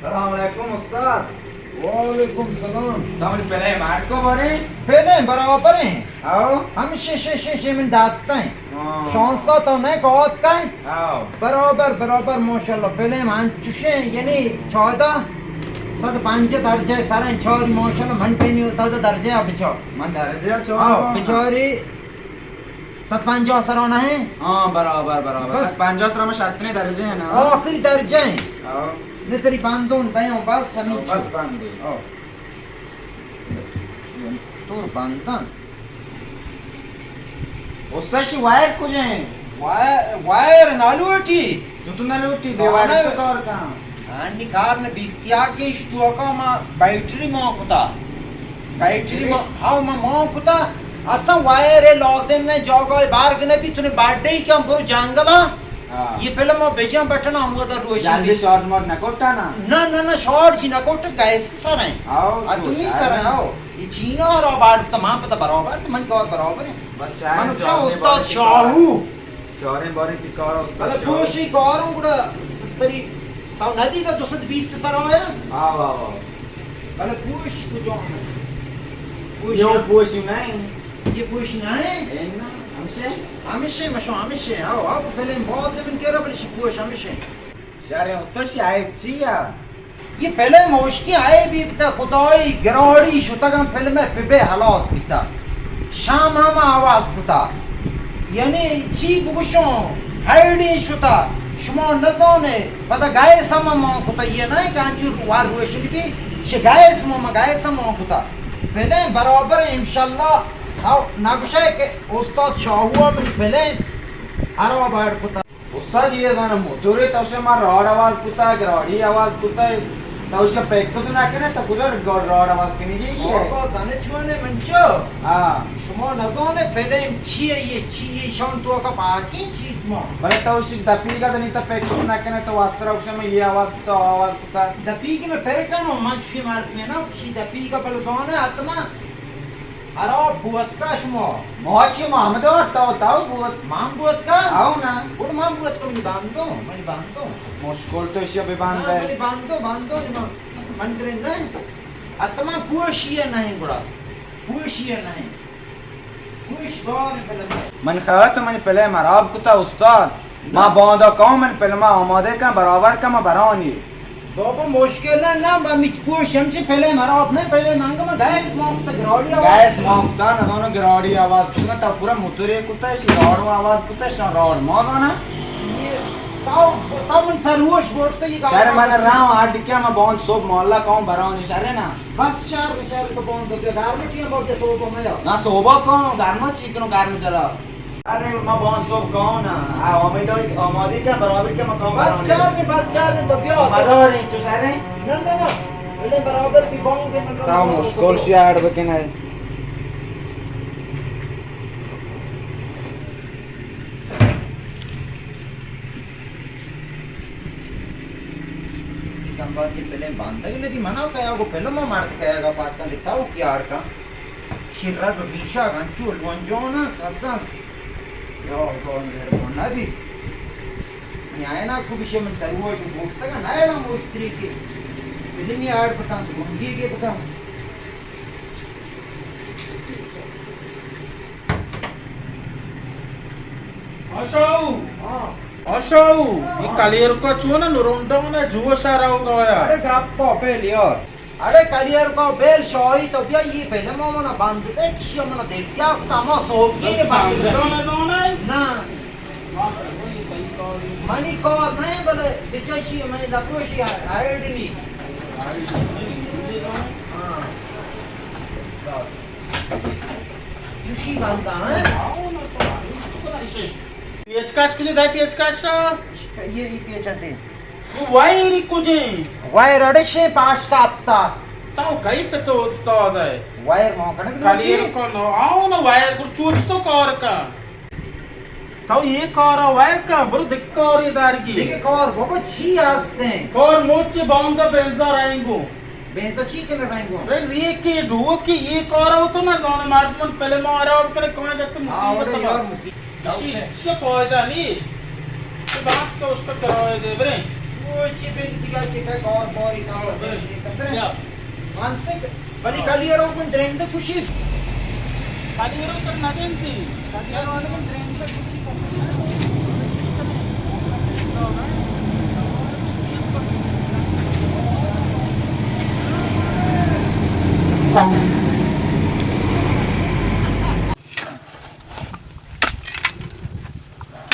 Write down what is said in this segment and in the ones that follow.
السلام علیکم استاد۔ وعلیکم السلام۔ تو منی پلیں مارکو باریں؟ پلیں برابر ایں۔ آؤ۔ ہمشے شے شے شے من دست ایں۔ ہاں۔ شانسا تو نہ کہت کئے؟ آؤ۔ برابر، برابر، ماشاءاللہ۔ پلیں من چوشیں، یعنی چودہ، صد پنجاہ درجہ سر ایں، چاری ماشاءاللہ، من پینی ہوتا تو درجہ اب چا۔ من درجہ چا آؤ، بچاری۔ صد پنجاہ سرا نہ ایں؟ ہاں، برابر، برابر۔ بس۔ صد پنجاہ سرا ما شتریں درجہ ایں نا؟ آخری درجہ ایں۔ ہاں۔ نہ تری بندون دیاں بس ہمیں ہاں، بس چو۔ بندے۔ ہاں۔ تو بندن۔ استاد شی وائر کجا ایں؟ وائر، وائر نہ لوٹی۔ چطور نہ لوٹی؟ بے وائر زاناں۔ تو کار کن۔ آنی کار نہ بیستیا کہ اش توکا ما بیٹری ما کتا۔ بیٹری؟ بیٹری ما، ہاں، ما ما کتا۔ اصلاً وائر لازم نہ، جاگہ بارگ نہ بی، تنے باڈے کم برو جنگلا۔ ہاں۔ یہ پلیں ما بجاں بٹن ہم وہ در روشن جلدی بی۔ شارٹ مارٹ نہ کٹا نا؟ نہ، نہ، نہ، شارٹ جی نہ کٹ، گیس سر ایں۔ آؤ، آ، تو تمی شاید سر ایں، آؤ۔ یہ چینا را باڈ تمام پتہ برابر، تو من کار برابر ایں۔ بس شاید من جواب استاد شاہو۔ چاریں باریں تئی کار استاد بلے شاہ۔ پوشی کاروں گڑا تری تو ندی دا دو سد بیست سر آیا؟ آو، آو، آو۔ بلے پوش کجا ہم؟ پوش یہ نہ۔ پوش نہیں۔ یہ پوش نہیں؟ اے نا، ہمشے؟ ہمشے، مشو ہمشے، آو، آو، پلیں باز من کرا بلے شی پوش ہمشے۔ شر ایں استاد شی عیب چی یا؟ یہ پلیں موشکی آئے بیتا خدائی گراڑی شتگاں پلیں پبے ہلاس بیتا۔ شام ہم آواز کتا۔ یعنی چی بگوشوں، ہیڈی شتا۔ شما نزانے، پدا گیس ہم مان کتا۔ یہ نہ کہ انچو وار روشن بی، شی گیس ما، ما گیس ہم مان کتا۔ پلیں برابر انشاءاللہ۔ او نگوشے کہ استاد شاہو من پلیں ہرا باڑ کتا۔ استاد، یہ زاناں موتورے تو شما راڈ آواز کتا، گراڑی آواز کتا، تو شما پیک تو نہ کنے، تو کجا راڈ آواز کنی گی یہ؟ آقا زانے چونے من چو؟ ہاں۔ شما نزانے پلیں چی ایں، یہ چی ایں، شان توکا پاکیں چیز ما۔ بلے تو شی دپی کا دنی تو پیک تو نہ کنے، تو واسطہ رو شما یہ آواز کتا، آواز کتا۔ دپی کہ من پر کنوں، من چوشی مردمے نا، شی دپی کا بل زانے حتما۔ ہرا بوتکا شما؟ ما چی ما ہمدا تو، تو بوت۔ من بوتکا؟ آو نا۔ گڑ من بوتکا، منی باندو، منی باندو۔ مشکل تو ایشی بہ باندے۔ نا، منی باندو، باندو نی من، من درندہ۔ حتما پوشی نہ ایں گڑا۔ پوشی نہ ایں۔ پوش گار پلیں۔ من خیال تو منی پلیں مراب کتا استاد۔ ما باندا کاں من پلما آمادہ کن، برابر کن، ما برانی۔ بابا مشکل نہ، نہ، ما مچ پوش ہمچی پلیں مراب نہ، پلیں منگ ما گیس ما کتا گراڑی آواز۔ گیس ما کتا، نزانو گراڑی آواز کتا، تا پورا موتورے کتا، شی راڑو آواز کتا، شان راڑ ما زانا۔ یہ تاو، تاو من سروش بورتا، یہ شر من راو آڈ کیا، ما باند صبح محلہ کاؤں برانی، شر نا۔ بس شر، شر تو باندا بیا، گرم ٹیم بابا صبح ما یا۔ نا صبح کاؤں، گرم چی کنو، گرم جلا۔ ارے، ما باندا صبح کاؤں نا۔ آ، آمادہ، آمادہ کن، برابر کن، ما کاؤں بس برابر۔ شر، بس شر، تو بیا۔ مدار این تو شر ایں؟ نہ، نہ، نہ۔ بلے برابر بی بانگ دے من رو تا مشکل شی ایڈ بکنے۔ کمبا کہ پلیں باندگ نہ بی، منا کیا گو پلما مرد کیا گا پاکاں دے تاو کی آڑ کن۔ شی رگ ریشا گنچو لونجونا قسم۔ یا اللہ مہربان نبی۔ نی آئینا کو بشے من سروش گوٹتگا نہ ایلا موشتری کے۔ پلمی آڑ بکن تو گنگی کے بکن۔ آشاؤ! ہاں۔ آشاؤ! یہ کلیر کو چون نرونڈا ہونا جوش آ رہا ہوگا یار۔ اڑے گپا پہلے یار۔ اڑے کلیر کو بیل شاہی تو بیا یہ پہلے ما منا بند دے، کشی منا دل سیاہ کتا، ما سوگی نے بند دے۔ نہ۔ منی کار نہیں بلے بچشی میں لپروشی ہائیڈ نہیں۔ ہاں۔ بس۔ جوشی بندا، ہاں؟ پیچکش کجے دے پیچکش؟ یہ، یہ پیچ دے۔ وائر کجے؟ وائر اڑشے پاش کا ہفتہ۔ تو کئی پہ تو استاد ہے؟ وائر مو کنگ کلیر کو نو، آؤ نا وائر گر چوچ تو کار کا۔ تو یہ کارا وائر کن، برو دگہ کارے دارگی۔ دگہ کار بابا چی ہستیں؟ کار موچ باندا بنزا رنگو۔ بنزا چی کن رنگو؟ رے ریکی ڈوکی یہ کارا تو نہ زانے، مردمن پلما خراب کرے، کمائے گت مصیبت۔ یار مصیبت۔ اسی، اسی فائدہ نہیں۔ تو بات کا اس کا کرایہ دے برے۔ چی بی دیگه که کار باری کار است. بیا. منطق، ولی کالی رو کن درنده کشی. کالی رو تر ندینتی. کالی رو کن درنده کشی.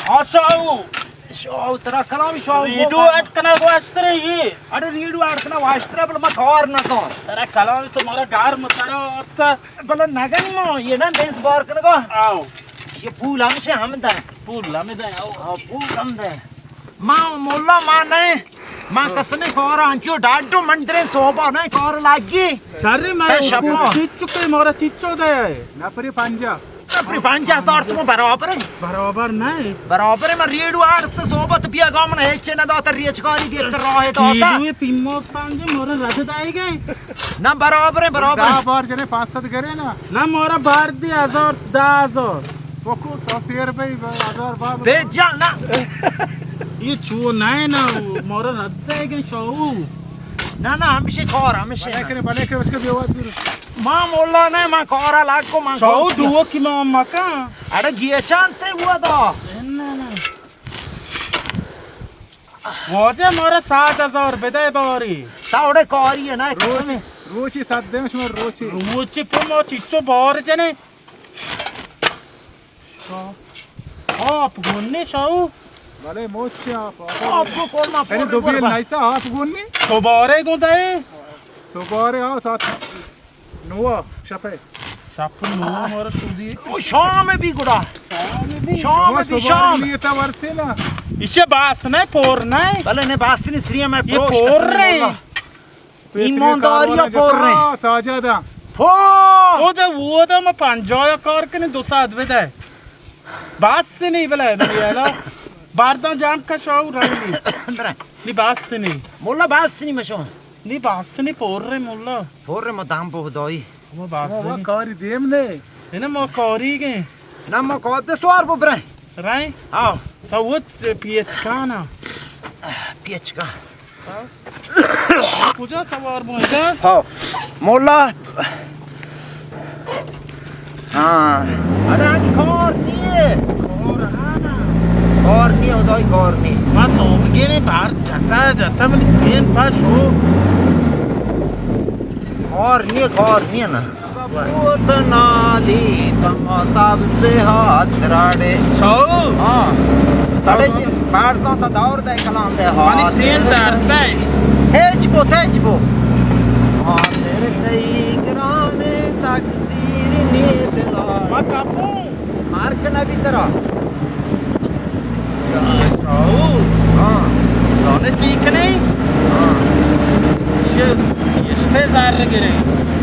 آ شاہو! شاہو، ترا کلامی شاہو، ریڈو اٹ کنا گوشترے یہ. اڑے ریڈو اٹ کنا واشترے، بل ما کار نہ تو. ترا کلامی تو مارا گار مترا. بل نگن ما، یہ نہ بیس بار کنگا. آؤ. یہ پول ہمشہ ہم دے. پول ہم دے، آؤ. آؤ، پول ہم دے. ما مولا ما نہ، ما کسنے کار انچو ڈاڈو من درے صوبہ نہ کار لگی. شر ما تے شپا. چچو کے مارا چچو دے. نفری پنجا. نفری پنجا ہزار تو برابر ہے. برابر نہیں. برابر ہے، من ریڈو آرت صحبت بیا گا، من ہیچ نہ داتا، ریچکاری دیت راہ داتا. کیلو پیمو پنجا مارا رد دائے گئے. نہ برابر ہے، برابر ہے. دہ بار جنے پانچ سد گرے نا. نہ مارا بار دی ہزار، دہ ہزار. بکو تو سیر بھائی، ہزار بار. بے جان نا. یہ چو نہ ہے نا، مارا رد دائے گئے شاہو. نہ، نہ، ہمیشہ کار، ہمیشہ بلے نہ. کرے، بلے کرے، اس کے بیوات دور. ما مولا نہ، ما کارا لاکو، ما شاہو کار کیا. دو کی ما مکان. اڑے گیچان تے ہوا دا. نہ، نہ. واجہ مارا سات ہزار بدے باری. تا اڑے کاری ہے نا، روچی، روچی سات دیم شما روچی. روچی پہ ما چچو بار جنے. آپ گونی شاہو؟ بلے موچی آپ. آپ کو کون ما یعنی پور دو بیل بربا. نایتا آپ گونی؟ سوبارے گون دے. سوبارے آؤ سات. نوا شپے. شپ نوا مارا شودی. او شام بھی گڑا. شام بھی شام. سوبارے نیتا ورتے نا. اسے باس نہ پور نہ. بلے نے باس نہیں سری میں یہ پروش پور کسنے رہے. واللہ. ایمانداری ءَ پر رہے. ساجد ءَ. پو! او دے، او دے، ما پنجاہ ءَ کار کنیں، دو ساعت بدے. بس نہیں بلے، نہیں ہے نا. بارداں جام کا شاو رنگی. اندر ہے. نہیں بس نہیں. مولا بس نہیں مشو. نہیں بس نہیں، پر رہے مولا. پر رہے ما دام بہدائی. ما بس ما نہیں. کاری دیم نے. اینا ما کاری گئے. نہ ما کار دے سوار ببریں. رائے؟ ہاں. تا وہ پیچکانا. پیچکا. کجا سوار بوئے؟ ہاں. مولا. ہاں. ارے آج کار نیے. کار ہانا. کار نیے، خدای کار نیے. ما سوبگینے بار جتا جتا منی سکین پا شو. کار نیے، کار نیے نا. بوت نالی پما سبز ہات راڑے. شاو. ہاں. تڑے یہ بارزاں تا دور دے کلام دے ہات. منی سین درد ہے. تیج بو، تیج بو. خاطر تئی گرانے تقصیر نیے دلا. ما کپوں. مارک نہ بیترا. شاہو. ہاں. دانے چی کنے؟ ہاں. شے اشتے زار گرے.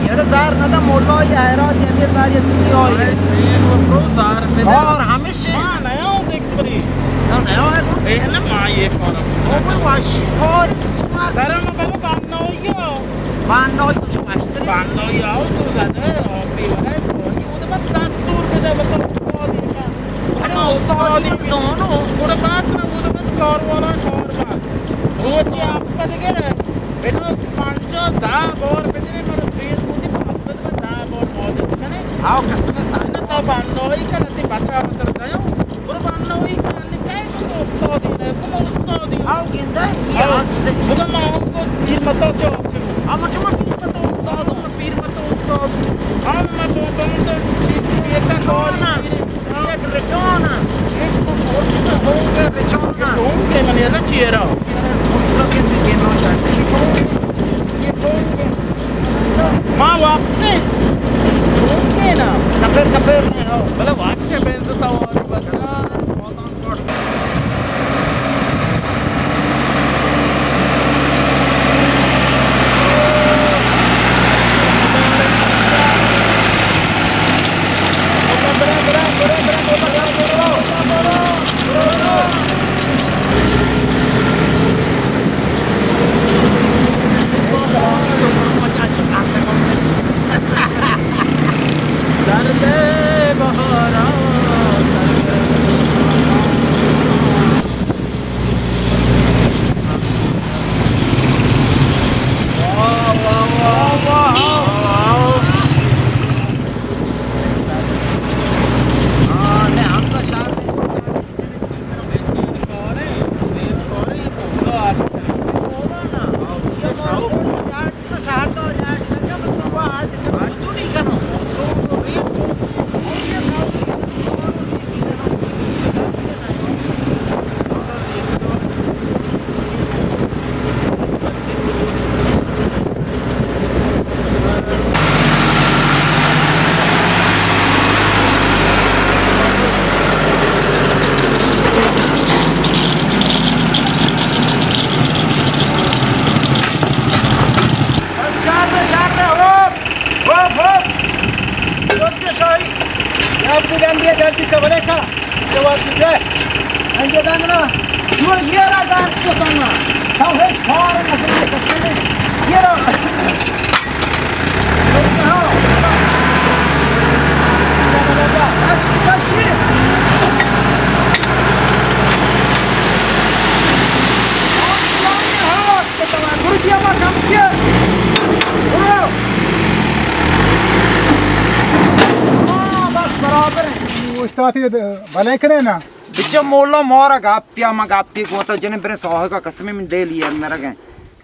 یڑ زار نہ دا مولا، یہ حیرات، یہ ہمیں زار، یہ دنیا ہے. یہ وہ پرو زار پہ. اور ہمیشہ. ہاں، نیا ہوں دیکھ پری. نہ، نیا ہے تو. اے ہے نا، ماں یہ کارا. وہ کوئی واشی کار. درم بلو باننا ہوئی گیا. باننا ہوئی تو شما اشتری. باننا ہوئی آؤ تو زیادہ، اور بھی ورائے، سوانی، وہ تو بس دس دور پہ دے، بس. ارے استادی زانو. گڑا بس نہ، گڑا بس کار والا کار بار. روچے ہفت سد گرے. بنا پنجاہ دہ بار بدنے، مرا فیل بودی، ہفت سد دہ بار مودت کنے. آو قسم سائنا. تا بندائی کن، تی بچا بتر دیو. گڑا بندائی کن، کئی تو استادی نے، کم استادی. آو گندے، یہ آو. ہستے. گڑا ما ہم تو پیر متا چاپ کرو. اما شما پیر متا استاد. پیر متا استاد. ہم ما تو تم تو چیز یہ کا کون ہے؟ یک رچان. یک تو پوسٹ ہوں گے رچان. ہوں گے من یہ چیرا. یہ کون ہے؟ ما واپس ہوں گے نا. کپر کپر نہیں ہو. بلا واش بنز سواری بچا. درد بہارا. یہ جلدی سے بلے کا جواب دے۔ انجے دانگنا، تو یہ را دار کو تنا۔ تو ہے کار نہ سنے کسنے۔ یہ را۔ اوشتاتی بلے کنے نا۔ بچہ مولا مارا گپیا، ما گپی گوتا جنے برے ساہگا قسم من دل یہ مرگے۔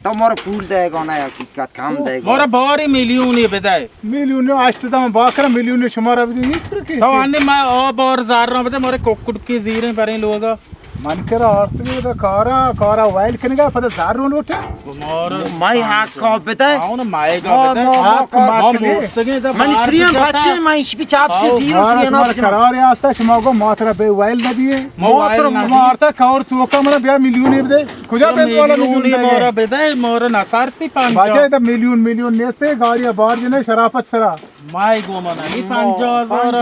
تو مارا پول دے گا نا حقیقت کم دے گا۔ مارا باری میلیونی بدے۔ میلیون ہشت سد ہم باکر میلیون شمارا بدی نیست رکی۔ تو آنی ما آ بار زر بدے مارے کوکڑ کی زیریں بریں لوگا۔ من کرا آرتگی دا کارا، کارا ویل کنگا، پدا زر رو لوٹے۔ مارا مائی حق کا بدے۔ آؤ نا مائے گا ما، بدے۔ ما، ما حق کار ما کنگے۔ موتگیں دا من بار سریم جتا۔ بچے، ما اش بھی چاپ سے آؤ، زیرو مارا سرینا شمارا بچنا۔ قرار آستا، شما گو ما ترا بے ویل نہ دیے۔ ما ما ویل ترا نہ دیے۔ مارتا کار تو کا منا بیا میلیون بدے۔ کجا بے والا میلیون میلیون دے؟ مارا بدے، مارا نہ سر پی پنجا۔ بچے دا میلیون میلیون نیستے، گاڑی بار جنے شرافت سرا۔ مائی گوما نہ، نی پنجاہ ہزار۔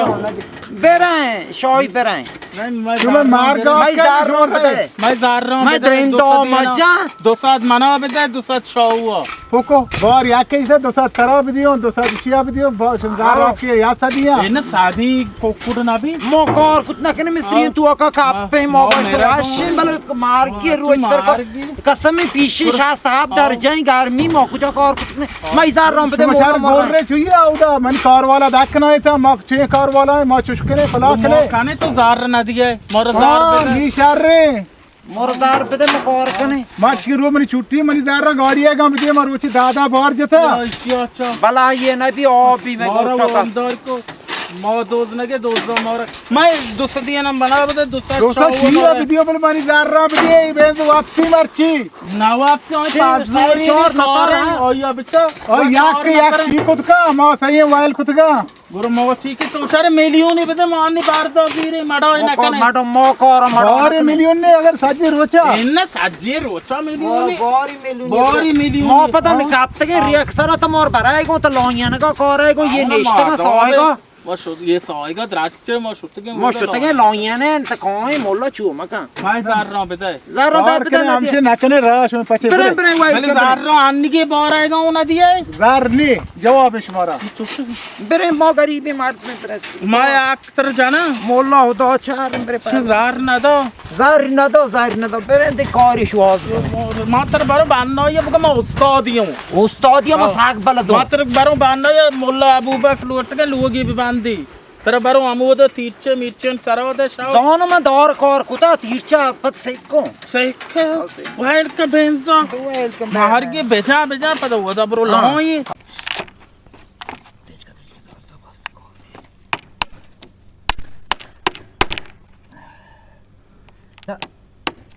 برائیں، شاہی برائیں۔ نہیں، میں تو میں زر مار گا مئی کیا زر رو نشون بدے۔ بدے۔ میں زر رو میں بدے، درندہ دو سد دینا۔ مجا۔ دو سد منا بدے، دو سد شاہوا۔ پوکو، بار یا کیسے دو سد ترا بدیوں، دو سد شیا بدیوں، بار شنزار ہاں۔ آپ کے یا سدیاں۔ اے نہ سادی کوکڑ نہ بھی۔ مو کار کت نہ کنے مصری ہاں۔ تو کا کاپ پہ مو ہاں، بس میرا واشن بل مار کے ہاں، روز تو سر کو مار گی۔ قسم پیشی شاست آپ در ہاں۔ جائیں گرمی مو کجا کار کت نے۔ مئی زر رام بدے شما مولا شر مارا۔ گور رے چویے اودا، من کار والا داک نہ ایتا، ما چے کار والا ہے، ما چش کنے، فلا کنے۔ ما کنے تو زار نہ دیے، مور زار ہاں، بدے۔ نی شر رے۔ مور زار بدے، ما کار کنے۔ ما چی رو منی چھٹی، منی زار را گاڑی ہے گم دے، ما روچی دادا بار جتا۔ اچھا، اچھا۔ بلا یہ نہ بھی آ بھی میں مارا گوٹا کا۔ وامدار کو، ما دوز نہ کے دوز را مارا۔ میں دو سد دینا بنا بدے، دو سد دو سد شاو شیرا مارا۔ بدیو بل منی زار را بدے، بے واپسی مرچی۔ نواب کے ہمیں چھ، پاس سو نہیں چار نفر کارن، ہیں۔ آیا بچا۔ او یک، یک چی کت کا، ما سہی وائل کت کا۔ گرو ما چی کہ تو چار میلیونی بدے، ما انی بار دا زیرے، مڑا نہ کنے۔ مڑا ما کار، مڑا بار نہ کنے۔ میلیون نے اگر سجی روچا۔ ان سجی روچا میلیونی۔ باری میلیونی۔ باری میلیونی۔ ما پتہ نہیں کب تک ریک سرا تو مور برائے گو، تو لویان کا کارے گو، یہ نشتہ کا سوائے گو۔ ما شد، یہ سایگا درچ ما شتگیں ما مولا شتگیں لاینے انت کائیں مولا چو مکن۔ ما زر را بدے۔ زر را کار بدے کنے نہ ہمشے دیے۔ نہ کنے راش میں پچے برے، برے۔ برے، وای بلے کن برے۔ زر را آنگی بار آئے گا نہ دیے۔ زر نی جواب شمارا۔ برے ما غریبی مرد میں برے۔ ما اکتر جانا۔ مولا خدا چار برے پر۔ زر نہ دو۔ زر نہ دو، زر نہ دو، برے دے کاری شواز۔ ما تر برو باننا یہ بگم استادی ہوں۔ استادی ہم ہاں۔ ساگ بلدو۔ ما تر برو باننا یہ مولا ابو بکر لوٹ کے لوگی ببندی۔ ترا برو ہمود تیرچے میرچن سرا دے شاو۔ دانو من دار کار کتا تیرچا پد سیکو۔ سیکو۔ ہاں، سیکو۔ ویل کا بینزا۔ ویل کا مہر بینزا۔ کے بجا بجا پد ودا برو ہاں۔ لہائی۔ تیز کا، تیز کا، دار تا بس کو۔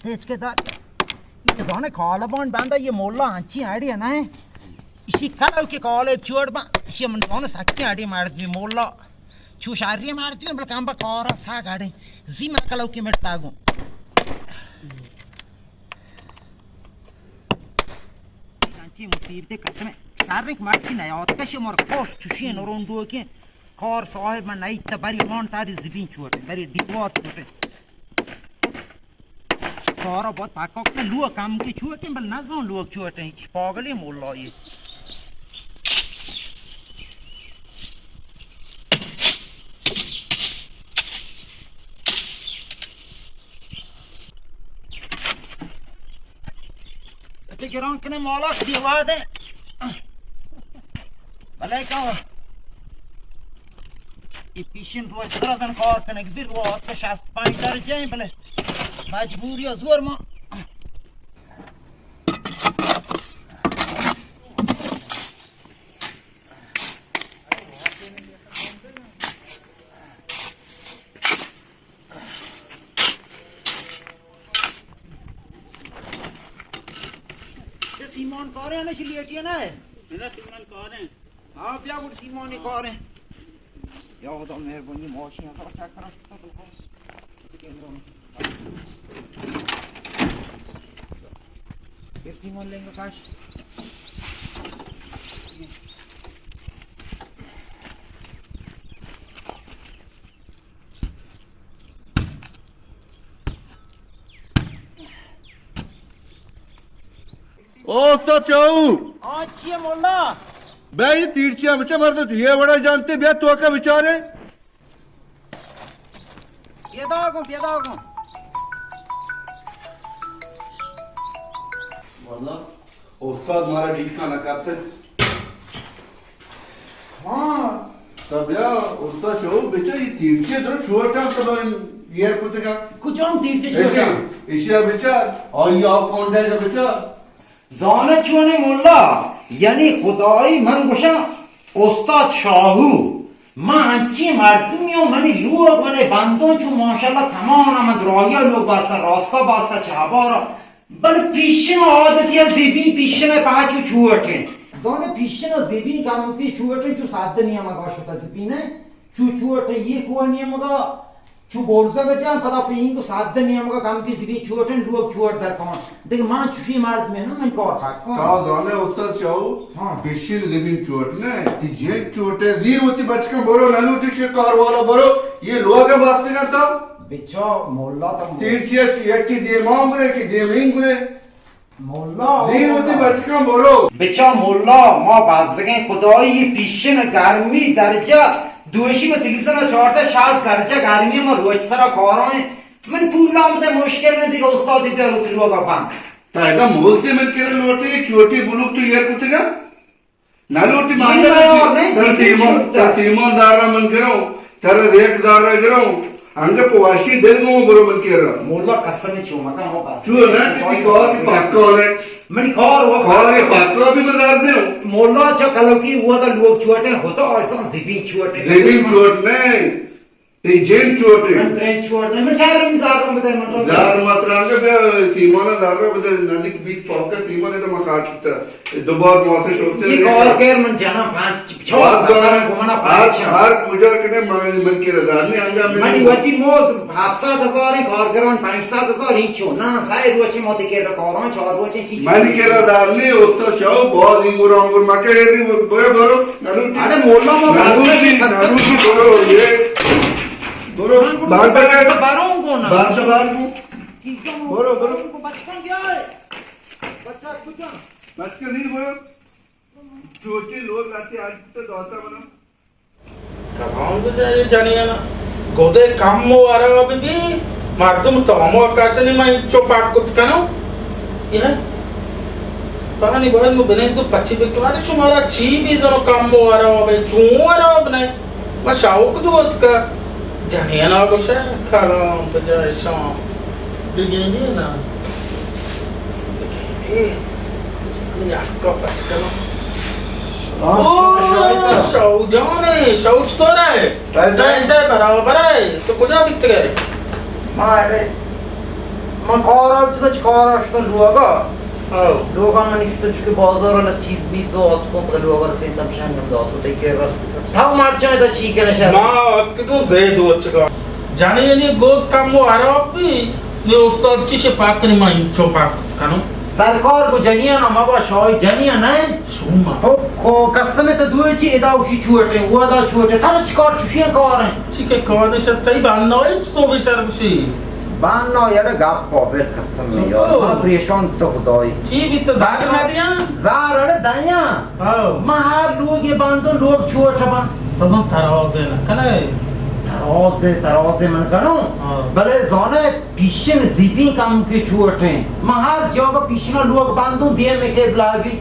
تیز کے دار۔ یہ زانے کالبان بندہ یہ مولا انچی آڑی ہے نا۔ اسی کلو کے کالب چوڑ با، اسی من زانے سچی آڑی مردمی مولا۔ چو شاری مردمی بلکہ ہم با کارا سا گاڑی۔ زی من کلو کے مٹتا گو۔ انچی مصیبت قسم شر کہ مرچی نیات کش مر کوش چوشی نروندو کہ کار صاحب من نیت بری مان تاری زبین چوٹ بری دیوار چوٹ۔ کارا بہت پاکا کہ لو کم کی چوٹ بل نزان لو چوٹ پاگلی مولا یہ۔ اتے گران کنے مولا دیوا دے۔ بلے کا یہ پیشن روچ درازن کار کنے کہ بیر وقت شصت پنج درجہ ہیں، بلے مجبوری زور ما۔ سیمان کاریں نہ، شلیٹی نہ ہے۔ نہ، سیمان کاریں۔ ہاں، بیا گڑ سیمانی کاریں۔ یا خدا مہربانی، ماشین ءَ چیک کرا۔ پھر سیمان لیں گے کاش۔ او استاد شاہو! ہاں، چی اے مولا؟ بیا اے تیرچیاں بچار، مردم تو اے وڑا جانتے، بیا توکا بچارے۔ پیدا کن، پیدا کن۔ مولا، استاد مارا ڈیکا نہ کپتگ۔ ہاں۔ تو بیا، استاد شاہو بچار، اے تیرچی درو چوٹا تو بن ایر کتگا۔ کجام تیرچی چوٹا؟ ایشی، ایشی بچار، آئی آ کونڈے کا بچار۔ زانہ چونے مولا، یعنی خدائی من گوشاں استاد شاہو، من انچیں مردمی آں، منی لوگ، منی بندوں چو ماشاءاللہ تمام من دراہیا لوگ باستا، راستا باستا، چہبارا، بلے پیشن عادتی زبین پیشن پہا چو چوٹیں۔ زانہ پیشن زبین کمکی چوٹیں، چو سد نیمگا شتا زبین ہے۔ چو چوٹ اے کوہ نیمگا، چو برزگ جان، پدا پہ اینگو سد نیمگا کمکی زبین چوٹیں، لوگ چوٹ در کمان۔ دگہ من چوشی مردمے نہ، من کار حق کن۔ تا زانے استاد شاہو، ہاں۔ پیشن زبین چوٹ نہ، تی جند چوٹے، زیر وتی بچکاں برو، نہ لوٹی شی کار والا برو، اے لوگ بستگا تا۔ بچا مولا تم تیرچی یکی دیما گرے، یکی دیمین گرے۔ مولا، دیر وتی بچکاں برو۔ بچا مولا، ما بزگیں خدائی پیشن گرمی درجہ دوشی، ما تلویزیون چارتا شاز درجہ گرمی، ما روچ سرا کارائیں۔ من پولا بدے، مشکل نہ، دگہ استاد بیا رو تلوگا بند۔ تا ادا موز دے من کرا لوٹے، چوٹی بلوک تو ایر کتگا۔ نہ لوٹی، من نہ، نہ، نہ، تر سیمان، تر سیمان دارا من گروں، تر ریک دارا گروں، انگہ پہ واشی دل گوں برو من کرا۔ مولا قسم چو مکن، ہو بس۔ چو نہ کہ تی کار کی پکا نے۔ من کار و کار کی پکا بھی مدار دے۔ مولا چا کلوکی ہوا دا لوگ چوٹے ہوتا، ایسا زبین چوٹے۔ زبین چوٹ نہیں۔ تئی جند چوٹ اِنت۔ من ترند چوٹ نہ، من شہر من زر بدے من تو۔ زر مت رنگ بیا، سیمانا زر بدے، نزدیک بیست پاکا سیمان ادا ما خرچ کتا۔ دوبار ما سے شوتے اے کار کر من جنا پانچ، چھ بات ہزار گمنا ہر، پانچ۔ ہر کجا کنے من، من کرا زر نہیں، انگا من منی وتی موز ہفت سد ہزار ایں، کارگران پنچ سد ہزار ایں، چو نا، سہ روچے ما تی کرا کاران، چار روچے چی چی۔ من کرا زر نہیں، استاد شاہو، باز اینگور آنگور مکہ، ایری بیا برو۔ نلوٹی۔ اڑے مولا ما نلوٹی، بس نلوٹی، برو، اے۔ برو، من گڑا باندا بس رہے۔ بروں کو نا۔ باندا بار کو۔ ٹھیک ہے، برو، برو۔ بچکن کیا ہے؟ بچہ کجا؟ بچکن نہیں، برو۔ چوٹی لوگ لاتے آج تو دوتا بنا۔ کلام بجا اے جنینا۔ گودے کم و ارا بی بی، مردم تو ہمو کاشنی ما انچو پاک کت کنو۔ یہ پانی باید مو بنین تو پچی بکن۔ ارے شمارا چی بی زنو کم و ارا بی، چون ارا بنے؟ ما شوق دوت کا۔ جنینا گوشے، کلام بجا شام۔ بگینی نا۔ بگینی۔ یک کا پچ کنو۔ ہاں، او، شاہی تا۔ شاہو جان ہے، شاہو چطور ہے؟ ٹائٹ ہے۔ ٹائٹ ہے، برابر ہے۔ تو کجا بیتگ ئے؟ ما اڑے، من کار ءَ چہ کار ءَ شتوں لوگ ءَ۔ ہاں۔ لوگ ءَ من شتوں چکے بازار ءَ چیز بیز آت کو، پدا لوگ ءَ رسیدم شان ہم دات کو تئی کرا۔ تو مرچاں ادا چی کنے شر؟ ما اتکگوں زید وچگا۔ جنینی گود کم و حراب بی، نی استاد چی شے پاک کنی، ما انچو پاک کنوں۔ سرکار گو جنیانا مبا، شاہی جنیانا نہ۔ شوما۔ تو کو قسم تو دوئے چی ادا اوشی چوٹے، او ادا چوٹے، تھا چی کار چوشی کار ہیں؟ چی کہ کار نشہ تئی بہانہ ہے، تو بے شرم شی۔ بہانہ یڑ گپ پا بل قسم تو یار۔ تو۔ ما پریشان تو خدای۔ چی بی تو زار نہ دیاں؟ زار اڑے دیاں۔ ہاں۔ ما ہر لوگ یہ باندو لوگ چوٹ بان۔ تو ترازے نہ کنے۔ ترازے، ترازے من کنوں۔ ہاں۔ بلے زانے پیشن زیبیں کم کے چوٹیں۔ ما ہر جاگہ پیشنا لوگ باندوں دیم میں قبلہ بی۔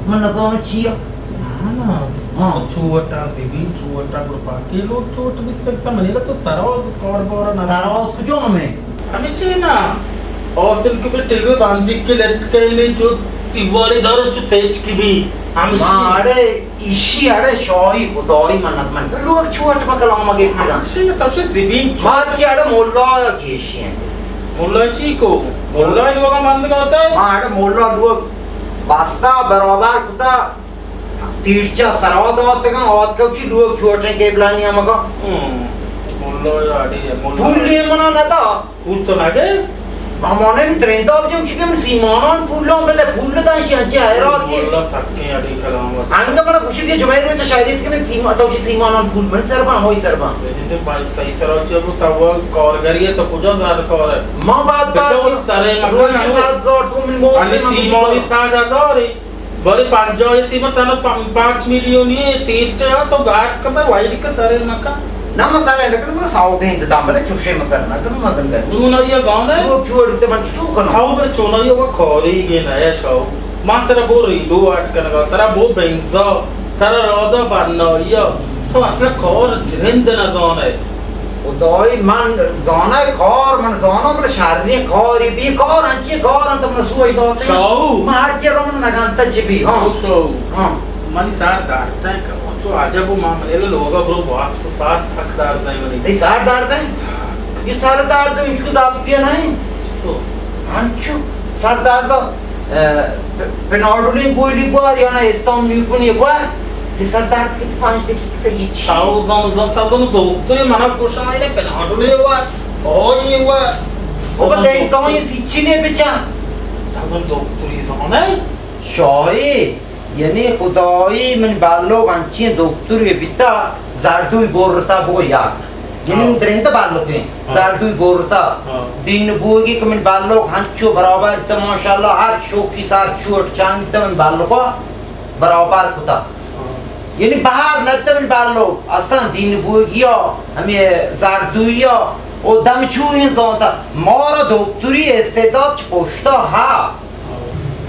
من نزانوں چیا۔ نہ، نہ۔ ہاں۔ چوٹا زیبیں، چوٹا گڑا باقی لوگ چوٹ بیتگ تا منی تو تراز کار بار نہ۔ تراز کجا ہمیں؟ ہمیشہ نا۔ آسن کے بے ٹیلو باندی کے لٹکے نے جو تیواری دار چو تیچ کی بی۔ ہمیشہ۔ ماڑے ایشی اڑے شاہی خدائی من از من لوگ چوٹ پہ کلام گپتگاں۔ شی تو شی زبین چوٹ۔ ما چی اڑے مولا یا کیشی ہیں۔ مولا چی کو؟ مولا لوگا مند گاتا ہے؟ ما اڑے مولا لوگ باستا برابر کتا، تیرچا سرا داتگاں، آتکا چی لوگ چوٹیں قبلانی ہمگا۔ ہم۔ مولا یا اڑے مولا۔ پولی منا ندا۔ پول تو نہ گئے؟ ہمانے من تریندا بجم شکم سیمانان پولان بدے، پول دان شی انچے حیرات کے۔ مولا سکیں اڑے کلام۔ انگا منا چونکہ جمعہ روچ شاعری ات کنے، سیما، تو چی سیمانان پول من سر باں، ہوئی سر باں۔ بجن بھائی، تئی سر چی ابو، تو کارگری ئے، تو کجا زیادہ کار ئے؟ ما بعد بچا بعد وہ سرے مکن روچ ہو۔ سات ہزار تو من موت انی سے من سیمانی بجا۔ سات ہزار ئے۔ بارے پنجاہ سیما تنا پن-، پانچ میلیونی ئے، تیر چا تو گار کبے وائر کے سرے مکن۔ نہ، ما سرے نہ کن، ما ساو کے انتظام بلے چوشے ما سر نہ کن، ما زندہ۔ چونائی زانے؟ وہ چوڑ تے من چتو کنو؟ تھاو بلے چونائی وہ کاری گے نہ شاو۔ ما ترا بو ریڈو اٹ کنگا، ترا بو بنزا، ترا رادا بنایا۔ تو اصلا کار جند نہ زانے۔ خدای من زاناں کار، من زاناں، بلے شریں کارے بی کار، انچیں کار انت من سوچ داتے۔ شاہو۔ من ہر چی رو من نگانتا چی بی، ہاں۔ او شاہو۔ ہاں۔ منی سر درد ئے، تو عجب و من، من لوگا برو واپس سر تک درد ئے منی۔ تئی سر درد ئے؟ سر۔ یہ سر درد انچو دب پیا نہیں۔ تو۔ انچو سر درد، اه، پ-، پناڈولی گولی بوار یا نا استام نیوکونی بوار۔ تئی سر درد کت پانچ دقیقہ تا ہیچ۔ تاو زان زان تا زان دکتری منا کوشا اینے پناڈولی بوار۔ اوئی بوار۔ او با تئی زان یہ سیچی نے بچا۔ تا زان دکتری زان ئے؟ شاہی، یعنی خدایی من بالوگ انچیں دکتری بیتا زردوی بورتا بو یک۔ یعنی ہاں۔ من درینت بالوگیں۔ ہاں۔ زردوی بورتا۔ ہاں۔ دین بوگی کہ من بالوگ ہنچو برابر تا ماشاءاللہ ہر چوکی سر چوٹ چاند تا من بالوگا برابر کتا۔ ہاں۔ یعنی بہر نبتا من بالوگ، اصلاً دین بوگیا، ہمیں زردویا، او دم چوئیں زانتا، مارا دکتری استعداد چہ پشتا ہا۔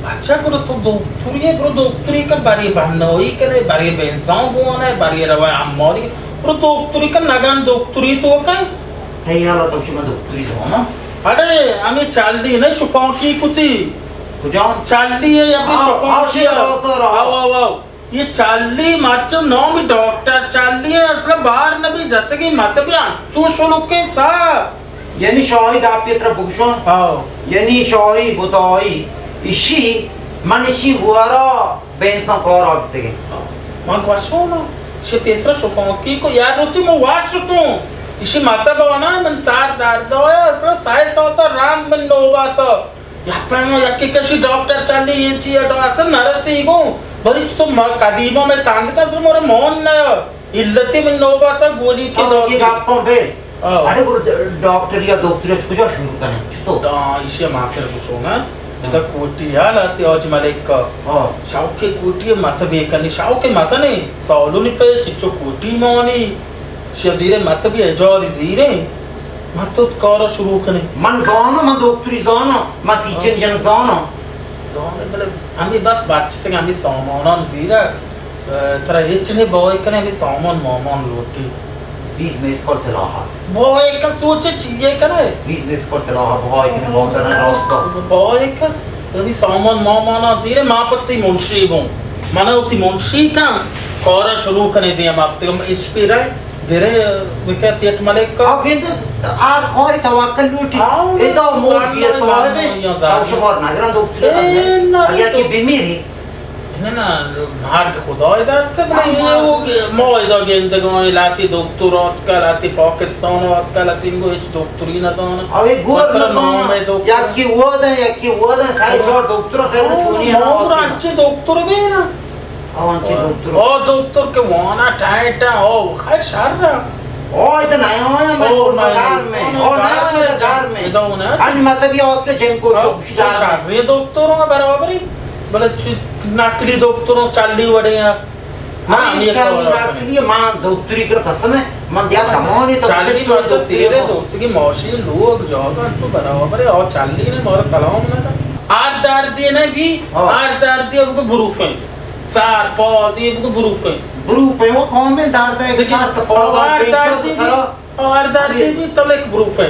بچہ گڑا تو دکتری ئے، برو دکتری کن، برے بنائی کنے، برے بنزان بوانے، برے روے اماری، برو دکتری کن، نگن دکتری تو کن۔ تئی حالا تو شما دکتری زانا؟ اڑے، ہمیں چالی نے شپانکی کتی۔ کجام؟ چالی ئے، یا آو، شپانکی آو، آو۔ آو، آو، آو۔ یہ چالی مرچو نامی ڈاکٹر چالی ئے، اصلا باہر نبی جتگی مت بیا، چو شلوکے سا۔ یعنی شاہی گپی ترا بگشوں؟ ہاں۔ یعنی شاہی گدائی، اشی، من اشی گوارا بینساں کار آبتگی۔ من گوشوں نا، شی تیسرا شپانکی کو یار روچی من واش شتوں۔ اشی مت بوانا من سار درد آیا، اصلا سائے ساتا رند من نوباتا۔ یا پیما یکی کشی ڈاکٹر چالی یہ چی اٹو اصل نرسی گو۔ بری تو ما قدیما میں سانگتا اصل مورا مون نہ۔ علتی من نوباتا گولی کے آ، دور یہ کی۔ گپ کن بے۔ آ۔ اڑے گڑا ڈاکٹر یا دکتر چ کجا شروع کنے؟ چطور؟ دا ایشی ماتر گسو نا۔ ادا کوٹی یا لاتی آج ملک کا۔ آ۔ شاو کے کوٹی مت بے کنی، شاو کے مزنے۔ سالونی پہ چچو کوٹی مانی۔ شزیرے مت بے اجاری زیرے۔ مت تو کارا شروع کنے۔ من زاناں، من دکتری زاناں، من سیچن جنگ زاناں۔ زاناں، بلے ہمیں بس بچتگ، ہمیں سامانان زیرگ۔ اه، ترا ہچ نے بوائے کنے، ہمیں سامان مامان لوٹی۔ بیس میں اسکول تلاہا۔ بوائے کا سوچے چیئے کنے؟ بیس میں اسکول تلاہا، بوائے کنے، بہت کنے، راست کا۔ بوائے کا، ہمیں سامان مامانا زیرے، ما پتی منشی گوں۔ منا وتی منشی کن، کارا شروع کنے دیم ہفتگم اش پیرے۔ گرے بکے سیٹ ملک کا۔ آ گند آ کاری توکل لوٹی۔ آ، ادا مور بی صاحب۔ آ شمار نگران دکتر۔ اے، نہ، اگر کہ تو بمیری۔ نہ، نہ، مارگ خدای دست بلے یہ وہ کہ ما ادا گندگاں، لاتی دکتر آتکا، لاتی پاکستان آتکا، لاتی انگو ہچ دکتری نہ زانا۔ آ، یہ گور مثلاً نہ زانا۔ نام دکتر۔ یکی وہ دیں، یکی وہ دیں، سائی چار دکتر خیلی چونی ہے نا۔ اچھے دکتر بھی نا۔ آ، انچیں دکتر۔ او دکتر کہ وانا ٹائٹ ہے، او خیر شر ہے۔ او ادھر نیا آیا، میں او، میں گھر میں۔ او، نہ، میں گھر میں۔ ادھر ہونا ہے۔ ان مت بھی آت کے جن کو او، شب شر۔ شر۔ یہ دکتروں برابر ہی۔ بلے چ-، نقلی دکتروں چلی وڑے ہیں۔ ہاں، یہ چلی تو نقلی، ماں دکتری کر قسم ہے۔ من دیا کمانی تو چلی کچھ تو تو سیرے دکتری تو کی ماشین لوگ جاگا تو برابر ہے۔ او چلی نے مارا سلام نہ دا۔ آر دار دی نے بھی، ہاں۔ آر دار دی اب کو بروف ہے۔ سار پا دی بگو بروپیں۔ بروپیں، وہ کامل دارد ہے، لیکن سر تو پادا، آوار پینچو دارد تو بھی، سرا۔ آوار دارد بھی تلک بروپیں۔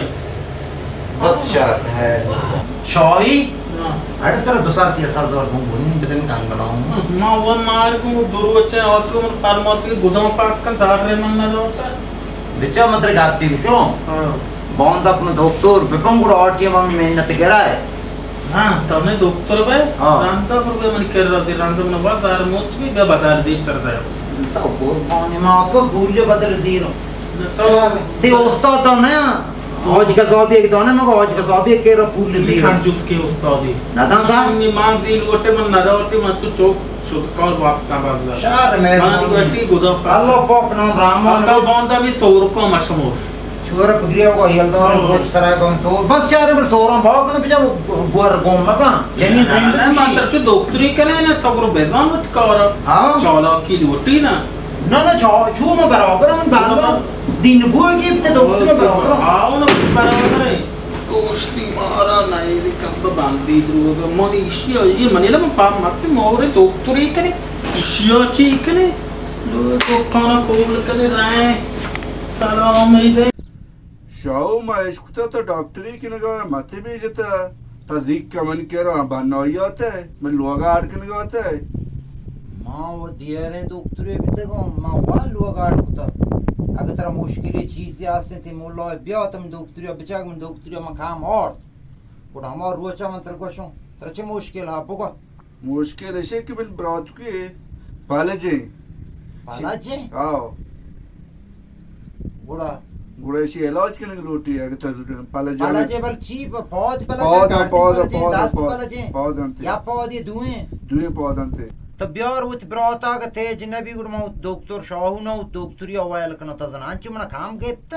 بس شر ہے۔ شاہی؟ ہاں۔ اڑے ترا دو سال سی سال زور دوں، بنی بدن کان بناؤں۔ ما وہ مار کو دو روچے اور تو من فرماتی گدام پاک کا زار رے من نہ ہوتا۔ بچا متر گاتی کیوں؟ ہاں۔ باندا کن دکتر، بپن گڑا آٹی من محنت گرائے۔ ہاں، تو نے دکتر بے، ہاں۔ راندا پر بے من کر رہا سی، راندا من باز آر موت بھی بے بدار دیر تر دے۔ تو قربانی ما آپ بولیو بدر زیرو۔ تو تی استاد تو نہ، آج کا صاحب ایک دانا مگو آج کا صاحب ایک کے را پول زیرو۔ کنجوس کے استادی۔ نہ دان سا؟ من زیل وٹے من نہ داتی من تو چوک شد کار وقت بازار۔ شہر مہربانی۔ من گوشتی گدا پر۔ اللہ پاک نام رحمان۔ حتی باندا بھی سور کو مشمور۔ چورا پگری کو یلدان ہاں۔ روچ سرائے بم سور۔ بس شہر پر سوران بھاگ نہ بجا گور گوم مکان۔ جنین رند نہ، کشی۔ من ترشو دکتری کنے نہ، تو گرو بزان وت کارا۔ ہاں۔ چالاکی لوٹی نہ۔ نہ، نہ، چا-، چو ما برابر ہم باندا۔ دین گوگی تے دکتر برابر۔ ہاں، اون برابر ہے۔ گوشتی مارا نئیلی کپ بندی دروگ، من ایشی آئی، من ایلا من پا مت مورے دکتری کنے، ایشی آ چی کنے؟ لو دکانا کول کنے رائے، سلام ایدے۔ شاہو ما اشکتا تو ڈاکٹری کنگا، مت بیجتا، تا زیک من کرا بنائی آتے، من لوگا اڈ کنگا آتے۔ ما و دیریں دکترے بیتگوں، ما وا لوگ آڑ کتا۔ اگہ ترا مشکلے چیزے ہستیں، تی مولا بیا، تم دکتریا بچاگ، من دکتریا من کام آرت۔ گڑا ہما روچا من ترا گوشوں، ترا چہ مشکل ہا بگو؟ مشکل اشے کہ من براتکے پلجیں۔ پلجیں؟ آو۔ گڑا؟ گڑا ایشی علاج کنگ لوٹی، اگہ تو پلج پلج بل چی؟ پاد پلج پاد، گردن پاد، پلج، پاد، دست پاد، پلج، پاد انت۔ یا پاد یہ دوئیں؟ دوئیں پاد انت۔ تو بیار وت براتا، اگہ تیج نبی گڑا ما وت دکتر شاہو نہ وت دکتری اوائل کنو، تو زنان چو منا کام گپتا۔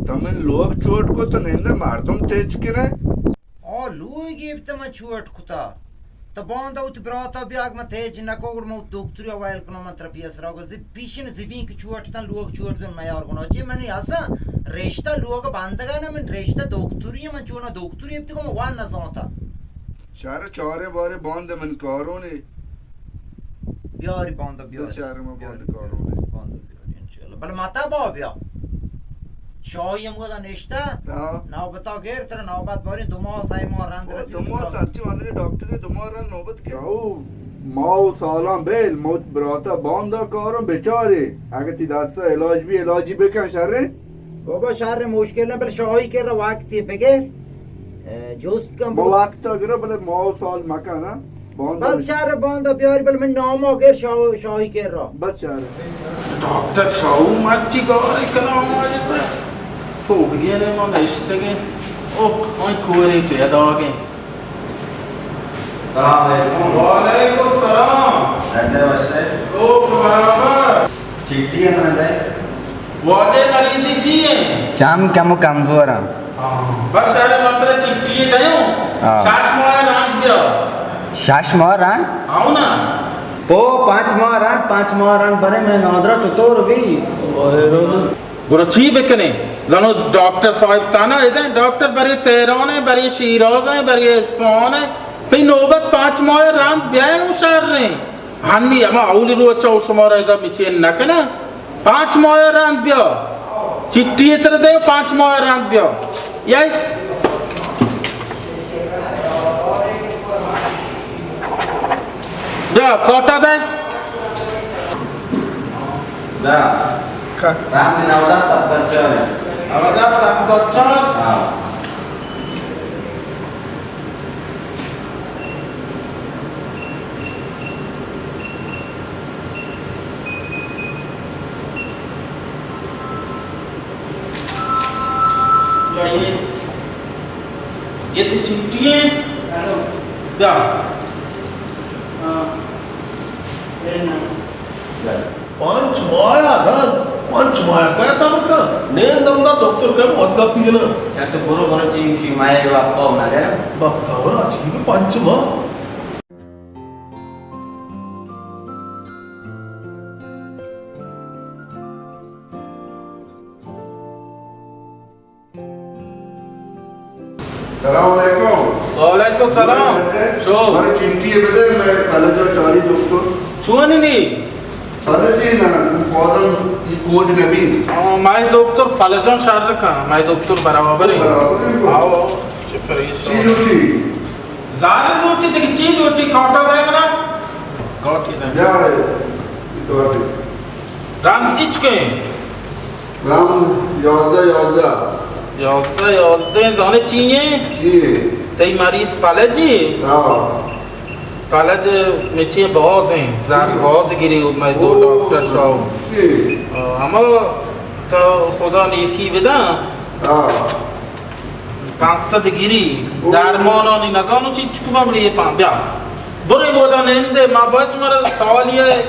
تو من لوگ چوٹ کو تو نندے مردم تیج کنے۔ آ لوئی گیپت من چوٹ کتا۔ تو باندا وتی براتا بیاگ من تیج نکو گڑ من وت دکتری ویل کنو من ترا پیسرا گو زی پیشن زبین کہ چوٹ تن لوگ چوٹ بن میار گنا چی منی اسا رشتہ لوگ بندگا نہ من رشتہ دکتری من چونا دکتری ابتی کو من وان نزانتا۔ شہر چاریں بارے باند من کارونے۔ بیاری باندا بیاری۔ بس شہر ما باند بیاری۔ کارونے۔ باندا بیاری انشاءاللہ۔ بل متا با بیا۔ شاہی ہم گودا نشتہ۔ ہاں۔ نوبتا گیر تر نوبت باریں دو ماہ سہ ماہ رند او، رسید دو ماہ برا۔ تنچی مدنی ڈاکٹر دو ماہ رند نوبت کے۔ شاہو، ماہ و سالاں بیل، موت براتا باندا کاروں بیچارے۔ اگہ تی دستا علاج بھی علاجی بکن شرے۔ بابا شر مشکل نہ، بل شاہی کرا وقتی بگیر۔ اے، جست کن ما بابا۔ وقت گرا بلے ماہ و سال مکن، ہاں۔ باندا بس بچ۔ شر باندا بیاری، بل من ناما گر شاہ-، شاہی کرا۔ بس شر۔ ڈاکٹر شاہو مرچی گار کلام آجتا۔ سوبگینے ما نشتگیں۔ او، آئی کوری پیداگیں۔ السلام علیکم۔ وعلیکم السلام۔ ڈاکٹر وش ئے؟ او، برابر۔ چٹی ہے من دے۔ واجہ مریضی چی ہے؟ چم کم و کمزور ہیں۔ ہاں۔ بس شاید مطلب چٹی ہے دیو۔ ہاں۔ شش ماہ رند بیا۔ شش ماہ رند؟ آؤ نا۔ پو پانچ ماہ رند، پانچ ماہ رند برے میں نادرا چطور بھی؟ گڑا چی بکنیں؟ زانو ڈاکٹر صاحب تانا ادیں، ڈاکٹر برے تہران ہیں، برے شیراز ہیں، برے اسپہان ہیں۔ تئی نوبت پانچ ماہ رند بیائے ہوں شر ہیں۔ ہنی ہما اولی روچ او شمارا ادا مچین نہ کناں۔ پانچ ماہ رند بیا۔ چٹی تر دے پانچ ماہ رند بیا۔ یای۔ بیا، کاٹا دے۔ دا۔ کا؟ رمز نودہ تپتر چار ہے۔ نودہ تپتر چار؟ ہاں۔ یا یہ، یہ تئی چٹی ہیں؟ بیا۔ ہاں۔ پنچ ماہ ءَ رند، پنچ ماہ ءَ کئے صبر کن؟ نین دم دا دکتر کئے وت گپی جناں۔ چہ تو برو برو چی گوشی ماہ ءَ وقت پاؤ نہ گرم۔ بختاور عجیب پنچ ماہ۔ سلام علیکم۔ وعلیکم سلام۔ شو۔ مارا چٹی بدے، میں پلج ءَ چاری دکتر۔ چون نی؟ پلج ءَ نا، پودن کوٹ نبی۔ ہاں، مئے دکتر پلجاں شر کن، مئے دکتر برابر ہیں۔ برابر ہیں۔ آؤ، آؤ، چکر ایش۔ چی لوٹی؟ زار لوٹی، دیگہ چی لوٹی؟ کاٹا دے منا۔ کاٹی دے۔ بیا ہے، کاٹی۔ رمز چی چکے؟ رند یازدہ یازدہ۔ یازدہ یازدہ، زانے چی ہیں؟ چی ہیں؟ تئی مریض پلجی؟ ہاں۔ پلج مچی باز ہیں، زر چی؟ باز گری میں دو او، ڈاکٹر شاہ۔ چی؟ آ، ہما تو خدا نیکی بدن۔ ہاں۔ پانچ سد گری، او۔ درمانانی نزانو چی چکو بڑی پان بیا۔ برے بودا نندے، ما بچ مرا سوالی ہے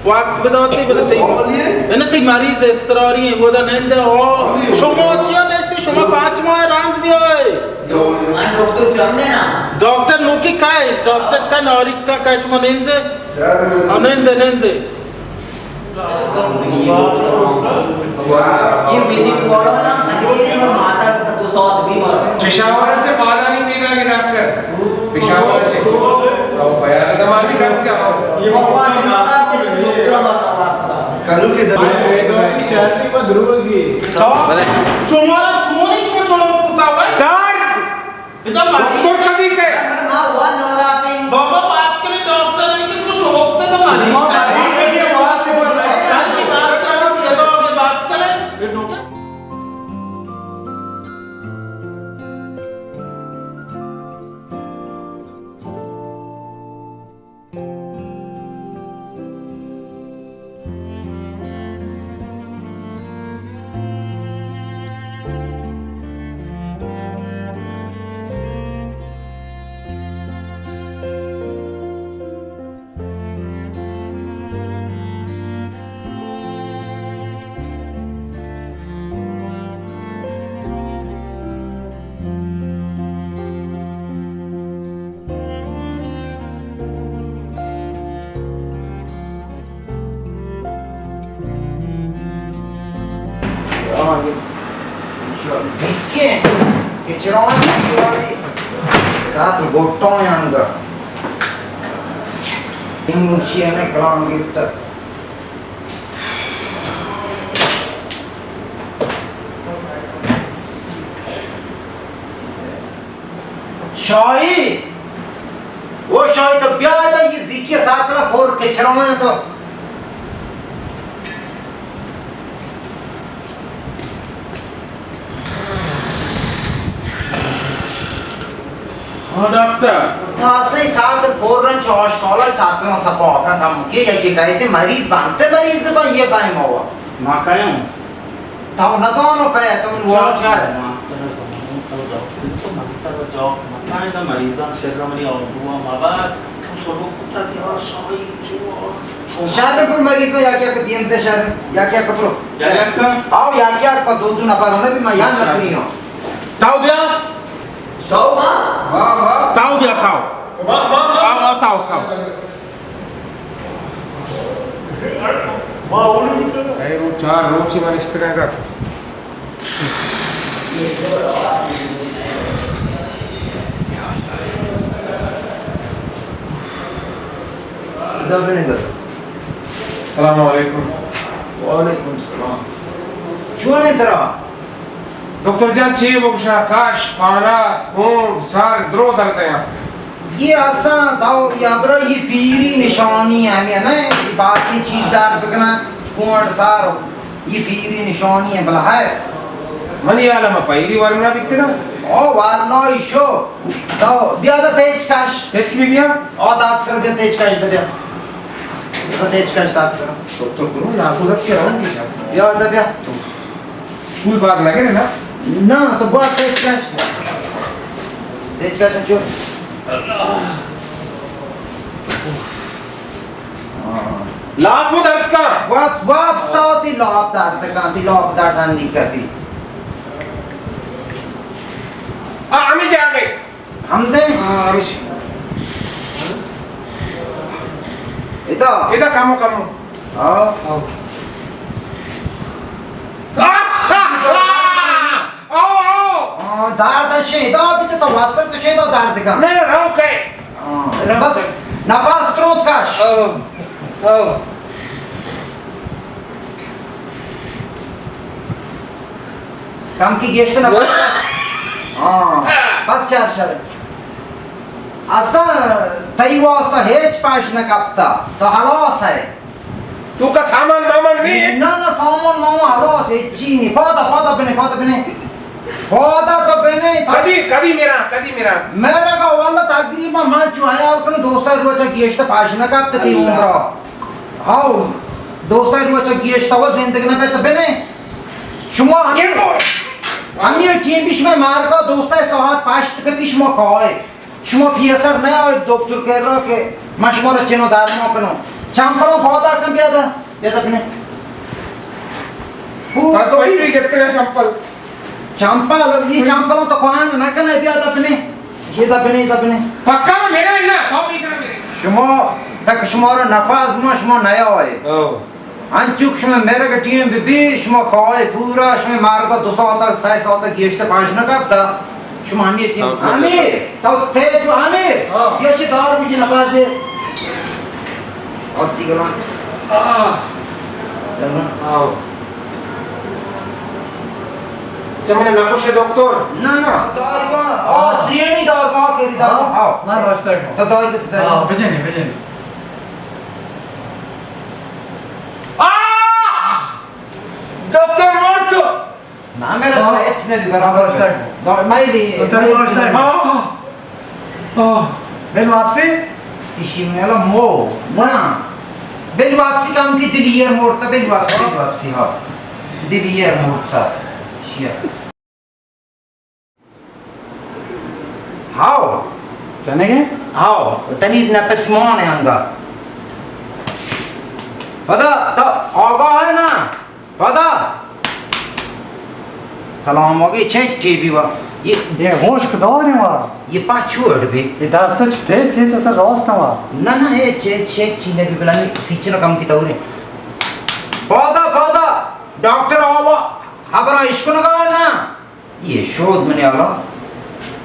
وقت بداتی بلے تئی، سوالی ہے؟ انہ تئی مریض استراری ہیں، بودا نندے۔ او، سوالی ہے۔ شما چیا نشتے؟ شما پانچ ماہ راند بیائے۔ من ڈاکٹر چندے نا؟ ڈاکٹر نوکی کائے؟ ڈاکٹر کا ناریک کا کش ما نندے؟ یار، ہاں، نندے، نندے۔ یہ ویدی پوڑا نا، اگے یہ ماتا کو تو سواد بھی مرا۔ پشاور چے پالانی پیدا کے ڈاکٹر۔ پشاور چے۔ تو بیا تو مانی سمجھا۔ یہ بابا دماغ کے ڈاکٹر ماتا۔ کنو کے در۔ بیداری شہر میں دروگی۔ شمارا چونش کو شروع کتا بھائی؟ درد۔ ادا مریض ڈاکٹر کدی پہ؟ مطلب، ما وان نہ راتے ہیں۔ بابا پاس کرے ڈاکٹر ہے کہ اس کو شوق تے تو مریض ما ہے۔ مریض ہے، یہ بات ہے، بس ہے۔ چل، یہ بات کرے، یہ تو آپ یہ بات کرے۔ یہ ڈاکٹر زکے کہ چرانی دیواری سات گوٹوں اندر۔ این مرچی نے کلام گپتا۔ شاہی! او شاہی، تو بیا ادا، یہ زیکی ساترا پور کچرا میں تو۔ ہاں ڈاکٹر۔ تو اصلی ساتر پور رنچ آشکالا ساترا سپا کا کم کے، یا کہ کہتے مریض بنتے، مریض بن یہ بائیں موا۔ ما کہوں؟ تو نزانو کئے، تو من واجہ۔ ما تو نزانو، تو ڈاکٹر تو من سر جاک مکن، تو مریضاں شر منی آبرو مبر، تو شروع کتا بیا شاہی چو، چو۔ شر پر مریضاں یا کیا کہ دیم تے شر، یا کیا کپرو۔ یا کیا کا؟ آؤ یا کیا کا دو دو نفر ہونے بھی میں یاد نہ کنی ہوں۔ تاو بیا۔ سو ما؟ ما، ما۔ تاو بیا، تاو۔ ما، ما، ما۔ آؤ، آؤ، تاو، تاو۔ سئے روچ، چار روچ من اشتگاں ادا۔ السلام علیکم۔ وعلیکم السلام۔ چون ہے ترا؟ ڈاکٹر جان، چے بگوشاں، کش، پانات، کونڈ، سر، درو درد ایں۔ یہ اساں داو یا برا، یہ پیری نشانی ہے، ہمیں نہ، یہ باقی چیز درد بکنا، کونڈ، سر، یہ پیری نشانی ہے، بلا ہے۔ منی حال ہم پیری ورنا بیتنا۔ او ورنا ایشو، داو بیا دا تیچ کش۔ تیچ کی بیا؟ او دات سر بیا تیچ کش دا بیا۔ دا تیچ کش دات سر۔ ڈاکٹر گرو ناکوزت کے رہوں کی جا۔ بیا دا بیا۔ پول باز نہ گرے نا؟ نا، تو بہت تیز کش۔ تیز کش چو۔ لاپ درد کا؟ واپس، واپس تو تی لاپ درد کا، تی لاپ درد نہیں کبھی۔ آ، ہمیں جا گئے۔ ہم دے؟ ہاں، ہمیشی۔ ادا؟ ادا کمو، کمو۔ ہاں۔ ہاں۔ آؤ، آؤ۔ ہاں، دار دا شے، ادا بھی تو واسطہ تو شے، ادا دار دکھا۔ نہیں، رہو کہے۔ ہاں، بس، نفس تروت کش۔ آؤ، آؤ۔ کم کی گیشت نہ بس۔ ہاں، بس چار شر۔ اساں تئی واسطہ ہیچ پاش نہ کپتا، تو ہلاس ہے۔ تو کا سامان مامان نہیں ہے؟ نہ، نہ، سامان مامان ہلاس ہے، چی نہیں۔ پادا، پادا بنے، پادا بنے۔ پادا تو بنے، تو کدی، کدی میرا، کدی میرا؟ میرا کا واللہ تقریباً من چو حیال کنو دو سال روچا گیشت پاش نہ کپتا تی عمرہ۔ ہاؤ، دو سئے روچ گیشت و زندگ نہ بیت بنے۔ شما ہمیں، ہمیں ٹیم بھی شما مارکا دو سئے ساعت پشت کپی شما کائے۔ شما پیسر نہ آئے دکتر کر رہا کہ من شما را چنو دارما کنو. چمپلوں پودا کن، بیا دا، بیا دا پنے. پورا تو تو ہی گتگا چمپل. چمپل، یہ چمپلوں تو کوان نہ کنے، بیا دا پنے. یہ دا پنے، دا پنے. پکا میں میرا ہے نا، تو پیسرا میرے. شما تک شما را نفاذ ما شما نیا ہوئے. او. انچوک شما میرگ ٹیم بی بی، شما کائے پورا، شما مارگا دو ساعت، سہ ساعت گیشتر پاش نہ کپتا. شما ہمیں ٹیم. ہاں. امیر، تو تیز رو امیر. ہاں. یہ چی دار بجی نپاز دے. آستی گلان. آہ. گلان. آؤ. چمن نکوش دکتر. نہ، نہ، دار گا. آہ. آستی نہیں دار گا، کہ دار گا. ہاں. آؤ. من راستہ گا. تو دار گا. ہاں، بجنے، بجنے. آ! دکتر مرت! نہ، میرا ہاں. تو ہچ نہیں، برابر ہاں، ہے. دکتر. دو-، میں دی، تو تیرا میں دکتر. آ! آ! بل واپسی؟ تیشی میں والا مو، منا. بل واپسی کام کی دلی ہے مرتا، بل واپسی، بل واپسی، ہاں. دلی ہے مرتا. شیا. ہاؤ. چنگے؟ ہاؤ، تنی نپس مان ہے انگا. پدا، تا آگاہ ہے نا؟ پدا. کلام آگے چیک ٹی بی وا. یہ یہ ہوش کدار ہے وا. یہ پاچوڑ بھی. یہ دست چ تیز تیز اسا راست وا. نہ، نہ، یہ چیک، چیک چینے بھی بلانی سیچنا کم کی توری. پدا، پدا. ڈاکٹر آوا. خبر اشکنگا نا. یہ شود منی حالا.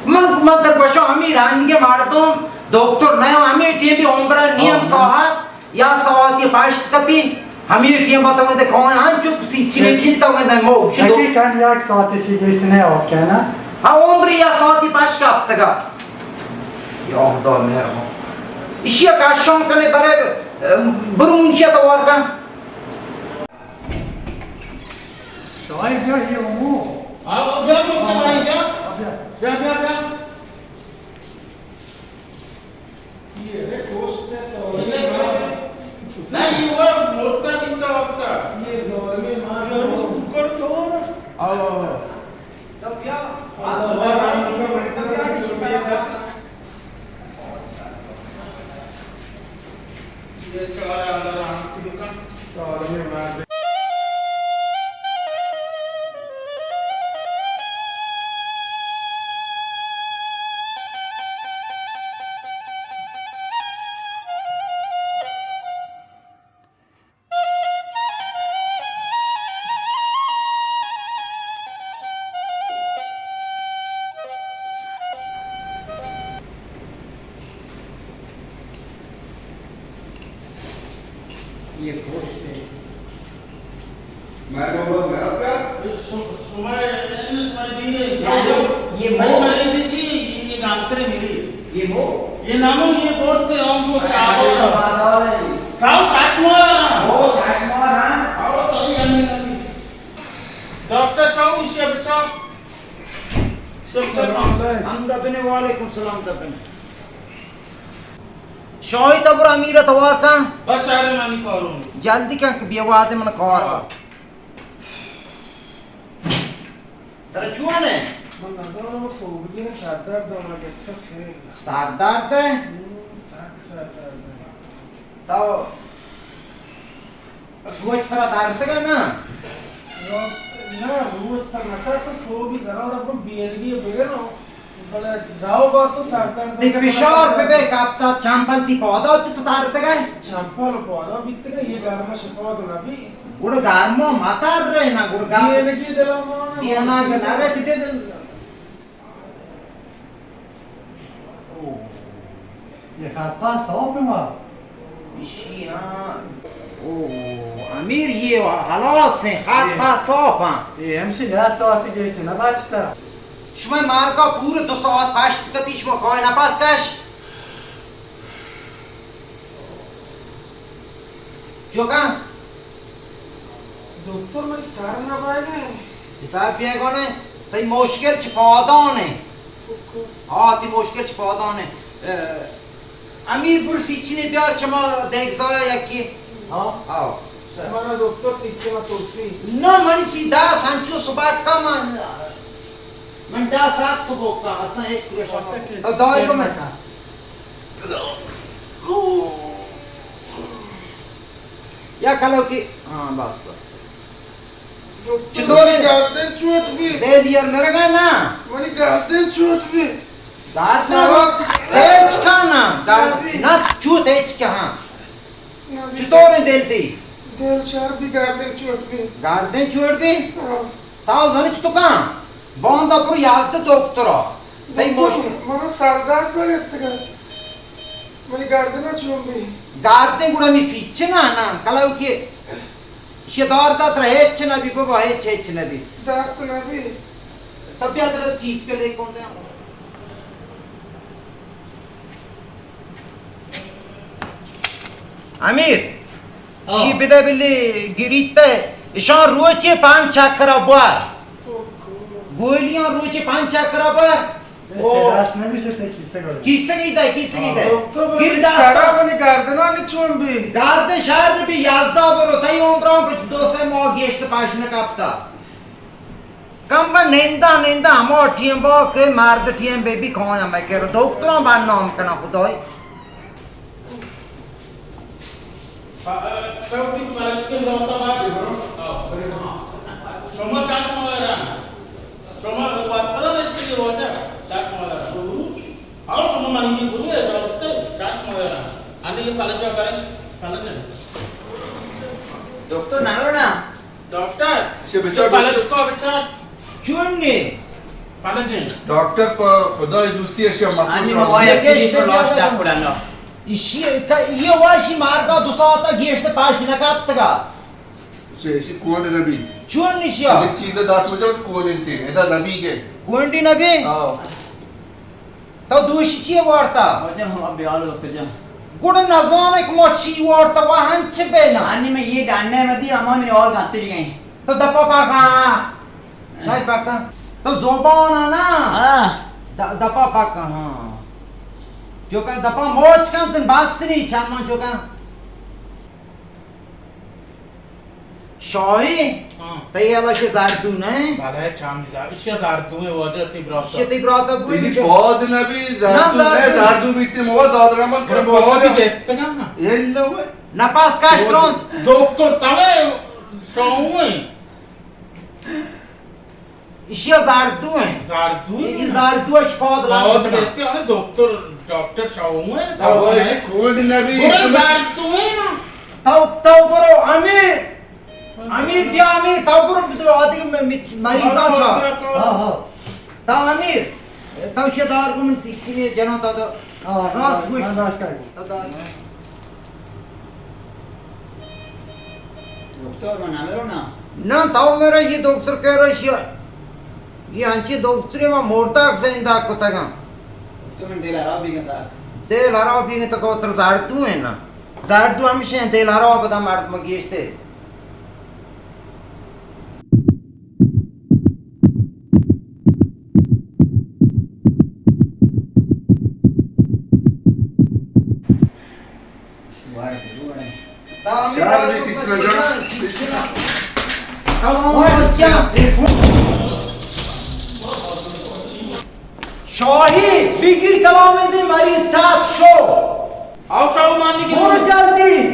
من مدر بشو ہمیں رانگے مردم دکتر نیا ہمیں ٹیم بھی عمرہ نیم ہاں. ساعت یا ساعت یہ پاشت کپی ہمیں ٹیم بتاؤں دے کون ہاں چپ سی چنے بھی بتاؤں دے مو شدو. یکی کن یک ساعت سی گیشت نہیں ہوت کہنا. ہاں عمر یا ساعت یہ پاشت کپ تگا. یا خدا مہربان. اشیا کاشان کنے برے برو منشیا توار کن. شاید بیا یہ امو. ہاں، بیا تو سواری بیا. بیا. بیا، بیا، بیا. یہ رے گوشت ہے تو. نہ، یہ وہ مرتا کتا وقتا. یہ زور میں مار. کر تو. آؤ، آؤ، آؤ. تو بیا. یہ پوسٹ ہے. میں بابا گھر کا. یہ سو-، سمائے، میں دین ہے. یہ مو-، مریض چی، یہ گانتر میری. یہ مو؟ یہ نامو، یہ بورتے ہم کو چاہو. چاہو ساچ مارا. وہ ساچ مارا. اور تو یہ امی نبی. ڈاکٹر صاحب، اسے بچا. اسے بچا. السلام علیکم. ہم دبنے، وعلیکم السلام دبنے. شاہی تبر امیر توار کن. بس آرے منی کارون. جلدی کن کہ بیا واد من کار. ترا چون ہے؟ من ندارم، سوگدی نے سردرد ہم گتا فیل. سردرد ہے؟ ہم، سخت سردرد ہے. تو روچ سرا دارتگا نا؟ رو-، نا، روچ سر نہ کار تو سوبی گھرا رب بیلگی بگنو. بلے راو با تو سردرد دی پشار پہ بے کپتا چمپل تی پادا تو تو دارتگا؟ چمپل پادا بیتگا، یہ گرمش پاد نبی. گڑ گرمو متر رہے نا، گڑ گرم. بیلگی دلا مانا. بیلگی نہ رہے تی دل. اوہ. یہ خط پاس صاف ہے ما. ایشی ہاں. اوہ، امیر یہ ہلاس ہیں، خط پاس صاف ہیں. یہ ہمشی یا ساعت گیشت نہ بچتا. شما مارکا پورے دو ساعت پشت کپی، شما کوئی نہ پاس کش. چوکاں؟ دکتر، منی سر نہ بایدیں. حساب بیگانے، تئی مشکل چہ پادانے. آ، تئی مشکل چہ پادانے. اه، امیر، برو سیچنے بیار چما دیگ زایا یکی. ہاں. آؤ. منا دکتر سیچنا ترسی. نہ، منی سی داس ہنچو سباک کم. من داس آک سبوک کا، اساں ایک پریشان. تو داری کو میں تھا. یا کلو کی، ہاں، بس، بس، بس۔ چطور ہے؟ گردن چوٹ بی۔ دے دیار میرے گا نا۔ منی گردن چوٹ بی۔ داس نہ ہو۔ ہیچ کھانا۔ گردن نہ چوٹ ہیچ کھانا۔ چطور ہے دل تی؟ دل شر بی، گردن چوٹ بی۔ گردن چوٹ بی؟ ہاں۔ تاو زنی چطور کن؟ باندا برو یازدہ دکترا۔ تئی دکتر، موش- منا سردرد اتگا۔ منی گردن چون بی؟ گردن گڑا می سیچ نہ، نہ، کلو کی شدار دات رہے ہچ نہ بی بابا، ہچ، ہچ نہ بی۔ دست نہ بی۔ تب بیا ترا چیز کے لے کون دے۔ امیر، ہاں۔ شی بدہ بلی گریتہ، اشان روچے پانچ چکر بوار۔ گولیاں روچے پانچ چکر بوار۔ او۔ دست نمیشه تے کیسه گولی۔ کیسه گی دای، کیسه گی دای۔ ہاں۔ تو بلی گردن چون بی؟ گردن شر بی، یازدہ برو، تئی عمران پہ دو سے ماہ گیشت پاش نہ کپتا۔ کم بہ نندا نندا ہما ٹیم با کہ مرد ٹیم بہ بی کایا مکر، دکتراں بدنام کنا خدای۔ شما شش ماه را، شما بستر نشتی واجہ، شش ماه را۔ اور شما منی کی بولو اجازت ہے، شش ماه را۔ آنے یہ پلجا کریں، پلجا۔ دکتر نہ نا۔ ڈاکٹر، چه بچار تو پلج ڈاکٹر؟ کو بچار۔ چون نی؟ پلج۔ ڈاکٹر پہ خدای دوستی اشیا مکو آنی شما۔ یکے شما لاش ڈاکٹر نا۔ ایشی کا، یہ واشی مارگا دو ساعتا گیشت پاش نکاپتگا۔ چه ایشی کون نبی؟ چون نشیا؟ یک چیز دست مجا کون انتی، ادا نبی گئے۔ کونڈی نبی؟ آو۔ تو دوشی چی وارتا؟ واجہ ہم اب بیال ہوتے جان۔ گڑا نزانے کہ ما چی وارتا و ہنچ بینا۔ آنی میں یہ ڈاننے مدی، اما میرے اور گانتے بھی گئے۔ تو دپا پاکا۔ شاید پاکا۔ تو زبان نا۔ ہاں۔ د-، دپا پاکا، ہاں۔ چوکا دپا موچ کن تن باس نہیں، چان ما چوکا۔ شاہی؟ ہاں۔ تئی حالا چہ زردو نہ؟ بلے، چامی زر-، اشیا زردو ہے واجہ، تئی برات۔ اشیا تئی برات بو۔ ایشی پاد نبی، زردو نہ، زردو۔ زردو بیتی مو داد رحمان پر پاد گپتگا نا۔ یہ نہ ہوئے۔ نپاس کاش رون۔ دکتر تمے شاہو ہیں۔ ایشیا زردو ہیں۔ زردو ہیں؟ یہ زردو اش پاد لگتے ہیں۔ دکتر، ڈاکٹر شاہو ہیں نا، تو ایشی کونڈ نبی۔ برو زردو ہیں نا۔ تو، تو برو امیر۔ امیر بیا امیر، تو برو بدو آدگہ م-، م-، مریضاں چا۔ ہاں، ہاں۔ تو امیر، تو شدار کو من سیکھتی جنو تو، تو ہاں، راست گوش۔ تو دار۔ دکتر، من نہ مرو نا۔ نہ، تو میرا یہ دکتر کہہ رہا ہے، یہ انچی دکتری ما مرداک زندہ کتگاں۔ دکتر، من دل خراب بیگا ساک۔ دل خراب بیگا تو کو تر زردو ہیں نا۔ زردو ہمشہ ہیں، دل خراب دا مرد ما گیشتے۔ شاہی، بگیر کلام دے مریض تاک شو۔ آؤ شاہو مانی کی برو جلدی۔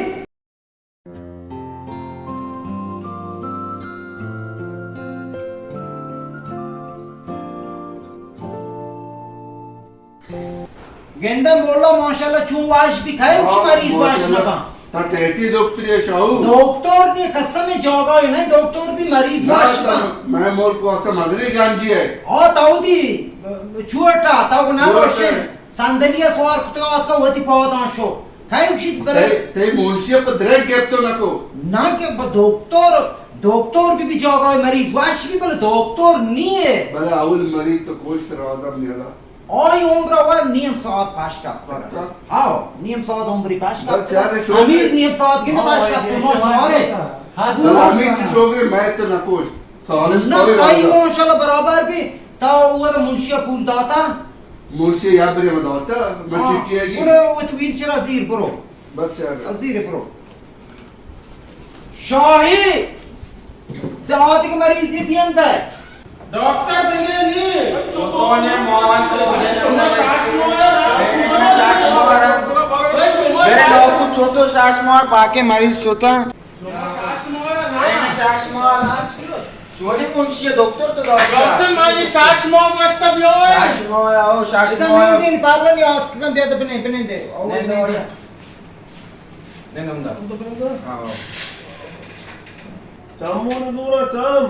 گندم مولا ماشاءاللہ چون واش بی کھائے، اچ مریض واش نہ با۔ تا ٹیٹی دکتری شاہو۔ دکتر نے قسم جاگا نہیں، دکتر بھی مریض واش با۔ میں مول کو اسا مدنی گانجی ہے۔ او تاو دی چوٹا، تاو نہ روشن۔ صندلی ء سوار کتگ آتکا وتی پاداں شو۔ کئے گوشیت بلے؟ تئی، تئی منشی ء پہ درگ گپتو نکو۔ نہ کہ بہ دکتر، دکتر بہ بی جاگہ مریض وش بی بلے دکتر نیے۔ بلے اول مریض تو کوشت را آدم نیلا۔ آئی عمر ور نیم ساعت پاش کپتگ۔ پکا؟ ہاو، نیم ساعت عمری پاش بس کپتگ۔ یار، شوق امیر ہے۔ نیم ساعت گندے پاش کپتگ، ما چارے۔ ہاں، تو امیر تو شوق ہے، میں تو نکوشت۔ سالم نہ، تئی ماشاءاللہ برابر بی۔ تا اودا منشی ء پول داتا؟ منشی یا بری ما داتا، من ہاں۔ چٹی آگی۔ گڑا وت ویل چیئر ء زیر برو۔ بس یار۔ ء زیر برو۔ شاہی، دادگ مریضی دیم دے۔ ڈاکٹر دیگه نی۔ چطور نے ماس شما شاش مار، شما شاش مار۔ بھائی شما میرے شاش ڈاکٹر چوتو شاش مار پاکے مریض شتا۔ شش ماہ نا؟ چونیں منشی دکتر تو دکتر؟ دکتر، ما یہ شش ماہ گوشتا بیائے۔ شش ماہ او، شش ادا ماہ۔ من دین پارو نہیں آت کم بیاد بنے، بنے دے۔ او نہیں، نہیں، نہیں۔ نہیں، نمدا۔ ہاں، او۔ چامو نزورا، چام۔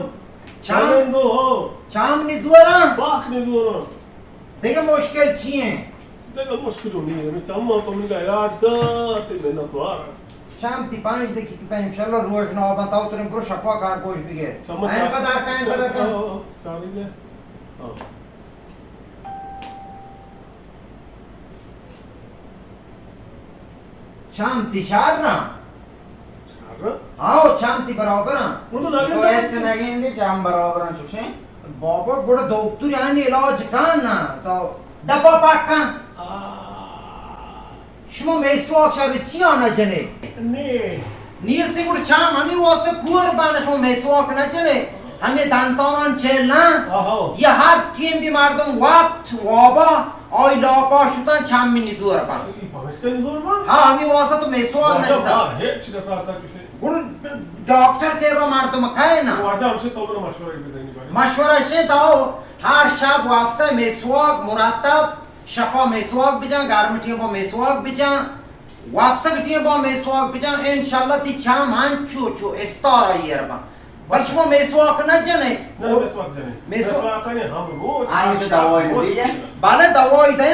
چام؟ چامو ہو۔ چام نزورا؟ پاک نزورا۔ دگہ مشکل چی ایں؟ دگہ مشکل نہیں ہے، چم تو من کا علاج کا، تے میں نہ تو آ رہا۔ شام تی پانچ دقیقہ تا انشاءاللہ روش نہ آبا، تاو ترین برو شپا کار گوش بگیر۔ شما این چار-، قدر کا، این قدر کا۔ ہاں، ہاں، چار ہی ہے۔ ہاں۔ چم تی شار نا؟ شار نا؟ ہاو، چم تی برابر ہاں۔ وہ تو لگے تو نا۔ اچھا نگین دی، چم برابر ہاں چوشیں۔ بابا، گڑا دکتر یعنی علاج کن نا، تو دپا پاک کن۔ آ۔ شما میسواک شر چیا نہ جنے؟ نے۔ نیستی گڑا چم ہمیں واسطے کور بان، شما میسواک نہ جنے۔ ہمیں دنتانان چیل نا۔ آہو۔ یہ ہر ٹیم بھی مردم وقت وابا آئی لاپا شتاں چم نزور با۔ ای پمشکا نزور با؟ ہاں، ہمیں واسطہ تو میسواک نہ واجہ جتا۔ با، ہیچ نہ تا کسے۔ گڑا ڈاکٹر کے رو مردم کہے نا۔ واجہ ہم سے تو منا مشورہ بھی دینی پڑی۔ مشورہ شے تو ہر شب وافسہ میسواک مرتب، شپا میسواک بجان، گرم ٹیم با میسواک بجان، وافسہ ٹیم با میسواک بجان، انشاءاللہ تی چم ہنچو چو استار آئی اربا۔ بل شما میسواک نہ جنے؟ نہ، او، میسواک جنے۔ میسواک۔ میسواک نے ہم روز آئی تو دوائی نہ دیے۔ بلے دوائی دے،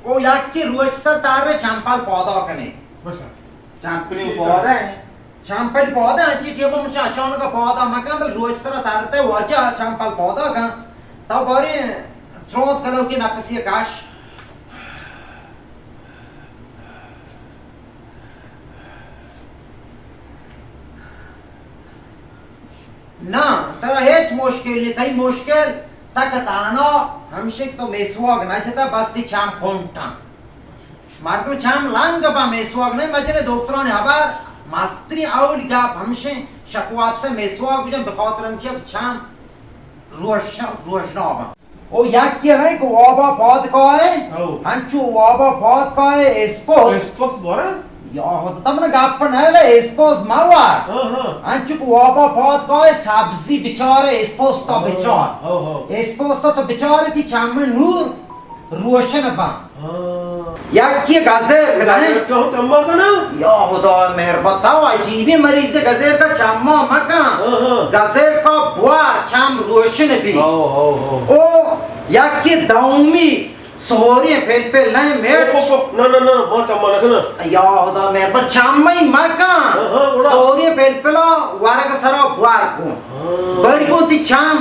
او یکی روچ سر تارے چمپل پادا کنے۔ بس۔ چمپلی پادا ہے۔ چمپل پادا ہے، چی ٹیبا مچا اچانک پادا مکن، بل روچ سر تارتے واجہ چمپل پادا کن۔ تو باری تروت کلو کی نفسی کاش۔ نا، ترا ہیچ مشکل نہیں، تئی مشکل تک تانا ہمشک تو میسواگ نہ جتا، بس تی چم کنٹاں۔ مردم چم لنگ با میسواگ نہیں، مجلے دکتران ہبر مستری اول گپ ہمشیں شکو آپ سے میسواگ بجن بخاطر ہمشک چم روش، روشنا با۔ او یکی ہے کہ وابا پاد کائے، او۔ انچو وابا پاد کائے، اسپوس۔ اسپوس بارا؟ یا خدا، تم نے گپ نہ لے، اسپوس ما وار۔ ہاں، ہاں۔ انچو کہ وابا پاد کائے، سبزی بچارے، اسپوس تا ہاں، بچار۔ ہاں، ہاں۔ اسپوس تا تو بچارے، تی چم نور روشن با۔ ہاں۔ یکی گزر کنے۔ گزر کا چما کنا؟ یا خدا مہربان، تو عجیبی مریض، گزر کا چما مکن۔ ہاں، ہاں۔ گزر کا بوار چم روشن بی۔ ہاں، ہاں، ہاں۔ او یکی دومی سہوری پلپل نہیں میٹ۔ اوف، اوف، اوف۔ نہ، نہ، نہ، ما چما نہ کنا۔ یا خدا مہربان، چمئی مکن۔ ہاں، ہاں، گڑا۔ سہوری پلپلا ورگ سرا بوار کو۔ ہاں۔ بری کو تی چم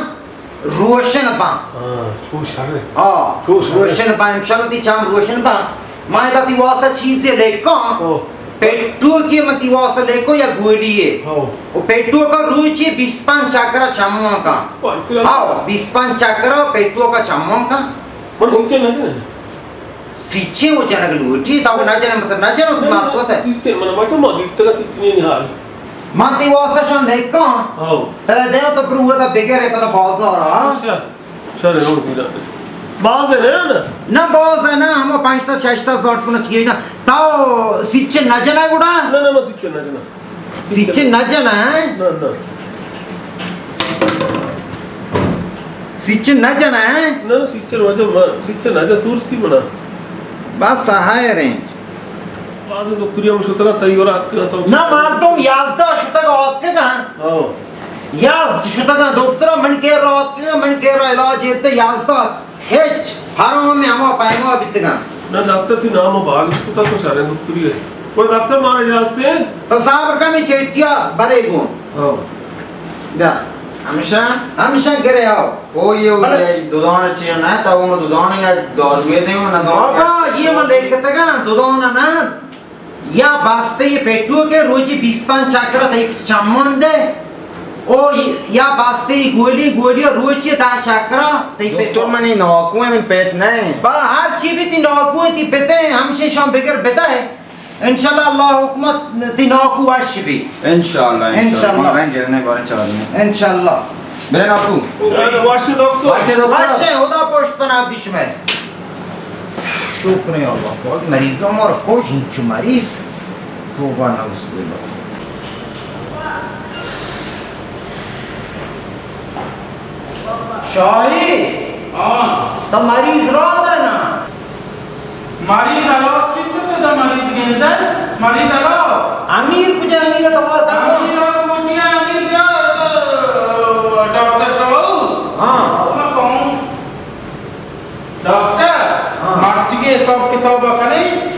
روشن باں۔ ہاں، چو شر۔ ہاں، چو شر۔ روشن باں، انشاءاللہ تی چم روشن باں۔ ما ادا تی واسطہ چیزے لیکاں۔ ہاں۔ پیٹو کی من تی واسطہ لیکو یا گولی ہے۔ ہاں۔ او پیٹو کا روچی بیست پنچ چکرا چماں کا۔ پنچ چکرا؟ ہاں، بیست پنچ چکرا پیٹو کا چماں کا۔ من سوچے نہ جنے۔ سیچیں وہ جنگ لوٹی، تا وہ نہ جنے، مطلب نہ جنے، نہ، ماسوس ہے۔ سیچیں، من، من تو ما دیتگا سیچیں نہیں حال۔ من تی واسطہ شان لیکاں۔ ہاں۔ ترا دیو تو پرو ہوتا بگرے پتا بازار، ہاں؟ اچھا۔ شر، روڈ میرا۔ باز ہے نا؟ نہ، باز ہے نا، ہم پانچ سو، شش سو زاٹ کو نہ چاہیے نا۔ تاو سیچیں نہ جنے گڑا؟ نہ، نہ، من سیچیں نہ جنے۔ سیچیں نہ جنے، ہیں؟ نہ، نہ۔ سیچیں نہ جنے، ہیں؟ نہ، نہ، سیچیں نہ جنے، سیچیں نہ جنے، ترسی منا۔ بس سہائے رہیں۔ باز دکتری ہم شتگا تئی ورا اتکگا تو۔ نہ، مردم یازدہ شتگا اتکگا۔ ہاں۔ یازدہ شتگا دکترا من کرا اتکگا، من کرا علاج ایتے یازدہ۔ ہچ، حرام ہما پیما بیتگاں۔ نہ، ڈاکٹر تی نام باز کتا تو شریں دکتری ہے۔ وہ ڈاکٹر مارا اجازت ہے؟ تو صبر کمی چیٹیا برے گون۔ ہاں۔ بیا۔ ہمیشہ؟ ہمیشہ گرے آؤ۔ او یہ ہو بلے۔ گیا، دودان چیئے نہ، تا وہ دودان یا داروے دے، نہ دودان۔ بابا، یہ من دیکھتے گا، دودان نہ۔ یا باستے یہ پیٹو کے روچی بیست پنچ چکرا تئی چمون دے۔ او یا باستے یہ گولی، گولی روچی دہ چکرا تئی پیٹ۔ دکتر منی ناکو ہے، من پیٹ نہیں۔ با ہر چی بھی تی ناکو ہے، تی پتے ہیں، ہمشے شام بگر بتا ہے۔ انشاءاللہ اللہ حکمت تی ناکو وش بھی۔ انشاءاللہ، انشاءاللہ۔ انشاءاللہ۔ ما رنگ گرنے بارے چاہنے۔ انشاءاللہ۔ میرے ناکو۔ واشے دکتر۔ واشے دکتر۔ واشے، خدا پشت پناہ بیش میں۔ شکر ہے اللہ پاک، مریض ہمارا خوش، ہنچو مریض۔ توبہ نعوذ باللہ۔ شاہی، ہاں۔ تو مریض را دانا۔ مریض ہلاس بیت تو دا مریض گندے؟ مریض ہلاس۔ امیر کجا؟ امیر تو آتا۔ امیر کوٹی، امیر بیا، ڈاکٹر شاہو۔ ہاں۔ کون؟ ڈاکٹر، ہاں۔ مرچی کے حساب کتاب کنے؟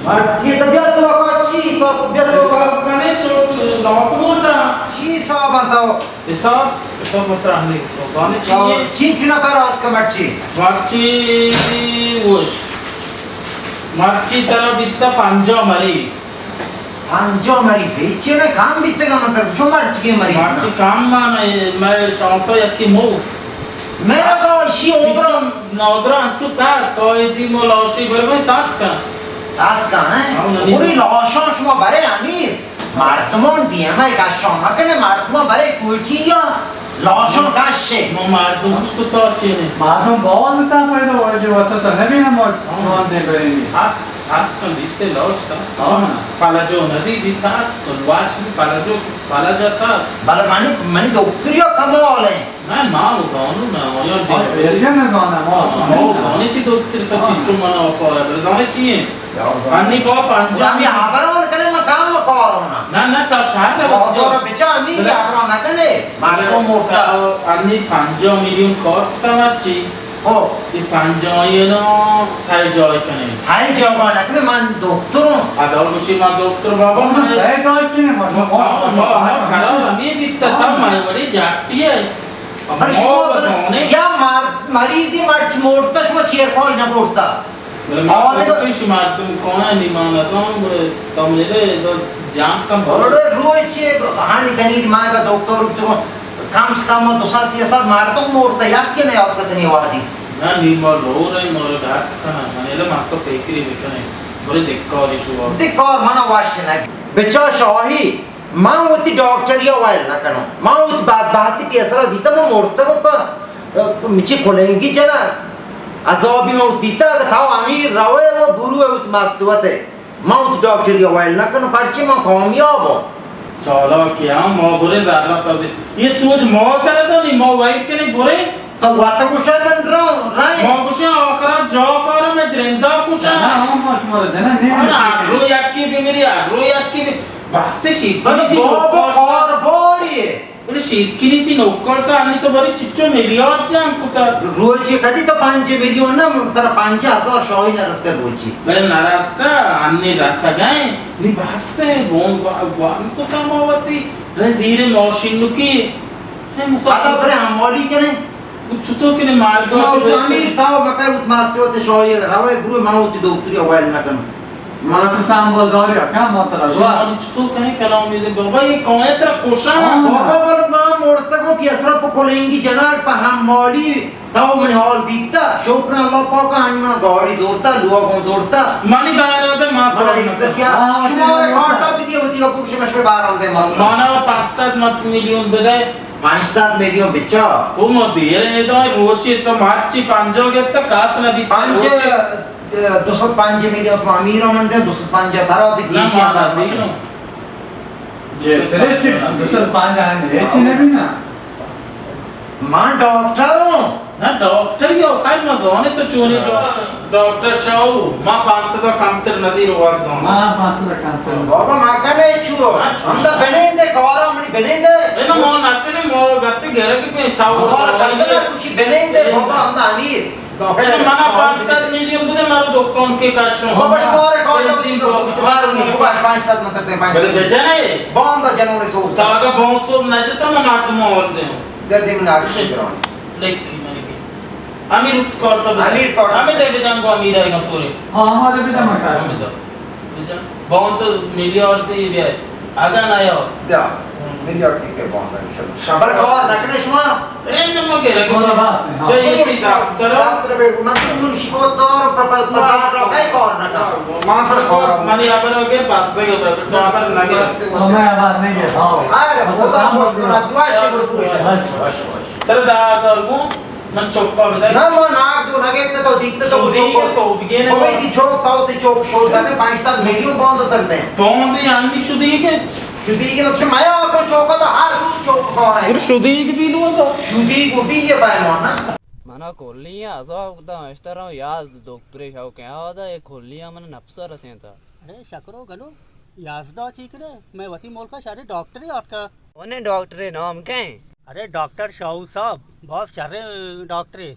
مرچی تو بیا تو کا چی حساب، بیا تو کا۔ حساب کنے، چوٹ لاکھ موٹا۔ چی حساب آتا؟ حساب، حساب مترا ہمیں حساب۔ آنے تو چیئے؟ چین چنا پر آت کا مرچی؟ مرچی وش۔ مرچی ترا بیتا پنجاہ مریض۔ پنجاہ مریض، ہچی نہ کم بیتگا من تر چو مرچی کے مریض نا۔ مرچی کم مان، میں شانسا یکی مو۔ میرا کا اشی عمر۔ نادرا انچو تر، قائدی مو لاشی برمے تات کن۔ تات کن، ہیں؟ ہاں، نہیں۔ پوری لاشاں شما برے امیر۔ مردمان دیما کشان مکنے، مردمان برے کوٹی یا لاشان کشے۔ ما مردم است تا چینے؟ مردم باز تا پیدا وجه واسطه نبینم ما جوان دے برینی۔ حق، حق کن دیتے لاش تا۔ ہاں۔ پلا جو ندی دیتا، تو واش بھی پلا جو، پلا جاتا۔ بلے منی، منی دکتری کمال ہے۔ نہ، ما او زانو نہ، آیا دے۔ آیا نہ زانا، ما او زانو۔ ما او زانی تی دکتر تو چیچو منا او پا، بلے زانے چی ہے؟ انی با پنجاہ۔ ہمیں ہبران کرے، ما کام کارونا۔ نہ، نہ، تا شہر نہ بازار بچا، ہمیں کہ ہبران نہ کرے۔ مردم مرتا۔ انی پنجاہ میلیون کار کتا مرچی۔ او۔ یہ پنجاہ یہ نا سائی جای کنے۔ سائی جای نہ کرے، من دکتروں۔ ادا گوشی من دکتر بابا، من سائی جای کنے، ما، ما، ما، ما، قرار ہمیں بیتا تا، ما بڑی جاتی ہے۔ بلے شما یا مر-، مریضی مرچ مرتا، شما چیر پای نہ برتا۔ بلے ما آدگہ چش مردم کون ہے، نی ما نزان، بلے تو میرے دا جان کم بڑے روچے ہانی دنید ما دا دکتر تو کم سے کم دو سد سے سد مردم مرتا، یک کے نہ یاد کتنی وادی۔ نہ، نی ما لور ہے، مارا درد کنا، من علم حق فکری بکنے، بلے دکاری شو۔ دکار منا واش نہ۔ بچا شاہی، من وتی ڈاکٹری ءَ ویل نہ کناں۔ من وتی بدبہتی پیسرا دیتہ، من مرتگاں پہ، پہ مچی کلنگی جنگ۔ عذابی من وتی دیتہ، اگہ تو امیر روئے و بروئے وتی مستوتے۔ من وتی ڈاکٹری ءَ ویل نہ کناں، پرچی من کامیاب آں۔ چالاکے ہم، ما برے زرا تا دے۔ یہ سوچ ما ترا دانی، ما ویل کنی برے۔ تو وت گوشئے من رواں، رئیں۔ ما گوشیں آخرا جاہ کارا مئے جندا کشاں۔ جناں ہم ما شمارا جناں نیم۔ ہر رو یکی بمیری، ہر رو یکی بی-، بس چی؟ بلے بابا کارباری ہے۔ بلے شیرکنی تی نوکر تا انی تو بری چچو میلیارد جان کتا۔ روچی کدی تو پنج میلیون نہ، ترا پنجاہ ہزار شاہی نہ رستے روچی۔ بلے نہ رستا، انی رسگئے، نی بس ہے، بون گوا-، گوان کتا ما وتی، رہ زیر ماشین نکی۔ ہے مسافر۔ ادا برے حمالی کنے۔ چطور کنے مال شما تو امیر تاو مکہ وت ماستے وت شاہی روئے برو، من وتی دکتری ءَ ویل نہ کناں۔ ما تو سامبل داری کم ما ترا گوا۔ شما چطور کنے کلام دے بابا، یہ کون ہے ترا کشاں؟ ہاں۔ بابا بل ما مرتگو پیسرا پہ کلینگی جناگ پہ حمالی، تاو من حال دیتا۔ شکر اللہ پاک، ہنی من گاڑی زورتا، لوگوں زورتا۔ منی باہر آدم ما منا عزت کیا؟ ہاں، شما ہاں۔ کاٹا بھی دیا ہوتی ہے، پوچھ مشورے باہر آدم مسئلہ۔ مانا پانچ سد مت میلیون بدے۔ پنچ سد میلیون بچا۔ او ما دیر ہے، تو روچی تو مرچی پنجاہ گپتا کاس نہ بیت۔ پنج، روچی۔ دو سد پنجاہ میلیون تو امیر من دے، دو سد پنجاہ ترا دے نہ، کیشی ما آمد۔ نزیروں۔ یہ سرش دو سد پنجاہ ہے، یہ چی نبی نا؟ من ڈاکٹر ہوں۔ نہ، ڈاکٹر یا خیر ما زانے تو چونی ڈا-، ڈاکٹر شاہو، ما پانچ سد کمتر نزیر واز زانے۔ ما پانچ سد کمتر۔ بابا ما کنے چو، ہاں، چو۔ ہم دا بنین دے، کارا منی بنین دے۔ اے نا ما نہ کنے، ما گتے گرگ پہ تاو۔ ہمارا کسنا کچھ بنین دے، بابا ہم دا امیر۔ ڈاکٹر اے نا منا پانچ سد میلیون بدے، مارو دکان کے کاشوں۔ بابا شمار کارا بنزین بہت۔ بابا پانچ سد متر دے، پانچ سد۔ بلے بجنے۔ باندا جنون سو۔ ساگا باندا سو نجتا ما مردم اور دے۔ گڈی من آگے سے گرانی۔ لکھی منی بھی۔ امیر کارٹا بجن۔ امیر کارٹا۔ ہمیں دے بجن کو امیر آئے گا پورے۔ ہاں، ہمارے بجن میں کار۔ ہمیں دے بجن۔ باندا میلیارد تی بیا۔ اگا نہ آیا۔ بیا۔ میلیارد تی کے باندا انشاءاللہ۔ شاباش۔ بلے کار نہ کنے شما۔ اے نہ مگے رکھو۔ تھوڑا باس ہے، ہاں۔ بے یہ چیز دفتر۔ دفتر بے، من تو منشی کو دور پر، پر، بازار رو کئی کار نہ کر۔ من تو کار۔ منی ابر ہو گئے، پانچ سو کے بابر، تو ابر نہ گئے۔ بس تو میں ابر نہیں گئے، ہاں۔ ارے، وہ تو خدا سامنے خوش بنا، دعا شکر کرو۔ بس۔ بس، بس۔ ترا دہ ہزار گوں من چکا بدئے۔ نہ، ما ناک دو نہ گپت تو دیکھتے تو سودی چوک کے کو۔ سودگے نے بھائی کی چوک تو تے چوک شو دنے پانچ سد میلیون پاؤنڈ تر دے۔ پاؤنڈ ہی آنگی شدی کے۔ شدی کے بچے میں آپ کو چوکا تو ہر روز چوک اگر شدیگ بی لوگا۔ شدیگ و بی یہ پیمانا۔ منا کلی عذاب کتا، اشتر ہوں یاز دکترے شوقیں آدا، یہ کلی من نفس رسینتا۔ اڑے شکرو گنو، یازدہ چی کرے؟ میں وتی ملکا شریں ڈاکٹرے آتکا۔ انہیں ڈاکٹرے نام کئے؟ اڑے ڈاکٹر شاہو صاحب، بہت شریں ڈاکٹرے۔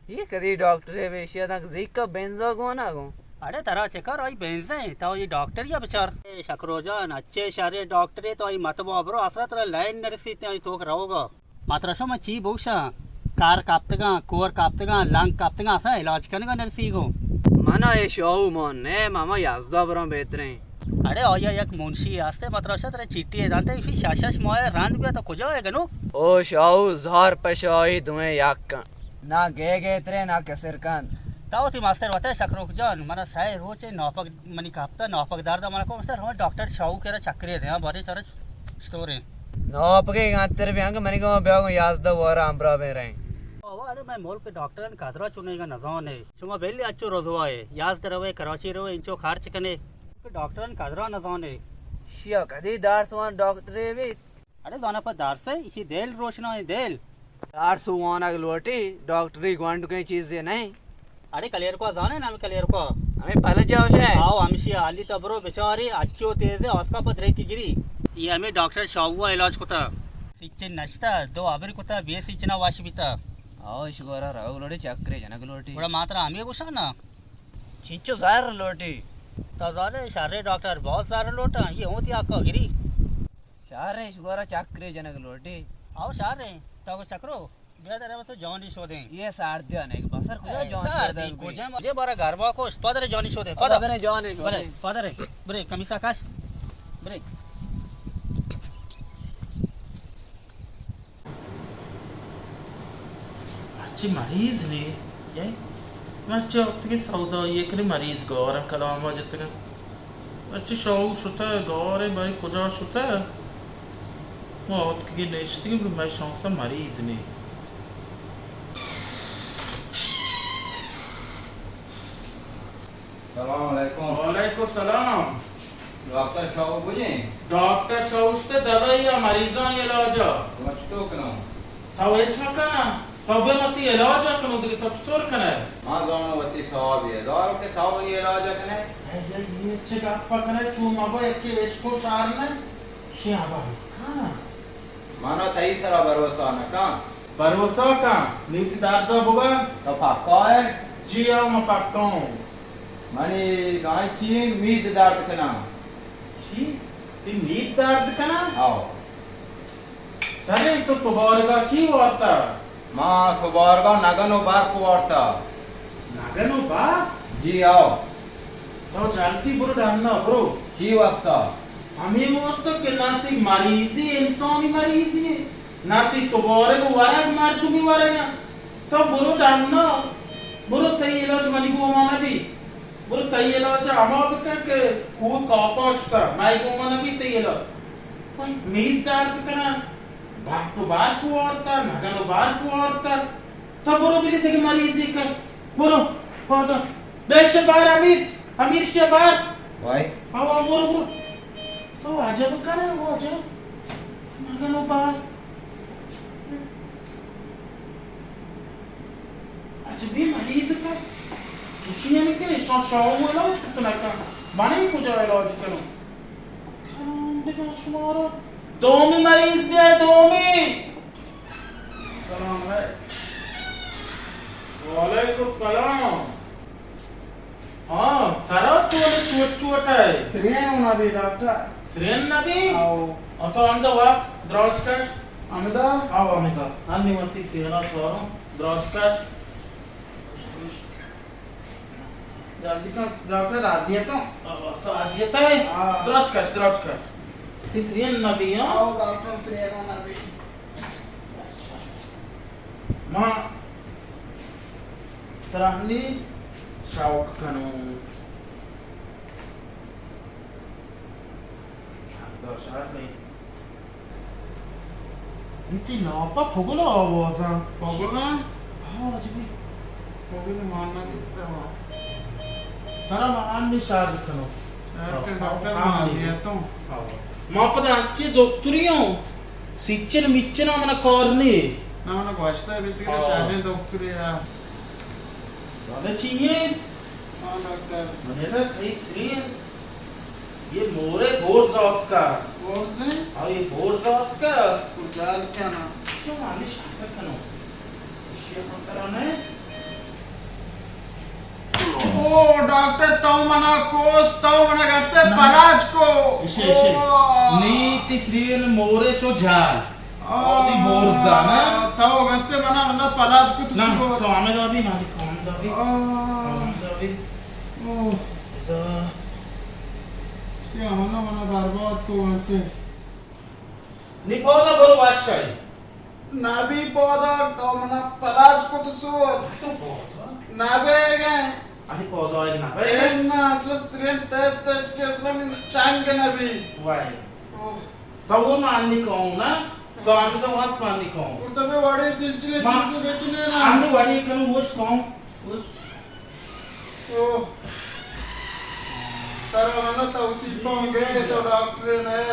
یہ کدی ڈاکٹرے بیشی دنک زیکا بینزا گونا گو۔ اڑے ترا چکر آئی بینزیں، تو یہ ڈاکٹر یا بچار۔ اے شکرو جان، اچھے شریں ڈاکٹرے، تو آئی مت بابرو، اصلا ترا لائن نرسیتے آئی توک روگا۔ ماترا شما چی بوشاں؟ کار کپتگاں، کور کپتگاں، لنگ کپتگاں، اصلا علاج کنگا نرسیگو۔ منا اے شاہو مان نے، ماما یازدہ براں بہتریں۔ اڑے آیا یک منشی ہستے، ماترا شا ترا چٹی دانتے، ایشی شش شش ماہ رند بیا تو کجا ہے گنو؟ او شاہو زہر پہ شاہی دوئیں یکاں۔ نہ گے گے ترے نہ کسر کن۔ تا وتی ماستر وتے شکروک جان، منا سہ روچے ناپک منی کپتا، ناپک درد منا کو مستر ہم ڈاکٹر شاہو کرا چکرے دے، ہاں، بارے چارا چطوریں؟ ناپکے گانتر بیانگ منی گو بیاگو یازدہ وارا امرا بے رہے۔ بابا، اڑے میں ملک ڈاکٹرن قدرا چنے گا نزانے۔ شما بیلی اچو رضوا ہے، یازدہ روے کراچی روے انچو خرچ کنے۔ ڈاکٹرن قدرا نزانے۔ شیا کدی دارسوان ڈاکٹرے بیت؟ اڑے زانا پہ دارسے، ایشی دل روشنا ہے، دل۔ دارس وانگ لوٹی، ڈاکٹری گوانڈکیں چیزے نہیں۔ اڑے کلیرکو زانے نام کلیرکو؟ ہمیں پہلے جاوش ہے۔ آو ہمشی حالی تو برو بچاری، اچو تیزے، آسکا پہ دریکی گری۔ یہ ہمیں ڈاکٹر شاہوا علاج کتا۔ سچن نشتا، دو ابر کتا، بے سچنا واش بیتا۔ آو شگورا رو لوٹی، چکرے جنگ لوٹی۔ گڑا ماترا ہمیں گوشانا۔ چنچو زہر لوٹی؟ تا زانے شرے ڈاکٹر بہت زہر لوٹا، یہ ہوتی آکا گری۔ شہر اش گورا چکرے جنگ لوٹی۔ آو شہر ایں، تو کو چکرو، بیا در تو جانی شودیں۔ یہ ساردیا نہیں، بسر کجا اے، جان ساردی شودگ بی؟ کجا مجھے بارا گھر با کو، پدر جانی شودیں، پدر۔ پدر جانی شودیں۔ برے، پدر، برے، کمیسا کاش، برے۔ مرچی مریض نے، اے؟ مرچی وقت کے سودا یہ کرے مریض گورن کلام جتگن۔ اچ شاہو شتہ گار ء، باریں کجا شتہ؟ ما آتکگیں نشتگیں، بلے مئے شانس ء مریض نے۔ سلام علیکم۔ وعلیکم السلام۔ ڈاکٹر شاہو کجیں؟ ڈاکٹر شاہو شتہ دوائی ء، مریضانی علاج ء۔ شما چطور کنو؟ تو ہچ مکن ء، تو بیا وتی علاج ء کنو دگہ، تو چطور کنئے؟ ما زانو وتی سواب ء، زانو کہ تو منی علاج ء کنئے۔ اے، اے، اے چہ گپ ء کنئے، چو مگو یکے عشق و شار نہ، شی ہبر مکن ء۔ منا تئی سرا بھروسہ نہ کن۔ بھروسہ کن، نی وتی درد ء بگن۔ تو پکا ئے؟ جی ہاں، من پکا ہوں۔ منی گائیں چی مید درد کناں۔ چی؟ تی مید درد کناں؟ ہاؤ۔ سرے، تو سبارگا چی وارتا؟ ما سبارگا نگن و برف وارتا۔ نگن و برف؟ جی آؤ۔ تو جلدی برو ڈنا، برو۔ چی واسطہ؟ ہمے واسطہ کہ نہ تی مریضی انسانی مریضی ہے، نہ تی سبارگ و ورگ مردمی ورگ ہے۔ تو برو ڈنا، برو، تئی علاج منی گوما نبی۔ برو تئی علاج ہما بکن کہ کوہ کاپا شتا، مئے گوما نبی تئی علاج۔ وای، مید درد کنن، برف و برف وارتا، نگن و برف وارتا۔ تو برو بلی دگہ مریضی کن۔ برو، پادا۔ بے شبار امیر، امیر شبار۔ وای۔ آوا، برو، برو۔ تو عجب کنه، واجه. نگنو با. عجبی مریض که. چوشی یعنی که ایشان شاو علاج کت نکن. من این کجا علاج کنم؟ کلام بگن شما را. دومی مریض بیای، دومی. سلام علیکم. وعلیکم السلام. ہاں، ترا چون چوٹ چوٹ ہے؟ سرین نہ بی ڈاکٹر۔ سرین نہ بی؟ آؤ۔ آ تو ہمدا واپس دراج کش۔ ہمدا؟ آؤ ہمدا۔ ہنی وتی سینا چاروں دراج کش۔ جلدی کن، ڈاکٹر راضی ہے تو؟ آؤ، تو راضی ہے؟ ہاں۔ دراج کش، دراج کش۔ تی سرین نہ بی، ہاں؟ آؤ ڈاکٹر، سرین نہ بی۔ ما ترا ہنی شوق کنوں۔ دو شار نہیں۔ انتی لاپا پگل آوازاں۔ پگل؟ ہاں، عجبی۔ پگل مانا بیتا ہوا۔ ترا ما ہنی شار کنوں۔ ڈاکٹر، ہاں، ڈاکٹر ہاں، ما ہاں۔ زیتوں۔ ہاں۔ ما پدا انچی دکتری ہوں۔ سیچن میچن ءَ منا کار نے۔ نا، منا گوشتہ بیت کہ ہاں۔ شریں دکترے ءَ۔ بابا چی اے؟ ہاں ڈاکٹر۔ من ءَ تئی سرین، اے مورے بورز آتکا۔ بورز اے؟ ہاں، اے بورز آتکا۔ تو جال کن نا؟ تو ہمیں شاکر کنو۔ اشی ءَ من ترا نہ او ڈاکٹر، تو منا کوش، تو منا گتے نہ۔ پلاج کو۔ اشی، اشی۔ او۔ نی تئی سرین مورے شو جال۔ آ، او تئی بورزا نا۔ تو گتے منا، منا پلاج کو تو نہ، شروع۔ تو ہمیں دابی، نہ، تو ہمیں دابی۔ آ۔ ہمیں دابی۔ او۔ ادا۔ اشی ہمنا، منا برباد کو گتے۔ نی پودا برو واشائی۔ نبی پودا تو منا پلاج کت سوت۔ تو پودا؟ نبیگیں۔ انی پودا اے نبیگیں؟ اے نا، اصلا سرین تچ تچ کے اصلا چنگ نبی۔ وای۔ اوہ۔ تو وہ مانی کہوں نا؟ تو ہم تو واس مانی کہوں۔ اور تبے وڑے سلسلے ما-، چیزیں بکنے نا۔ ہم تو وڑے کنوں وش کہوں۔ وش۔ اوہ۔ ترا منا توسیپ ہوں گے تو ڈاکٹر نے۔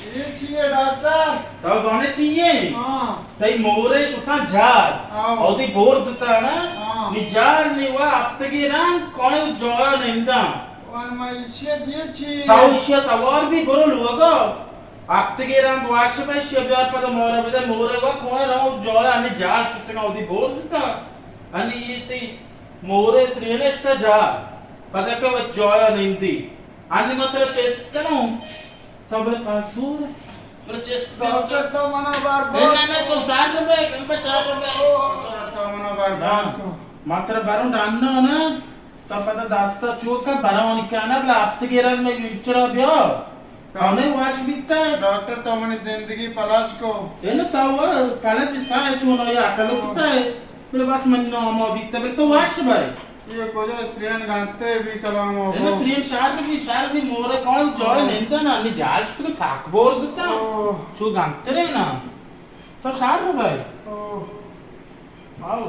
اے چی اے ڈاکٹر؟ تو زانے چی اے؟ ہاں۔ تئی مورے شتاں جار۔ ہاں۔ او دی بورز تا نا؟ ہاں۔ نی جار نی وا ہفتگی رنگ کوئی جایا ننداں۔ وان ما ایشی دیے چی؟ تو ایشی سوار بی برو لوگا۔ ہفتگی رنگ واش بی، ایشی بیار پدا مورا بدے، مورے وا کوئی رو جایا نی جار شتگا او دی بورز تا۔ انی اے تئی مورے سرینشتہ جار، پدا کہ وت جایا نندی۔ انی من ترا چست کنوں، تو بلے پاسور، بلے چست کن۔ ڈاکٹر تو منا بار نہ، نہ، نہ، تو شار بے، کم پہ شار بے۔ تو منا بار نہ، بار کو۔ من ترا بروں ڈنو نا، تو پدا دستا چوکا بروں نکانا، بلے ہفتگی رنگ میں ویلچرا بیا۔ ہمے واش بیتا۔ ڈاکٹر تو منی زندگی پلاج کو۔ اے نا تو پلاج تا ہے چون یا اٹلو کتا ہے۔ بلے بس من ناما بیتا، بلے تو واش بھائی۔ یہ کجا سرین گانتے بھی کلام ہو۔ اے نا سرین شار بھی، شار بھی مورے کون جوائے نہیں تھا نا، نی جاش تو ساک بور دیتا۔ اوہ۔ چو گانتے رہے نا۔ تو شار بھائی۔ اوہ۔ آؤ۔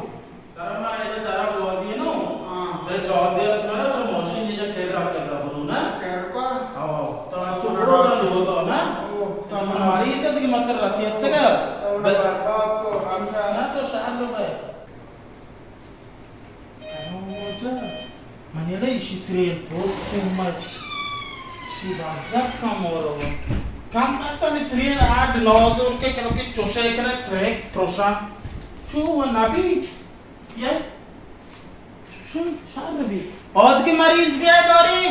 ترا ما ادا ترا گوازی نو۔ ہاں۔ ترا چار دے اچ مرا، پر موشن جا کرا کرا برو نا۔ کرا؟ ہاں، تو اچو برو نا لوگا نا۔ او، تو من مریض ہے، دیگه متر رسیت تگا۔ تو من بس۔ برباد کو، ہمشا۔ نا تو شاہ لو بھائی۔ کرو جا۔ من یلا ایشی سرین پوست چومت۔ شی بازک کم مورو۔ کم اتنی سرین آڈ نوزور کے کرو کے چوشے کرے تریک پروشا۔ چو و نبی۔ یہ شر بی۔ پاد کے مریض بیا داری۔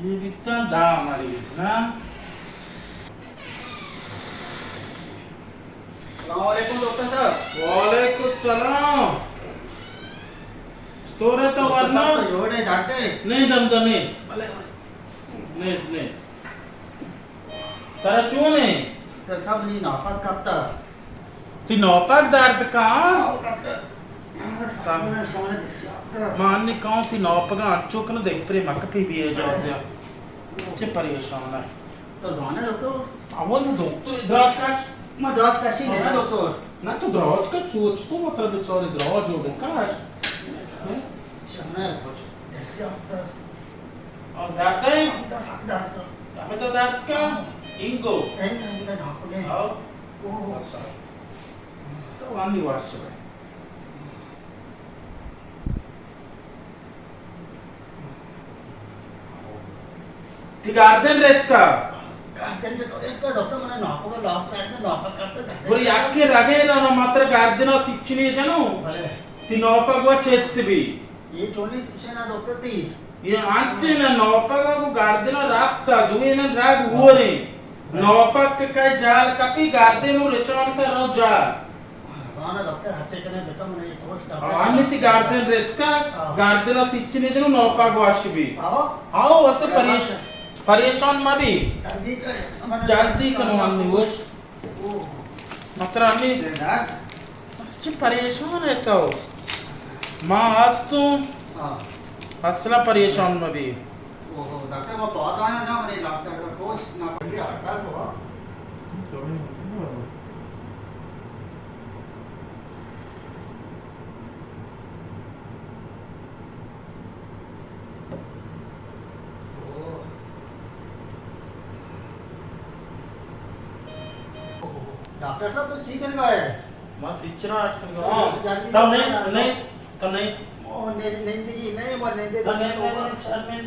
یہ بیتا دا مریض نا۔ السلام علیکم ڈاکٹر صاحب۔ وعلیکم السلام۔ تو رہتا ورنا؟ ڈاکٹر صاحب تو یوڑے ڈاکٹر۔ نہیں دم دم نہیں۔ بھلے۔ نہیں نہیں۔ ترا چون اے؟ تو سب نی ناپک کپتا۔ تی ناپک درد کاں؟ آؤ، ڈاکٹر۔ سب۔ من شما نے دیکھ سیا۔ مان نی کاؤں تی ناپگاں اچو کنو دیکھ پرے مک پی بی اے جازیا۔ چے پریشان ہے؟ تو زانے ڈاکٹر؟ اول ڈاکٹر دراج کش۔ ما دراج کشی نہیں ڈاکٹر۔ نہ تو دراج کش، سوچ تو مطلب بیچارے دراج ہو بکش۔ ہیں؟ شما نے کچھ دیکھ سیا۔ اور درد ہے؟ ہم تو سک درد کن۔ ہمیں تو درد کن؟ ہاں۔ انگو؟ انگو، انگو ناپگے۔ ہاں۔ اوہ۔ اچھا۔ تو وانی واش ہے۔ تی گاردن ریتکا؟ گاردن چطور ریتکا؟ ڈاکٹر، من ناپگا لاپ گاردن ناپگ کرتا گاردن۔ گڑا یکے رگے نا، نا ماتر گاردنا سچنی جنو۔ بلے۔ تی ناپگ و چست بی۔ یہ چونی سوچے نا ڈاکٹر تی؟ یہ انچے نا نوپگ کو گاردن رابطہ دوئے نا رگ ہوریں۔ نوپگ کے کئی جال کپی گاردن و رچان کا رو جال۔ زانا ڈاکٹر ہر چیز کنے بکم نہیں کوش ڈاکٹر۔ آنی تی گاردن ریتکا، ہاں۔ گاردن سچنے جنو نوپگ واش بی۔ ہاں۔ ہاں، واسے پریش-، پریشان ما بی۔ جلدی کر۔ جلدی کنو ہم نوش۔ مطلب ہمیں بس چی پریشان ہے تو؟ ما ہستوں۔ ہاں۔ اصلا پریشان مبی۔ اوہو، ڈاکٹر، ما پاد آیا نا، منی ڈاکٹر کا کوش نا پڑی ہڑتال کو۔ سوری۔ ڈاکٹر صاحب، تو چی کنگا ئے؟ ما سیچنا اٹکنگا۔ ہاں، جلدی تو جلدی نہیں، جلدی۔ نہیں، تو نہیں۔ او، نہیں، نہیں دیگی، نہیں، وہ نہیں دے تو نہیں، نہیں، نہیں، شرم نہیں۔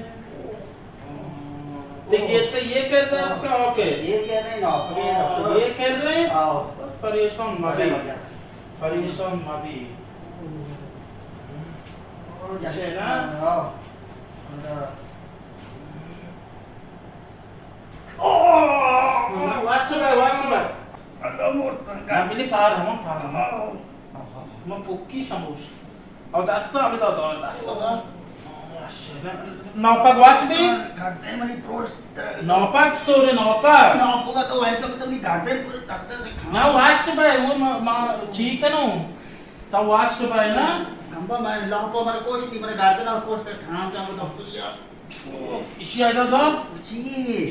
دیکھیے، اس سے یہ کہتے ہیں کہ اوکے۔ یہ کہہ رہے ہیں نا، اوکے، ہاں، ڈاکٹر۔ یہ کہہ رہے ہیں۔ ہاں۔ بس پریشان مت بلے، بی۔ بلے۔ پریشان مت بی۔ او، جلدی۔ ہے نا؟ ہاں۔ واش بئے، واش بئے۔ اللہ مرتن۔ من بلی پار ہم، پار ہم۔ من پوکی شموش۔ او دستا ہمیں دادا، دستا دا۔ ناپاک واش بی؟ گردن منی پروشت۔ ناپاک چطور ہے، ناپاک؟ ناپاک تو ہے تو تو نہیں گردن پروشت، گردن میں کھانا۔ نہ واش بئے، وہ ما، ما چی کنوں؟ تو واش بئے نا؟ کمبا میں لاپا مر کوش کی، من گردن اور کوش تر کھان جاؤں دکتریا۔ ایشی ءَ ادا دار؟ چی؟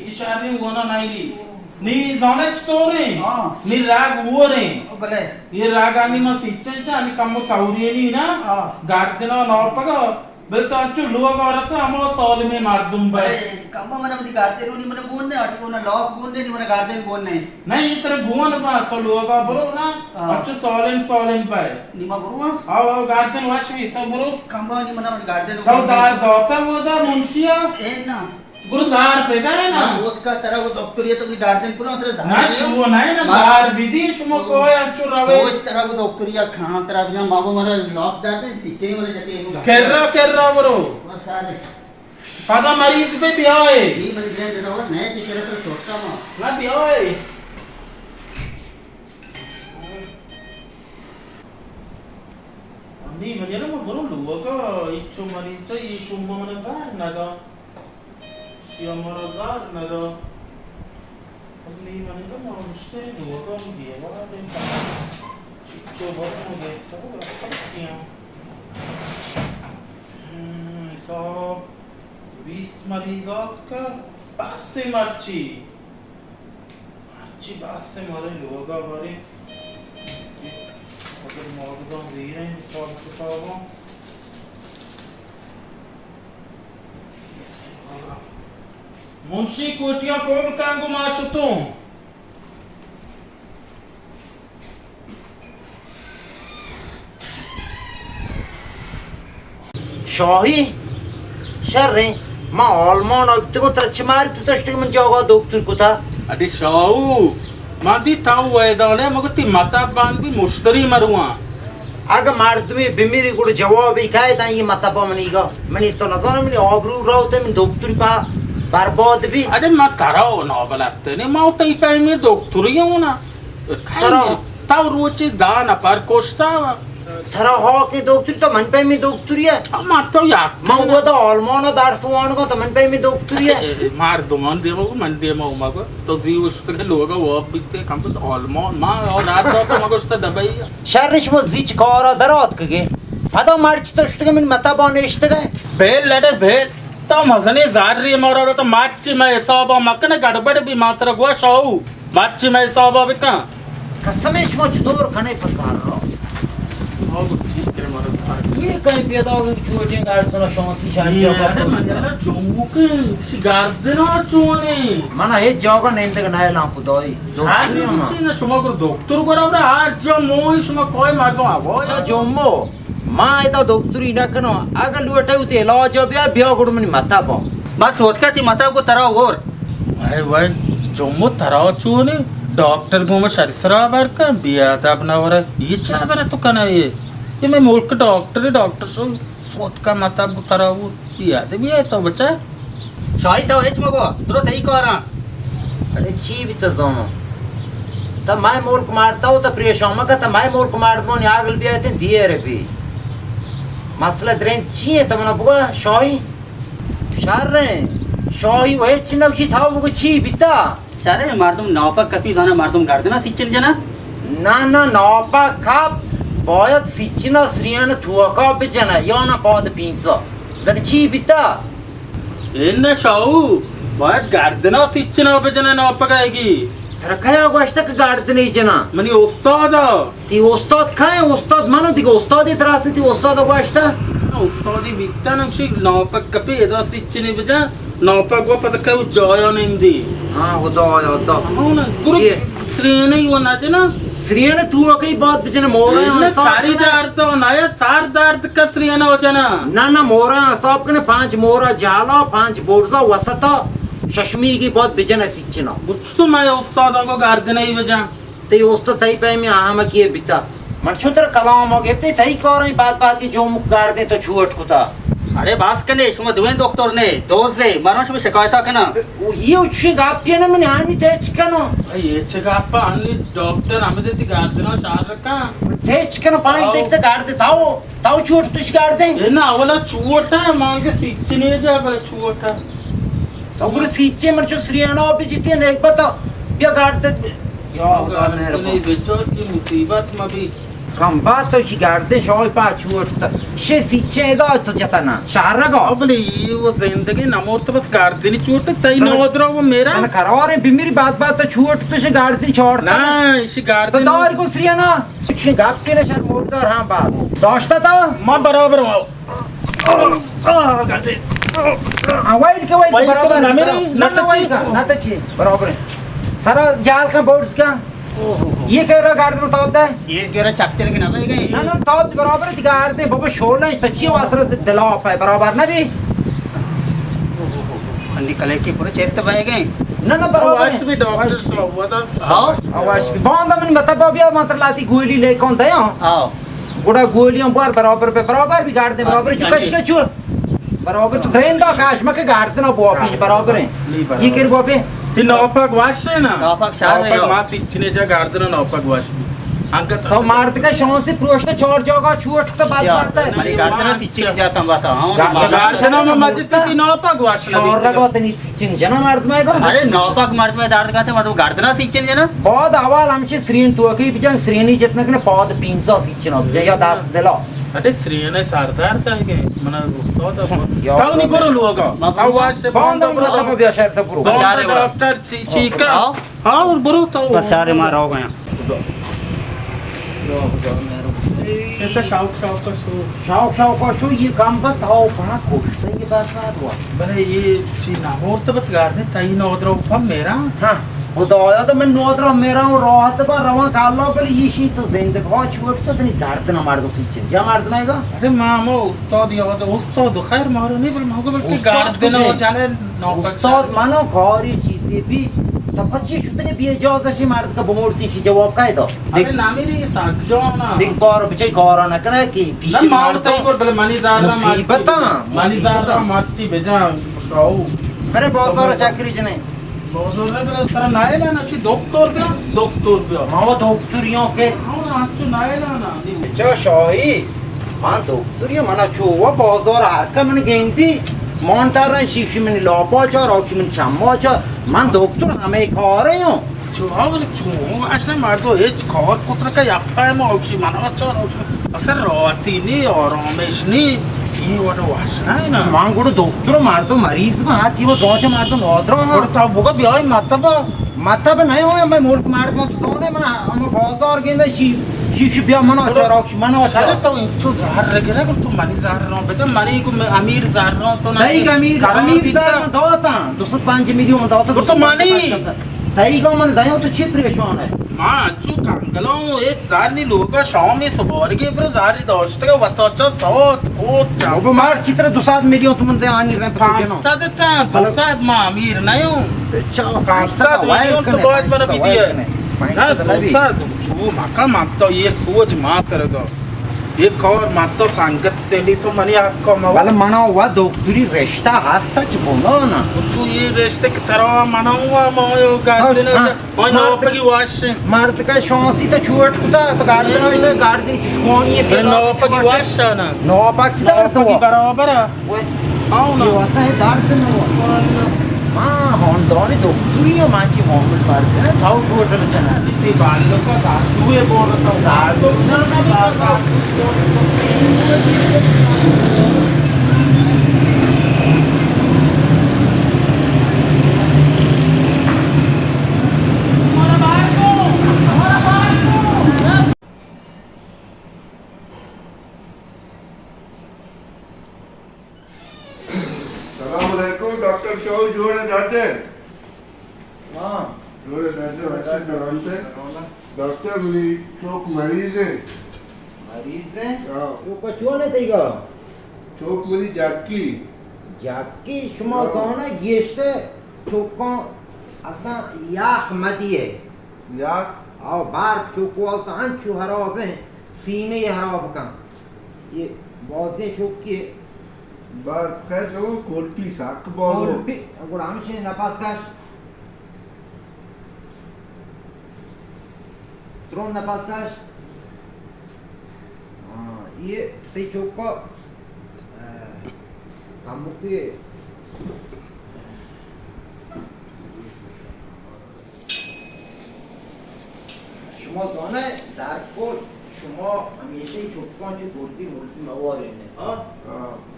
ایشی ءَ نی ونا نائلی۔ نی زانہ چطور ہیں؟ ہاں۔ نی راگ ہور ہیں۔ بلے۔ یہ راگ آنی ما سیچن چا، آنی کم توری نہیں نا۔ ہاں۔ گاردنا ناپگا، بلے تو انچو لوگ اور سے ہما سالم مردم بے۔ بلے، کم من اپنی گاردن نہیں من گون نے، اٹو نا لوگ گون نے، نہیں من گاردن گون نے۔ نہیں، یہ ترے گون با، تو لوگا برو نا، ہاں۔ انچو سالم سالم بے۔ نیما برو ہاں؟ آو، آو، گاردن واش بی، تو برو۔ کمبا نی من اپنی گاردن تو زار داتا وہ دا منشیا؟ اے نا۔ گرو زار پیدا ہے نا؟ من ووت کا ترا وہ دکتریا تو اپنی گاردن کو نا، ترا زار نا، دے۔ چو نہیں نا، ما زار بھی دی، شما تو کوئی انچو روے۔ سوچ ترا وہ دکتریا کھان، ترا بنا ماگو مرا لاک دار دے، سیچے مرا جتے ہوں گا۔ کرا، کرا برو۔ بس آ رہے۔ پدا مریض بے بیائے۔ یہ مریض ہے، جدا ہوا، نئے تیسرے پر سوٹا ما۔ نا بیائے۔ نی من یلا ما برو لوگا، ایچو مریض تا، یہ شما من زار ندا۔ شیا مرا زار ندا۔ نی من یلا ما مشتری لوگا ہم دیوارا دے۔ چچو برو گئے تو کیا؟ ہم، حساب بیست مریض آتکا، بس مرچی۔ مرچی بس مارے لوگا بارے۔ اگر ماگدان زیریں حساب کتاباں۔ منشی کوٹیاں کول کن گو ما شتوں۔ شاہی؟ شریں، ما آلمان ءَ بیتگوں، ترا چہ مارت تو تشتگ من جاگہ دکتر کتا؟ اڑے شاہو، من دی تو ویدانے، مگو تی مطب بند بی مشتری مرواں۔ اگہ مردمے بمیری گڑا جوابے کئے داں یہ مطب منیگا؟ منی تو نزانم منی آبرو روت، من دکتری پا برباد بی۔ اڑے من ترا و نابلد نے، ما تئی پیمی دکتری ہوں نا۔ ترا تو روچی دہ نفر کشتا۔ ترا ہاکیں دکتری، تو من پیمی دکتری ہے۔ من تو یک من ودا آلمان درس وانگا، تو من پیمی دکتری ہے۔ اے، اے، مردمان دیما گو، من دیما اوما گو۔ تو زی اشتگے لوگا واب بیتے، کم تو آلمان، ما اور رات تو ما گوشتا دبئی۔ شر شما زیچ کارا درات کگے۔ پدا مرچ تو اشتگے من متا با نشتگے۔ بیل لڑے بیل۔ تو مزنی زاری مارا تو مرچی میں حسابا مکنے گڑبڑ بی ما ترا گوشاؤ۔ مرچی مئے حسابا بکن۔ قسمیں شما چطور کنے پہ سر را؟ آگو چی کرے مارا دار۔ یہ کہیں پیدا ہوئی چوٹیں گاڑتنا شانسی شانسی یہ آبا ارے کرو۔ من یارا چوکیں، اسی گاردنا چونے۔ من ہے جاگا نیندگ نہ لام خدائی۔ سر دکتری ہم۔ نہ شما کو دکتر کو رہا، ہر جا موئی شما کوئی مردم آواز۔ اچھا، جمو۔ ما ادا دکتری نہ کناں، اگاں لوٹئے وتی علاج ءَ بیا، بیا گڑا منی مطب ءَ۔ بس سوتکا تی مطب کو ترا اور۔ وای وای، چمو ترا چونے؟ ڈاکٹر گوں ما شری سرا بر کن، بے ادب نہ ورے۔ یہ چا برے تو کنا یہ؟ یہ میں ملک ڈاکٹر، ڈاکٹر سو سوتکا مطب کو ترا وہ۔ بے ادب یہ تو بچا۔ شاہی تو ہچ مگو، درو تئی کاراں۔ اڑے چی بیتا زانو؟ تا مئے ملک مارتا ہو، تا پریشان مکا، تا مئے ملک مردمانی آگل بیایتیں دیر بی۔ مسئلہ درین چی ہے تا منا بگو شاہی؟ شر ہیں۔ شاہی و ہچ نوشی تھا بگو چی بیتا؟ شر ہیں، مردم ناپک کپی زانا مردم گردنا سیچل جنا۔ نا نا، ناپک کپ باید سیچنا سریان توکا بجنا یا نا پاد پینسا۔ زن چی بیتا؟ اے نہ شاہو، باید گردنا سچنا بجنئے ناپگائیگی۔ ترا کیا گوشتہ کہ گردنے جنا؟ منی استادا۔ تی استاد کئے؟ استاد منو دیگہ استادی ترا سے تی استادا گوشتہ؟ استادی بیتن ہمشی ناپگ کپی ادا سچنی بجن، ناپگ و پد کئے جایا نندی۔ ہاں، خدا یا خدا۔ ہمونا، گرو یہ سرین ءَ و نہ جناں۔ سرین ءَ تو کئی بات بجن، مورا اے نہ حساب ساری کنے۔ درد و نہ یا سار درد کا سرین ءَ و جناں۔ نہ نہ، مورا حساب کنے، پانچ مورا جالا، پانچ برزا وسطا، ششمی کی بات بجن اسی چنا۔ گفتو میں استاد کو گردن ہی بجاں۔ تئی استاد تئی پیمی احمقی بیتا۔ من چون ترا کلام ءَ گپتے، تئی کاریں بات بات کی جومک گردے تو چوٹ کتا۔ اڑے باز کنے، شما دوئیں دکتر نے، دوست دے، مرن شما شکایتا کنا۔ او یہ اچھی گپی نا، من ہانی تیچ کنو۔ اے چہ گپا، ہانی ڈاکٹر ہمیں دیتی گردنا شار رکھا۔ تیچ کنو، پانی آؤ۔ دیکھتے گردے تاو، تاو چوٹ تش گردے۔ اے نا، اولا چوٹا، مانگے سیچنے جا، بلے چوٹا۔ تو گڑا سیچے من چو سریانا بھی جتی نیک بتا۔ بیا گردے۔ یا خدا مہربان۔ نہیں بچار کی مصیبت ما بھی۔ کم بات تو شی گردے شای پا چوٹ تا۔ شے سیچے دا تو جتا نا۔ شہر گا۔ ابلی یہ وہ زندگی نمورت بس گردنی چوٹ تئی نہ ادرا وہ میرا۔ من قرار ہے بمیری بات بات تو چوٹ تو شے گردنی چوٹ تا۔ نا، شی تو گردن دار کو سریانا۔ چی گپ کنے شر مردار ہاں باز۔ داشتا تا؟ ما برابر ہوں۔ آ، آ، گردے۔ آ، وائل کے، وائل کے، وائل برابر تو ہے، نہ میری، برابر۔ نہ نہ تو وائل چی۔ کا، نہ تو چی، برابر ہے۔ سارا جال کا، بورڈز کا۔ اوہ، اوہ، اوہ۔ یہ کہہ رہا گاردن تاب دے؟ یہ کہہ رہا چپ چل کے نہ بھائی گئے۔ نہ، نہ، تاب دے برابر ہے، گاردن بابا شولا ہے، تو چی واسرا دلا پہ برابر نہ بھی۔ اوہ، اوہ، اوہ۔ نکلے کے پورے چیسٹ بھائی گئے۔ نہ، نہ، برابر ہے۔ واش بھی ڈاکٹر صاحب، وہ تو ہاں۔ آواز بھی۔ باندا من مطلب بیا مطلب لاتی گولی لے کون دے ہاں۔ ہاں۔ گڑا گولیاں بار برابر پہ برابر بھی گاڑ دے، برابر چو کش کے چو۔ برابر تو دریندا کاش مکہ گاڑ دینا بوا پیش برابر ہیں۔ نہیں برابر۔ یہ کر بوا پہ۔ تی ناپاک واش ہے نا؟ ناپاک شہر ہے۔ ناپاک ماس اچنے جا گاڑ دینا ناپاک واش بھی۔ انکت تو مارد کا شان سے پروشتا چار جاگا چھوٹ تو بات بات ہے۔ منی گاڑ دینا سچی جاتا ہوں بات ہاں۔ گاڑ دینا میں مجد تی ناپاک واش نہ شان رگا تنی سچن جنا مردمے گا۔ ارے ناپاک مردمے دارد کاتے مردم گردنا سچن جنا۔ بعد احوال ہمچے سرین توکی بجن، سرینی جتنا کنے پاد پینزا سچن بجن یا دست دلا۔ ارے سرین سردار تا کہ منا استاد۔ یا تاو نی برو لوگا۔ تاو واش باندا من تاو بیا شہر تا برو۔ باندا ڈاکٹر چی، چی کا؟ ہاں، برو تو۔ بس یار، ما رو گیا۔ اچھا، شوق، شوق کا شو۔ شوق، شوق کا شو، یہ کام بت ہو، کہاں کوشتا یہ بات بات ہوا۔ بلے یہ چی نہ ہو تو بس گاڑ نے تئی نودرو پم میرا۔ ہاں، خدایا تو من نودرو میرا ہوں راحت با رواں کالا، بلے یہ شی تو زندگ ہو چھوٹ تو تنی درد نہ مردو سچن۔ جا مردمے گا۔ ارے ماما استاد یاد، استاد خیر مارو نہیں، بلے ماما بلکہ استاد گاڑ دینا کجے؟ ہو جانے۔ استاد منو کاری چیزی بھی تو پچی شدگے بی اجازہ شی مرد کا بمورتی شی جواب کای دا۔ ارے نامی نہیں ساک جانا۔ دیکھ بار بچے کارا نہ کنے کہ پیش نہ مار مارتا۔ تئی گور بلے منی زار مصیبت، مصیبت۔ منی زار مرچی بجا شاو۔ ارے بازار چکری جنے۔ بازار نہ بلے ترا نائے لانا چی دکتور بیا، دکتور بیا۔ ما وہ دکتریوں کے۔ ہاں، اچو نائے لانا۔ چا شاہی؟ من دکتری، من چو و بازار ہر کا من گندی، مان تر شیشی من لاپا چار، آکشی من چما چار، من دکتر ہمے کارے ہوں۔ چو ہاں، بلے چو اصلا مردو ہچ کار کتر کا یپا ہے، ما آکشی من چار، آکشی اصلا راحتی نی، آرامش نی، یہ وڑا وش نہ نا۔ من گڑا دکتر مردو مریض با ہر چیز دوچ مردو نادرا۔ گڑا تا بگا بیائی مطلب مطلب نہ ہو، میں ملک مارد ما تو زانے من ہم بازار گندے شی، شی، شی بیا منا چراغ شی منا چراغ۔ تو انچو زہر رگرے گو تو منی زہر رو بدے، منی کو امیر زہر رو تو نہ۔ دای امیر، امیر زہر من داتا، دو سد پنج میلیون داتا، تو منی۔ دای گو من دایو تو چی پریشان ہے؟ ما انچو کنگلاؤں ایک زہر نی لوگا شامی سبارگی پر زہری داشتگا وتا چا سوت کوت چا۔ بابا مار چتر دو سد میلیون تو من دے آنی رہے پانچ سد تا، دو سد ما امیر نہ ہوں۔ اچھا، پانچ سد میلیون تو باید من بھی دیئے۔ نہ، دو سد، چو مکا مانتا، یہ سوج ماتر دا۔ یہ کار مانتا سنگت تیلی تو منی حق کا موا۔ بلے منا وا دکتری رشتہ ہستا چ بولا نا۔ چو یہ رشتہ کہ ترا منا ہوا، ما گردن۔ اوئے ناپگی واش۔ مرد کا شانسی تو چوٹ کتا، تو گاردن آئی تو گاردن چشکانی ہے، ناپگی واش نا۔ ناپگ چی درد ہوا؟ برابر ہے۔ اوئے۔ آؤ نا۔ یہ واسا ہے درد نہ ہوا۔ ہاں، ہون دانی دکتری ہے، مانچی محمد مرد ہے، تھاو ٹوٹل جنا۔ تی بالو کا ساتھ ہوئے بول رہا ہوں۔ ساتھ ہوئے بول رہا ہوں۔ سلام علیکم ڈاکٹر شاہو، جوڑ ہے ڈاکٹر؟ ہاں۔ ڈاکٹر، اچھا، سلامت ئے؟ ڈاکٹر، منی چوک مریض اِنت۔ مریض اِنت؟ ہاں۔ چوک چون اِنت تئی گا؟ چوک منی جاکی۔ جاکی؟ شما ہاں۔ زانئے گیشتر چوکاں اصلاً یاخ مدیئے۔ یاخ؟ آ، بارف چوک واسطہ انچو ہراب اِنت، سینہ ہراب کن۔ اے بازیں چوکی۔ بارف خیر نہ، کولپی سک باز۔ کولپی، گڑا ہمشی نپس کش۔ ترند نپس کش۔ ہاں، اے تئی چوکا، اے، کمکے۔ شما زانئے، در کل شما ہمیشہ چوکاں چو کولپی مولپی موارین، ہاں؟ ہاں۔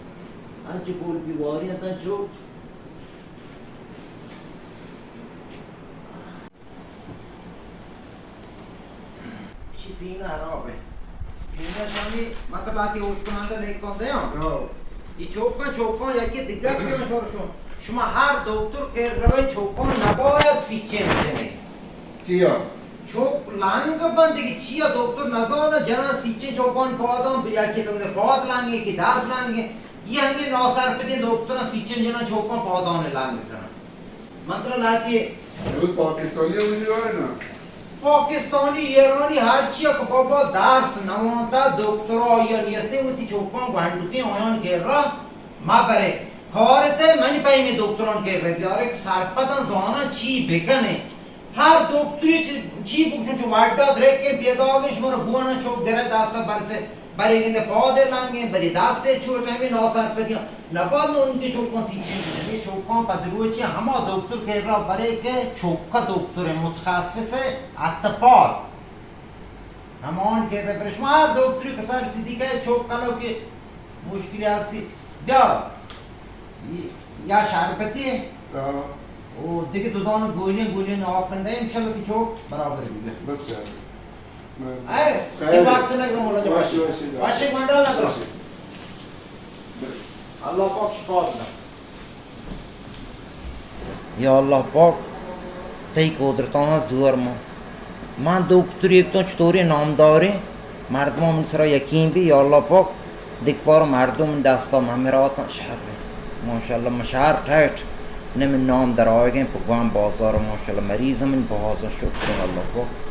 انچو کولپی واری انت چوک۔ ایشی سینہ ہراب اِنت۔ سینہ شانی مطلب آتی ہوش کنندہ لیکن دے ہاں۔ ہاں۔ اے چوکاں، چوکاں یکی دگہ پیش برشون۔ شما ہر دکتر کہ روئے چوکاں نباید سیچیں بجنے۔ چیا؟ چوک لانگ بند کہ چیا دکتر نزانہ جنا سیچیں چوکاں پاداں یا کہ تو پاد لانگے کہ داس لانگے۔ یہ ہمیں ناسرپدیں دکتر سیچیں جنا چوکاں پاداں لانگ کنا۔ من ترا لہتے۔ اے پاکستانی ہم اسی بارے نا؟ پاکستانی، ایرانی، ہر چی کہ بابا درس نوانتا، دکترا یا نیستے، وتی چوکاں گونڈکیں آیان گرا ما برے۔ کارتے منی پیمی دکتران گرے بیارے کہ سرپدن زانن چی بکنے۔ ہر دکتری چی، چی بکشن چو وڈا درکے پیداگش مرا گونا چو گرے دستا برتے۔ برے گندے پادے لانگیں، برے دستے چوٹ ہمیں ناسرپدیاں۔ نباید نوں انگے چوکاں سیچیں بجنے، چوکاں پہ دروچے ہما دکتر کہ را برے کہ چوکا دکتر متخصص اطفال۔ ہمان کہ را برے شما ہر دکتری کہ سر سیدی کہ چوک کلو کہ مشکلی ہستی۔ بیا۔ یا شربتی۔ ہاں۔ او دیگه دو دانه گولی، گولی آپ کنده، انشالله که چوک برابر بیگه۔ بس یار۔ اے، خیر۔ اے وقت نہ کرو مولا جی، واشی، واشی، واشی۔ واشی گنڈا نہ کرو۔ واشی۔ اللہ پاک شفا بدہ۔ یا اللہ پاک، تئی قدرتاں زور ما۔ من دکتری تو چطوری نامداریں مردمان من سرا یقین بی، یا اللہ پاک، دگہ پار مردم دستا من مراتاں شر۔ ماشاءاللہ، من شر ٹیٹ، نہ من نام در آیگیں پہ گوان بازار، ماشاءاللہ، مریض من بازار، شکر اللہ پاک۔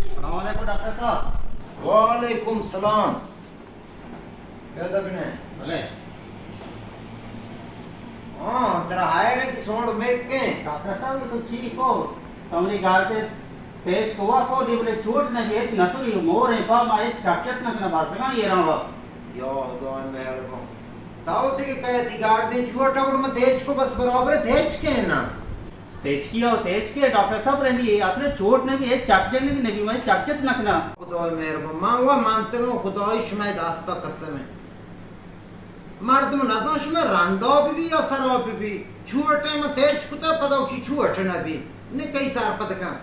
السلام علیکم ڈاکٹر صاحب۔ وعلیکم السلام۔ پیدا بنے۔ بلے۔ ہاں، ترا ہائر ہے کہ سوڑ میں کے۔ ڈاکٹر صاحب، تو چی کو؟ تمری گاردے تیچ کو وا کو دی بلے چوٹ نہ بیچ نسوری مور ہے پا ما ایک چکچت نہ کنا بازگاں یہ رہا۔ یا خدا مہربان۔ تاو تے کہ کہتی گاردے چوٹ اور میں تیچ کو بس برابر ہے، تیچ کے نا۔ تیچکی او تیچکی ڈاکٹر صاحب رہنی اے، اصل چوٹ نہ بی، اے چکجن نہ بی، نہ بی، من چکجت نہ کنا۔ خدای مہربان، من وا منتگم، خدای شمئے دستا قسم ہے۔ مردم نزان شمئے رندا بی بی یا سرا بی بی، چوٹے من تیچ کتا پدا کی چوٹ نہ بی، نہ کئی سرپد کن۔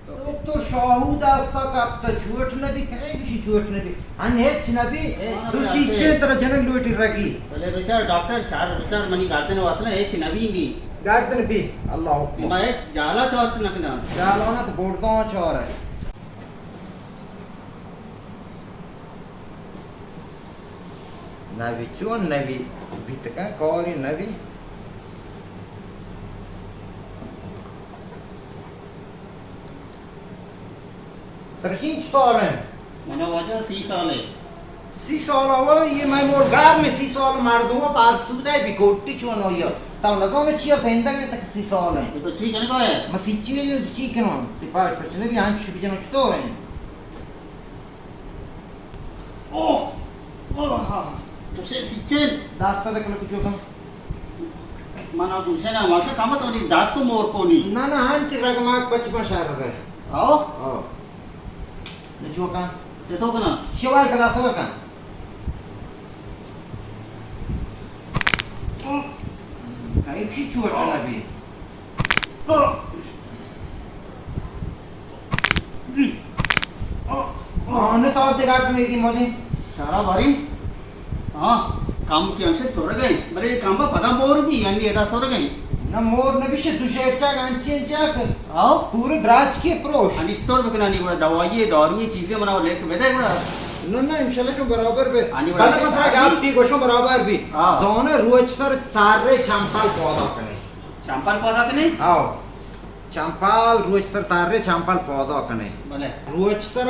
دکتر شاہو دستا کپتا، چوٹ نہ بی، کئے گوشی چوٹ نہ بی؟ ہن ہچ نہ بی، اے، دوستی چین ترا جنگ لوٹی رگی۔ بلے بچار ڈاکٹر، چار بچار منی گردن واسلہ ہچ نہ بی گی۔ گردن بی، اللہ حکم۔ ما ہچ جالا چارت نہ کنا۔ جالا نہ تو بردان چار ہے۔ نبی چون نبی بیتکن کاری نبی۔ ترا چینچ سال ہیں؟ منا واجہ سی سال ہے۔ سی سال ہوا یہ میں مور گار میں سی سال مردوں کو پار سودہ بھی کوٹی چون ہو یا۔ تاو نزانو چیا زندگ ہے تک سی سال ہیں۔ تو چی جنگا ہے؟ مسیح چی نہیں چی کنو۔ تی پاش پچنے بھی ہنچ بھی جنو چطور ہیں؟ اوہ! اوہ! چوشیں سیچن! دست دکل کچو کم۔ منا گوشن ہماشا کم تو نی دست مور کو نی۔ نہ، نہ، ہن تی رگ ماک پچ پن شہر رہے۔ آؤ؟ آؤ۔ نچو کن۔ تے تو کنا؟ شوال کدا صبر کن۔ کئی بشی چوٹ نبی۔ آؤ۔ آؤ، آؤ، ہم نے تو آپ دے گاٹ میں دی مودی۔ سارا باری۔ ہاں، کم کہ ہمشے سرگ ءَ، بلے اے کمب ءَ پدا مور بی، یعنی ادا سرگ ءَ۔ نہ مور نہ بی، شے دو شیر چاگ انچی انچی آ کن۔ آؤ۔ پورے دراج کی پروش۔ انیستور بکنانی گڑا دوائی، داروی چیزیں منا لیک بدے گڑا۔ نہ نہ، انشاءاللہ شو برابر بے۔ آنی گڑا بلے پترا گپ بی گوشو برابر بی۔ ہاں۔ زانے روچ سر تارے چمپل پودا کنے۔ چمپل پودا کنے؟ آؤ۔ چمپل روچ سر تارے چمپل پودا کنے۔ بلے۔ روچ سر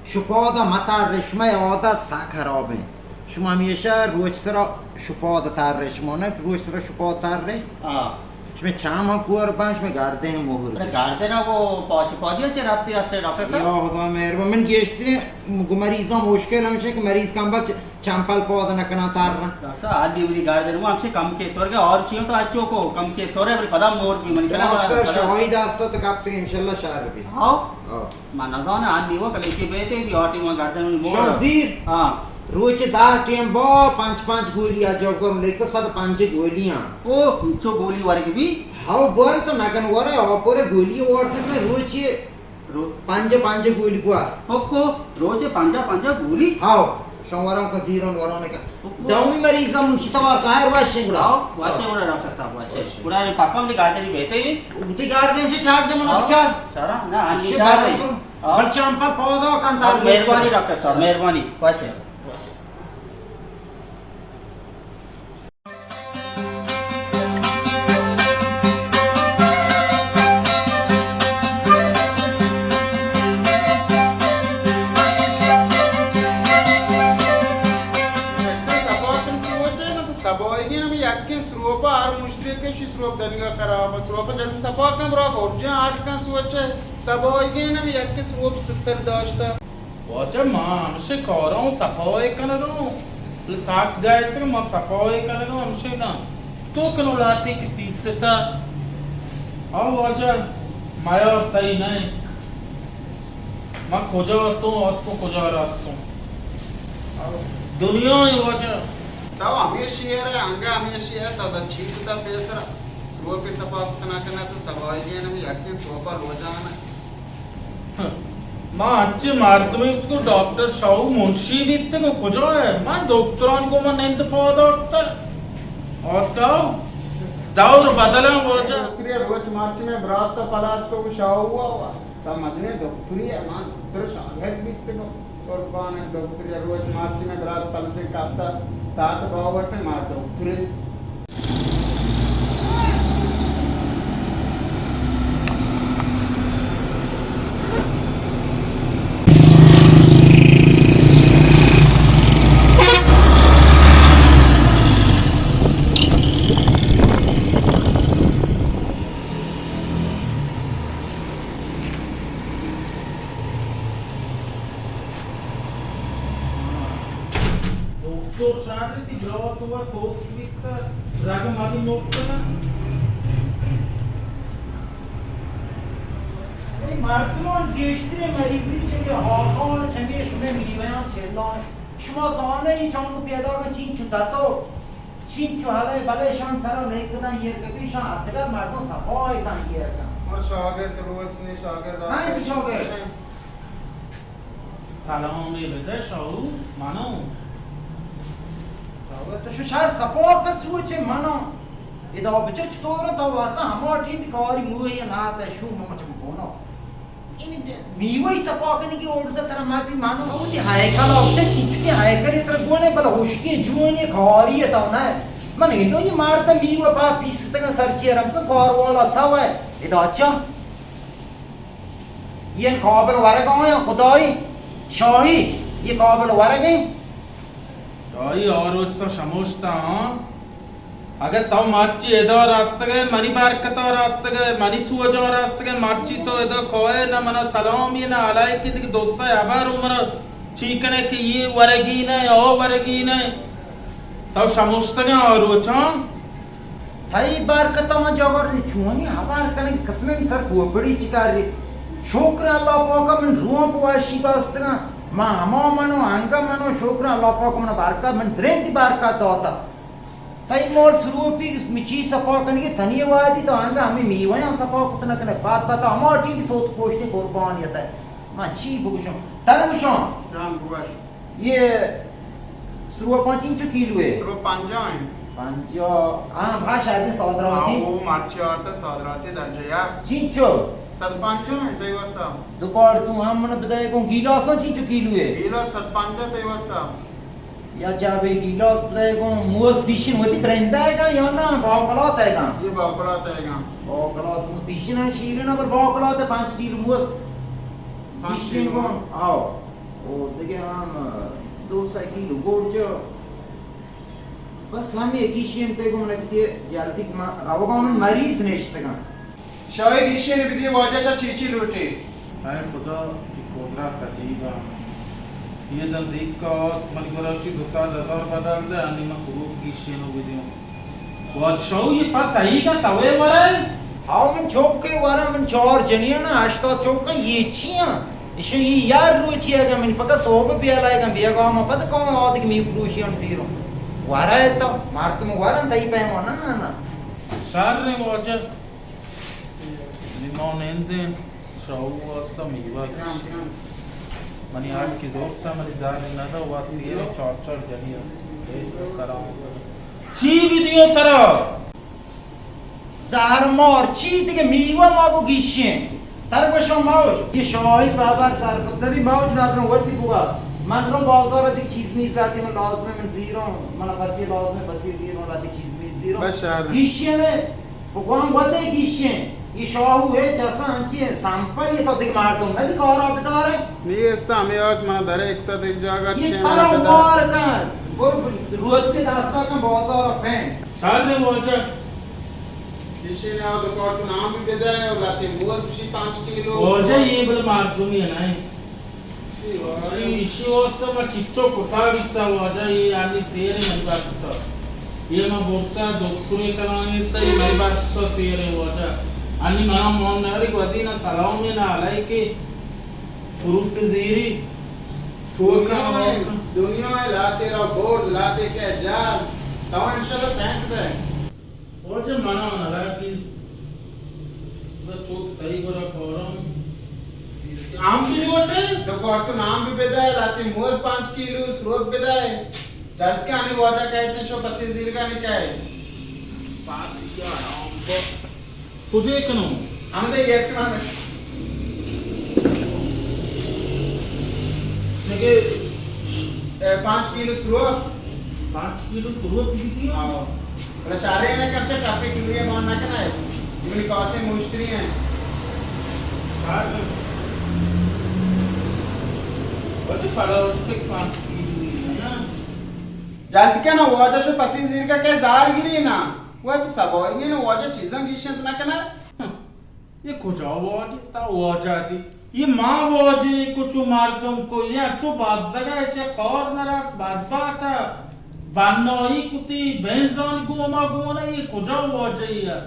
شپاد ءَ متارے، شمئے عادت سک خراب انت۔ شما ہمیشہ روچ سرا شپاد تارے، شما نہ روچ سرا شپاد تارے۔ ہاں۔ شمئے چام ہم کور بان، شمئے گردن ہم مہر بان۔ گردن ءَ وہ پا-، شپادی ءَ چہ ربطی است ڈاکٹر صاحب؟ یا خدا مہربان، من گیشتریں گو مریضاں مشکل ہمیش انت کہ مریض کمبل چ-، چمپل پاد نہ کناں تارا۔ ڈاکٹر صاحب، حال دی منی گردن وہ ہمشے کم کے سور کے اور چیوں تو اچو کو کم کے سور ہے، بلے پدا مور بی من کنا ڈاکٹر پدا۔ شاہی دستا تو کپتے انشاءاللہ شر بی۔ ہاں۔ ہاں۔ من نزاناں، آ نیوک لیکی بیتے بی آٹی ما گردن منی مور۔ شاہ زیر۔ ہاں۔ روچ دہ ٹیم با پنچ پنچ گولی آ جو گم لیکتا صد پنچ گولیاں۔ او، چو گولی ورگ بی؟ ہاو بور تو نگن ورے، آ پورے گولی وارتگ نے روچ رو- پنج پنج گولی بوا۔ پکو، روچ پنجا پنجا گولی؟ ہاو، شاہ ورم کا زیرون ورون کا۔ دومی مریض ہم منشی توار کائر واشیں گڑا۔ ہاو، واشیں گڑا ڈاکٹر صاحب، واشیں۔ واشیں۔ گڑا نے پکم نے گاردنی بیتے بی؟ اودی گاردن سے چار جمن ہاو، بچار۔ چارا؟ نہ، آنی شے چار بارے بی۔ برو۔ ہاو۔ بل چمپل پودا کن تار بس، مہربانی ڈاکٹر صاحب، مہربانی۔ واشیں، واشیں۔ سپا کن سوچ ءَ، من تو سبائیگیں ہمے یکیں سروپ ءَ ہر مشتری کہ شی سروپ دنیگا خراب ءَ، سروپ ءَ جلدی سپا کن برا گرجیں آرٹ کن سوچ ءَ، سبائیگیں ہمے یکیں سروپ سر داشتہ۔ واجہ ما ہمشے کاراں سپائے کنگاں، بلے ساک گایتر ما سپائے کنگاں ہمشے نہ۔ تو کنو لاتی کہ پیستا۔ آ واجہ میار تئی نہ۔ من کجا اتوں، اتکوں کجا رستوں۔ دنیا ءِ واجہ۔ تو ہمے شعر ءَ، انگہ ہمے شعر ءَ، تو دا چی کتا پیسرا؟ سروپے سپا کت نہ کنا تو سبائیگیں ہمے یکیں سوپا لوجان ءَ۔ ما انچیں مردمے بیتگوں ڈاکٹر شاہو منشی بیتگوں کجا ہے؟ من دکتران گوں من نند پاد آرتہ۔ آتکاؤ دور بدل ءَ واجہ۔ دکتری ءَ روچ مرچی مئے برات ءَ پلات کو شاہو ءَ۔ تا مزنیں دکتری ءَ، ما دکتر ءِ شاگرد بیتگوں۔ قربان ءَ دکتری ءَ روچ مرچی مئے برات پلدے کپتہ، تات باوٹ ءَ ما دکتری۔ دکتر شر، تی برات و سوست بیت، رگ مگی مرتگ۔ اے مردمان گیشتریں مریضی چہ کہ ہاکان چمی شمے میویان چلان۔ شما زانے ای چانگو پیدا کن چینچو دتو، چینچو ہلے بلے شان سرا نیک کدن ایر کپی، شان اتگا مردم صفائی کن ایر کن۔ ما شاگرد روچ نے شاگرد ہاں، آتے۔ شاگرد۔ سلامے بدہ شاہو، منو۔ شاگرد تو شو شر سپورت سوچے منو۔ ادا بچہ چطور تو واسا ہما ٹیم کاری موہی نہ آتا شو مچم بونو۔ این میوہ سپا کنگی اوڑسا ترا ما بھی مانو۔ او دی ہائیکل آپچا چینچو کی ہائیکل ترا گونے بل ہوشکی جونے کاری تو نہ۔ من اینو یہ مارتا میوہ پا پیستگا سرچی رمزا کار والا تا وے۔ ادا چا؟ یہ قابل ورگ آیا خدائی شاہی، یہ قابل ورگ ہیں۔ شاہی آ روچ تو شموشتا ہاں۔ اگہ تو مرچی ادا رستگے، منی برکتا رستگے، منی سوجا رستگے، مرچی تو ادا کائے نہ منا سلامی نہ علیکی، دیگہ دوستا ہبر و منا چی کنے کہ یہ ورگی نہ، آ ورگی نہ۔ تو شموشتگے آ روچاں۔ تئی برکت ءَ من جاگار نی چونی ہبر کنگ قسمیں سر کوپڑی چکاری۔ شکر اللہ پاک من روح پہ وشی بستگاں۔ من ہما منو انگا منو شکر اللہ پاک من برکت من درندی برکت داتا۔ تئی مال سروپی مچی صفا کنگی تنی وادی تو انگا ہمیں میویاں صفا کت نہ کنے۔ بعد بتا ہما ٹی بھی سوت پوشتے قربان یتا۔ من چی بگوشم؟ سر گوشاں۔ جان بگوش۔ یہ سروپاں چینچو کیلو ہے؟ سروپ پنجاہ ہیں۔ پنجاہ۔ ہاں، بھا شاید صادراتی۔ ہاں، وہ مرچی آتا صادراتی درجہ یک۔ چینچو؟ صد پنجاہ ہیں تئی واسطہ۔ دو کارتون ہم من بدے گوں۔ گیلاساں چینچو کیلو ہے؟ گیلاس صد پنجاہ تئی واسطہ۔ یا جا بے گیلاس بدے گوں۔ موز پیشن وتی ترندہ ہے گا یا نا باکلات ہے گا؟ یہ باکلات ہے گا۔ باکلات موز پیشن ہے، شیرین ہے، پر باکلات ہے، پانچ کیلو موز پانچ پیشن کیلو۔ گوں۔ آؤ۔ او دگہ ہم دو سئے کیلو گورجو۔ بس ہمے گیشینت گوں من، کہ جلدی کہ ما روگاں، من مریض نشتگاں۔ شاہی گیشین بدی واجہ چا چی چی لوٹے؟ اے خدا، تئی قدرت عجیب ہے۔ یہ دن زیک کا آت، من گراشی دو سد ہزار بدل دے، انی من سروک گیشینو بدیوں۔ بادشاہو، یہ پت تئیگا توے ورے؟ ہاو، من چوکے ورا، من چار جنیاں نا، ہشتاد چوکاں، یہ چیاں؟ اشو یہ یار روچی اگا من پکا صحب بیالا اگا بیگا ما پد کون آدگ می پروشیان زیرو۔ ورا تا مردم ورا تئی پیما نا، نا، نا۔ شر واجہ۔ نمان اندین۔ شاہو واسطہ میوہ گیشی۔ منی آٹکی زورتا، منی زر ندا، وا سیر چار چار جنی۔ کرام۔ چی بدیوں ترا؟ زہر مار، چی دگہ میوہ ما گو گیشیں۔ تر گوشوں موج۔ یہ شاہی پابر سر کپتا بھی موج نادروں وتی بوا۔ من رو بازار دگہ چیز میز راتی من لازم من زیروں۔ من پسی لازم پسی زیروں راتی چیز میز زیروں۔ بس شاہر۔ گیشیں نے۔ بگوان وتے گیشیں، یہ شاہو ہے چسا انچی سمپل، یہ تو دگہ مردم نہ دی کارا بدارے۔ نی استا ہمیں آج منا درے اکتا دگہ جاگہ یہ چین ترا بدار۔ وار کن، برو روت کے دستا کن بازار پین۔ سر نے واجہ۔ گیشیں نے آ دو کارتون آم بھی بدے اور لاتے موز بھی پانچ کیلو۔ واجہ یہ بل مردمی ہے نا۔ ایشی، ایشی واسطہ ما چچو کتا بیتا واجہ، یہ آنی سیر منی بار کتا۔ یہ ما برتا دکتری کنانی تا، یہ منی بار کتا سیر واجہ۔ آنی منا مان ناری گوزی نا سلام نا علیکی۔ فروٹ زیری۔ چور کا دنیا ہے، لاتے را بورز، لاتے کے جار۔ تو انشاءاللہ ٹینٹ دے۔ واجہ منا نہ لگی۔ بس چوک تئی گورا کارم۔ آم بھی لوٹے؟ دو کارتون آم بھی بدے، لاتی موز پانچ کیلو، سروپ بدے۔ جلد کے آنی واجہ کہتے شو پسی زیرگا نہیں کہے۔ پاس اشیا آرام کو۔ کجے کنوں؟ ہم دے یر کناں۔ دگہ، اے، پانچ کیلو سروپ۔ پانچ کیلو سروپ دیتی؟ ہاں۔ بلے شارے نے کم چا ٹاپی ٹوری مان نہ کنائے۔ منی پاسے مشتری ہیں۔ شار۔ بلے پڑا اس کے پانچ کیلو دیتی ہیں۔ جلد کن واجہ شو پسی زیرگا کہ زار گری نا۔ وہ تو سبائی نے واجہ چیزاں گیشنت نہ کنائے۔ یہ کجا واجہ؟ تا واجہ دی۔ یہ ما واجہ کو چو مردم کو، یہ چو بزگا ایشی کار نرا، بدبخت۔ بنائی کتی، بینزان گوما گونا، یہ کجا واجہ ہے؟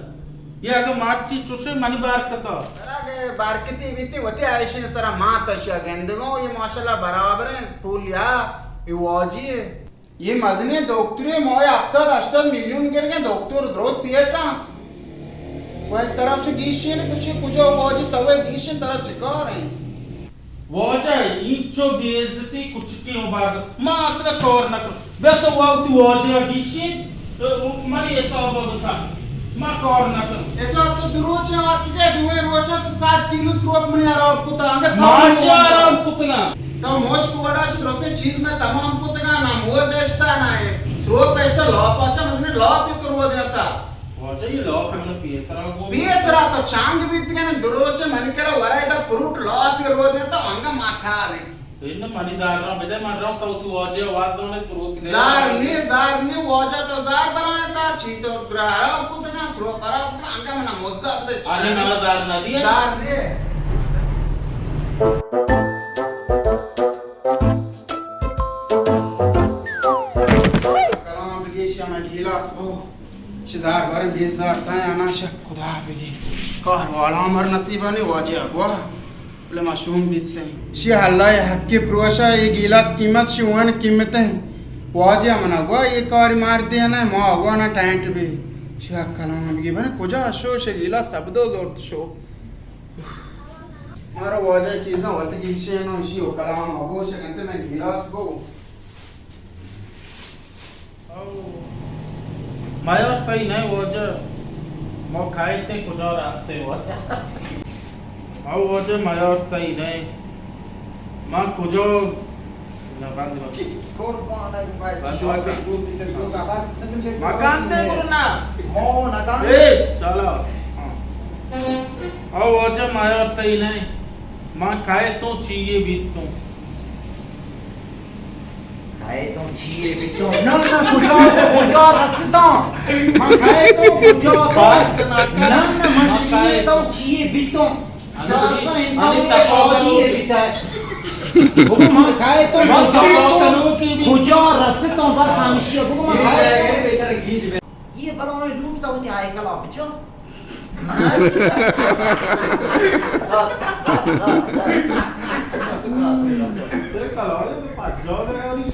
یہ اگر مرچی چوشے منی برکتا۔ اگر برکتی بیتی، وتی ایشی سرا ما تشیا گندگو، یہ ماشاءاللہ برابر ہیں، پول یا، یہ واجی ہے۔ یہ مزنیں دکترے، ماہ ہفتاد ہشتاد میلیون گرگیں دکتر، درست سیٹاں۔ و ترا چو گیشین، تو چی کجا واجہ تو گیشین، ترا چکار ہیں؟ واجہ اینچو بے عزتی کچکی ہوں بار، ما اصلا کار نہ کن۔ بس وقتی واجہ گیشین، من حساب بکن۔ ما کار نہ کنوں۔ حساب تو دو روچ آتکگے، دوئیں روچا تو سات کیلو سروپ منی حراب کتا، انگت ما چی حراب کتگا؟ تو مشک وڑا چی درستیں چیز میں تمام کتگا، نہ موز اشتا، نہ سروپ اشتا، لاپ اچا مزنیں لاپ تو رو دیتا۔ واجہ یہ لاپ من پیسرا گو۔ پیسرا تو چانگ بیتگے، دو روچ من کرا ورای دا فروٹ لاپ رو دیتا، انگا ما کھا لیں۔ انوں منی زار را بدے، من راں تو وتی واجہ آواز زانے سروک دے۔ زار نے، زار نے، واجہ تو زار بنائے تا، چی تو برا حراب کتگا، سروک حراب کتگا، انگا منا مزہ بدے۔ آنے منا زار نہ دیے۔ زار نے۔ کلام بگیش یا میں گیلاس بو۔ شزار بارے بیس زار تا یا نا شک خدا بگی۔ کار والا مر نصیبانی واجہ اگوا۔ بلے ما شوم بیتیں۔ شی اللہ ء حق ء پروشا اے گیلاس قیمت شی وان قیمت ہیں۔ واجہ منا گوا اے کار مار دے نہ ما گوا نہ ٹینٹ بی۔ شی کلام بگی بنا کجا شو شی گیلاس سب دو زورت شو۔ مارا واجہ چیزاں وت گیشین و اشی و کلام مگوش کنتے، من گیلاس بو۔ او، میار تئی نئے واجہ، ما کائیتیں کجا راستے واجہ۔ او واجہ میار تئی نئے، ما کجا نہ، بند، بند۔ قربان، بند، بند۔ مکان دے برو نا۔ مو نکان۔ اے، شالا۔ ہاں۔ او واجہ میار تئی نئے۔ من کئے تو چیے بیتوں؟ کئے تو چیے بیتوں؟ نہ، نہ، کجا، کجا رستاں؟ من کئے تو کجا تو؟ نہ، نہ، من چیے تو چیے بیتوں؟ داسا انسان عادی بیتا۔ بگو من کئے تو کجا تو؟ کجا رستاں؟ بس ہمیشی۔ بگو من کئے تو؟ یہ بلائیں لوٹ تو نہیں آئے کلا بچو۔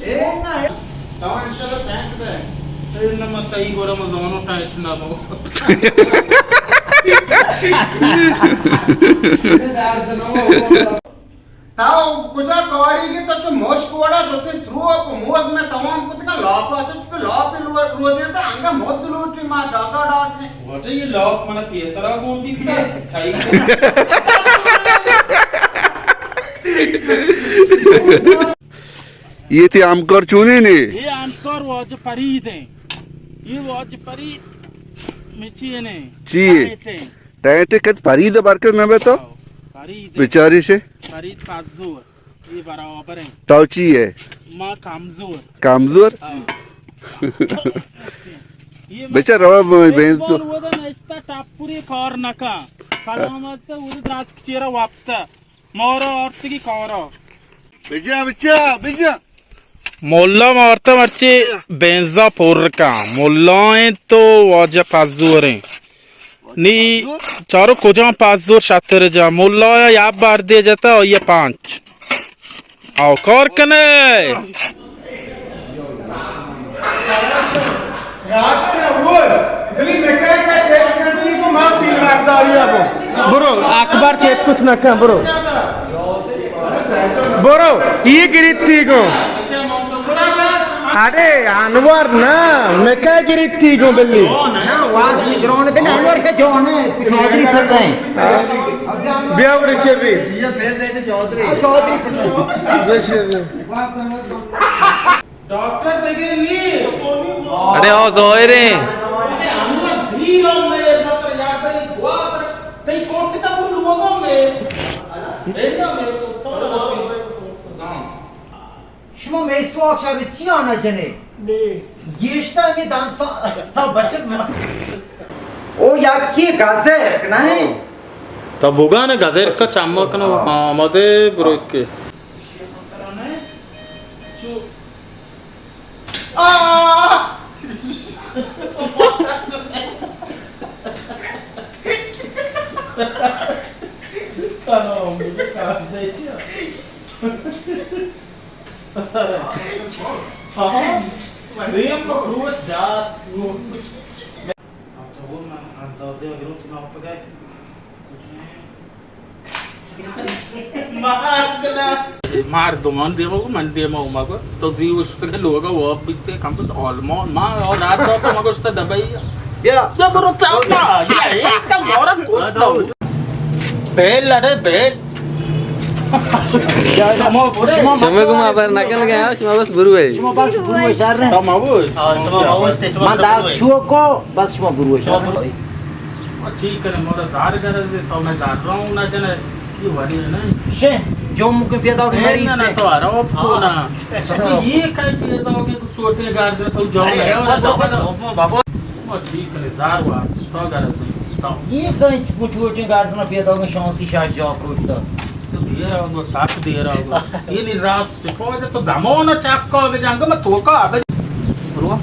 اے نہ، اے۔ تو انشاءاللہ ٹینٹ دے۔ اے نہ، من تئی گورا من زانو ٹینٹ نہ بو۔ تو کجا کاری گے؟ تو چو مشک وڑا درستے سرو ء پہ موز میں تمام کتگا، لاپ ء چو چکے لاپ ء رو، رو دیتا، انگا موز لوٹی ما ڈاکا ڈاک نے۔ واجہ یہ لاپ منا پیسرا گون بیتا، تھائی۔ یہ تی ہمکار چونے نے؟ یہ ہمکار واجہ فرید ہیں۔ یہ واجہ فرید مچی نے۔ چی؟ ٹائٹ ہیں۔ ٹائٹ کت فرید برکت نہ بے تو؟ ہاں، فرید۔ بیچاری سے؟ فرید پزور۔ یہ برابر ہیں۔ تو چی ہے؟ ما کمزور۔ کمزور؟ ہاں۔ یہ ما بیچارہ بینز تو۔ وہ دا نشتا ٹاپوری کار نکا۔ سلامت تو وہ درات چیرا واپتا۔ مارا آرتگی کارا۔ بجا، بچا، بجا۔ مولا مارتا مرچی بینزا پر کن۔ مولا انت تو واجہ پزور انت۔ نی چارو کجام پزور شتر جا۔ مولا یا یک بار دے جتا، آئی پانچ۔ آو کار کنے۔ برو، اکبر چیت کت نکن، برو۔ برو، یہ گریتی گو۔ ارے، انور نا، مکہ گریتی گو بلی۔ نا، واز نگران بن، انور کا جوان ہے، چودھری پر گئے۔ بیا برو شری۔ چودھری پر گئے۔ بیا شری۔ ڈاکٹر دگہ نی۔ ارے او ظاہر ہیں۔ ارے انور دیر ہم نے مطلب یار بھائی دعا کر۔ تئی کوٹ تا پر لوگوں میں۔ اینا میں تو تو۔ شما میسواک شر چیا نہ جنے؟ نی۔ گیشتر می دان تا، تا بچت ما۔ او یکی گزر نہیں؟ تا بگانے گزر کا چما کنو آمادے برو کے۔ آ! کلام بجا کار دے چیا؟ ہاں، ریم کو فروش جات۔ اچھا، وہ من اندازے اگر تو نہ پکائے۔ مردمان دیما گو، من دیما اوما گو۔ تو زی اوشتگے لوگا واب بیتے، کم بت آلمان۔ ما اور رات رات ما گوشتا دبئی۔ یا۔ یا برو تا ما، یا ایک تا مورا گوشتا۔ بیل لڑے، بیل۔ شما گو ما بر نکن گیا، شما بس برو ہے۔ شما بس برو ہے، شر نہ۔ تا ما بوش۔ ہاں، شما ما بوش تے، شما من دست چوکو۔ بس شما برو شما۔ چی کنے مورا زار گرز دے، تو میں زار رہا ہوں نہ جنے، یہ وری ہے نا۔ شے، جو ممکن پیدا ہو کہ مریض نہ، نہ، سے۔ تو آرام تو نا۔ یہ کہیں پیدا ہو کہ تو چوٹے گار دے، تو جاؤ ارے، ہے، بابا، بابا، بابا۔ بابا۔ وہ چی کنے زار وا، سو گرز دے، تو۔ یہ کہیں چوٹے گار دے پیدا ہو کہ شانسی شاش جا پروشتا۔ تو دیر آگو، سات دیر آگو۔ یہ نہیں راست۔ چکو تو دمو نہ چپ کو بجانگو، میں توکا۔ برو۔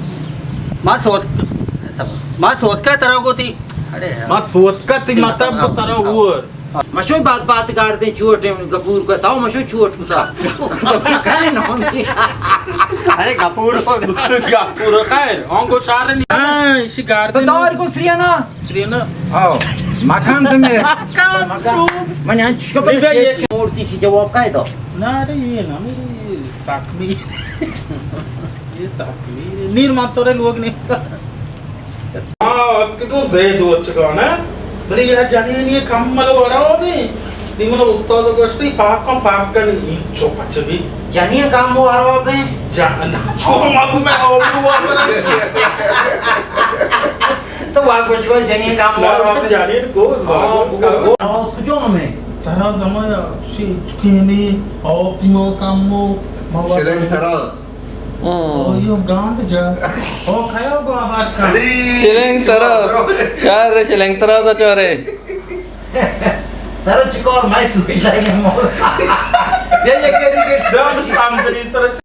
ما سوت، ما سوتکا ترا گوتی۔ اڑے یار۔ ما سوتکا تی مطلب ترا ہور۔ مشو بات بات گاردیں چوٹ گپور کو، تاو مشو چوٹ کتا۔ کئے نام؟ ارے گپور۔ گپور خیر، آنگو شار نہیں۔ ہاں، اسی تو گاردن۔ دار کو سرینا؟ سرینا۔ ہاں۔ مکان تمہیں۔ مکان۔ من یہاں چشکا پتہ نہیں بھائی، یہ مورتی سی جواب کئے دا؟ نہ، ارے یہ نہ، میری ساکمی۔ یہ ساکمی۔ نیر ماتورے لوگ نہیں۔ ہاں، اتکگوں زید وچگاں نا۔ بلے یا جنین یہ کمل ورا بی۔ نی من استاد گوشتی پاک کن، پاک کن، این چو پچ بی۔ جنین کام وہ ورا بی۔ جان، چو مگو میں آبرو ورا۔ تو وا کچھ کو جنین کام ورا بی۔ جنین کو، ہاں، کو، کو۔ آواز کجا ہمیں؟ ترا زما چی چکے نے، آپ ما کام وہ، ما شلنگ ترا۔ او، یو گاند جا۔ او، کھایا گو آباد کا۔ شلنگ تراز۔ چار رے شلنگ تراز چارے۔ ترا چکور میں سوچ لگے مور۔ یہ، یہ کری کے سب کام کری سر۔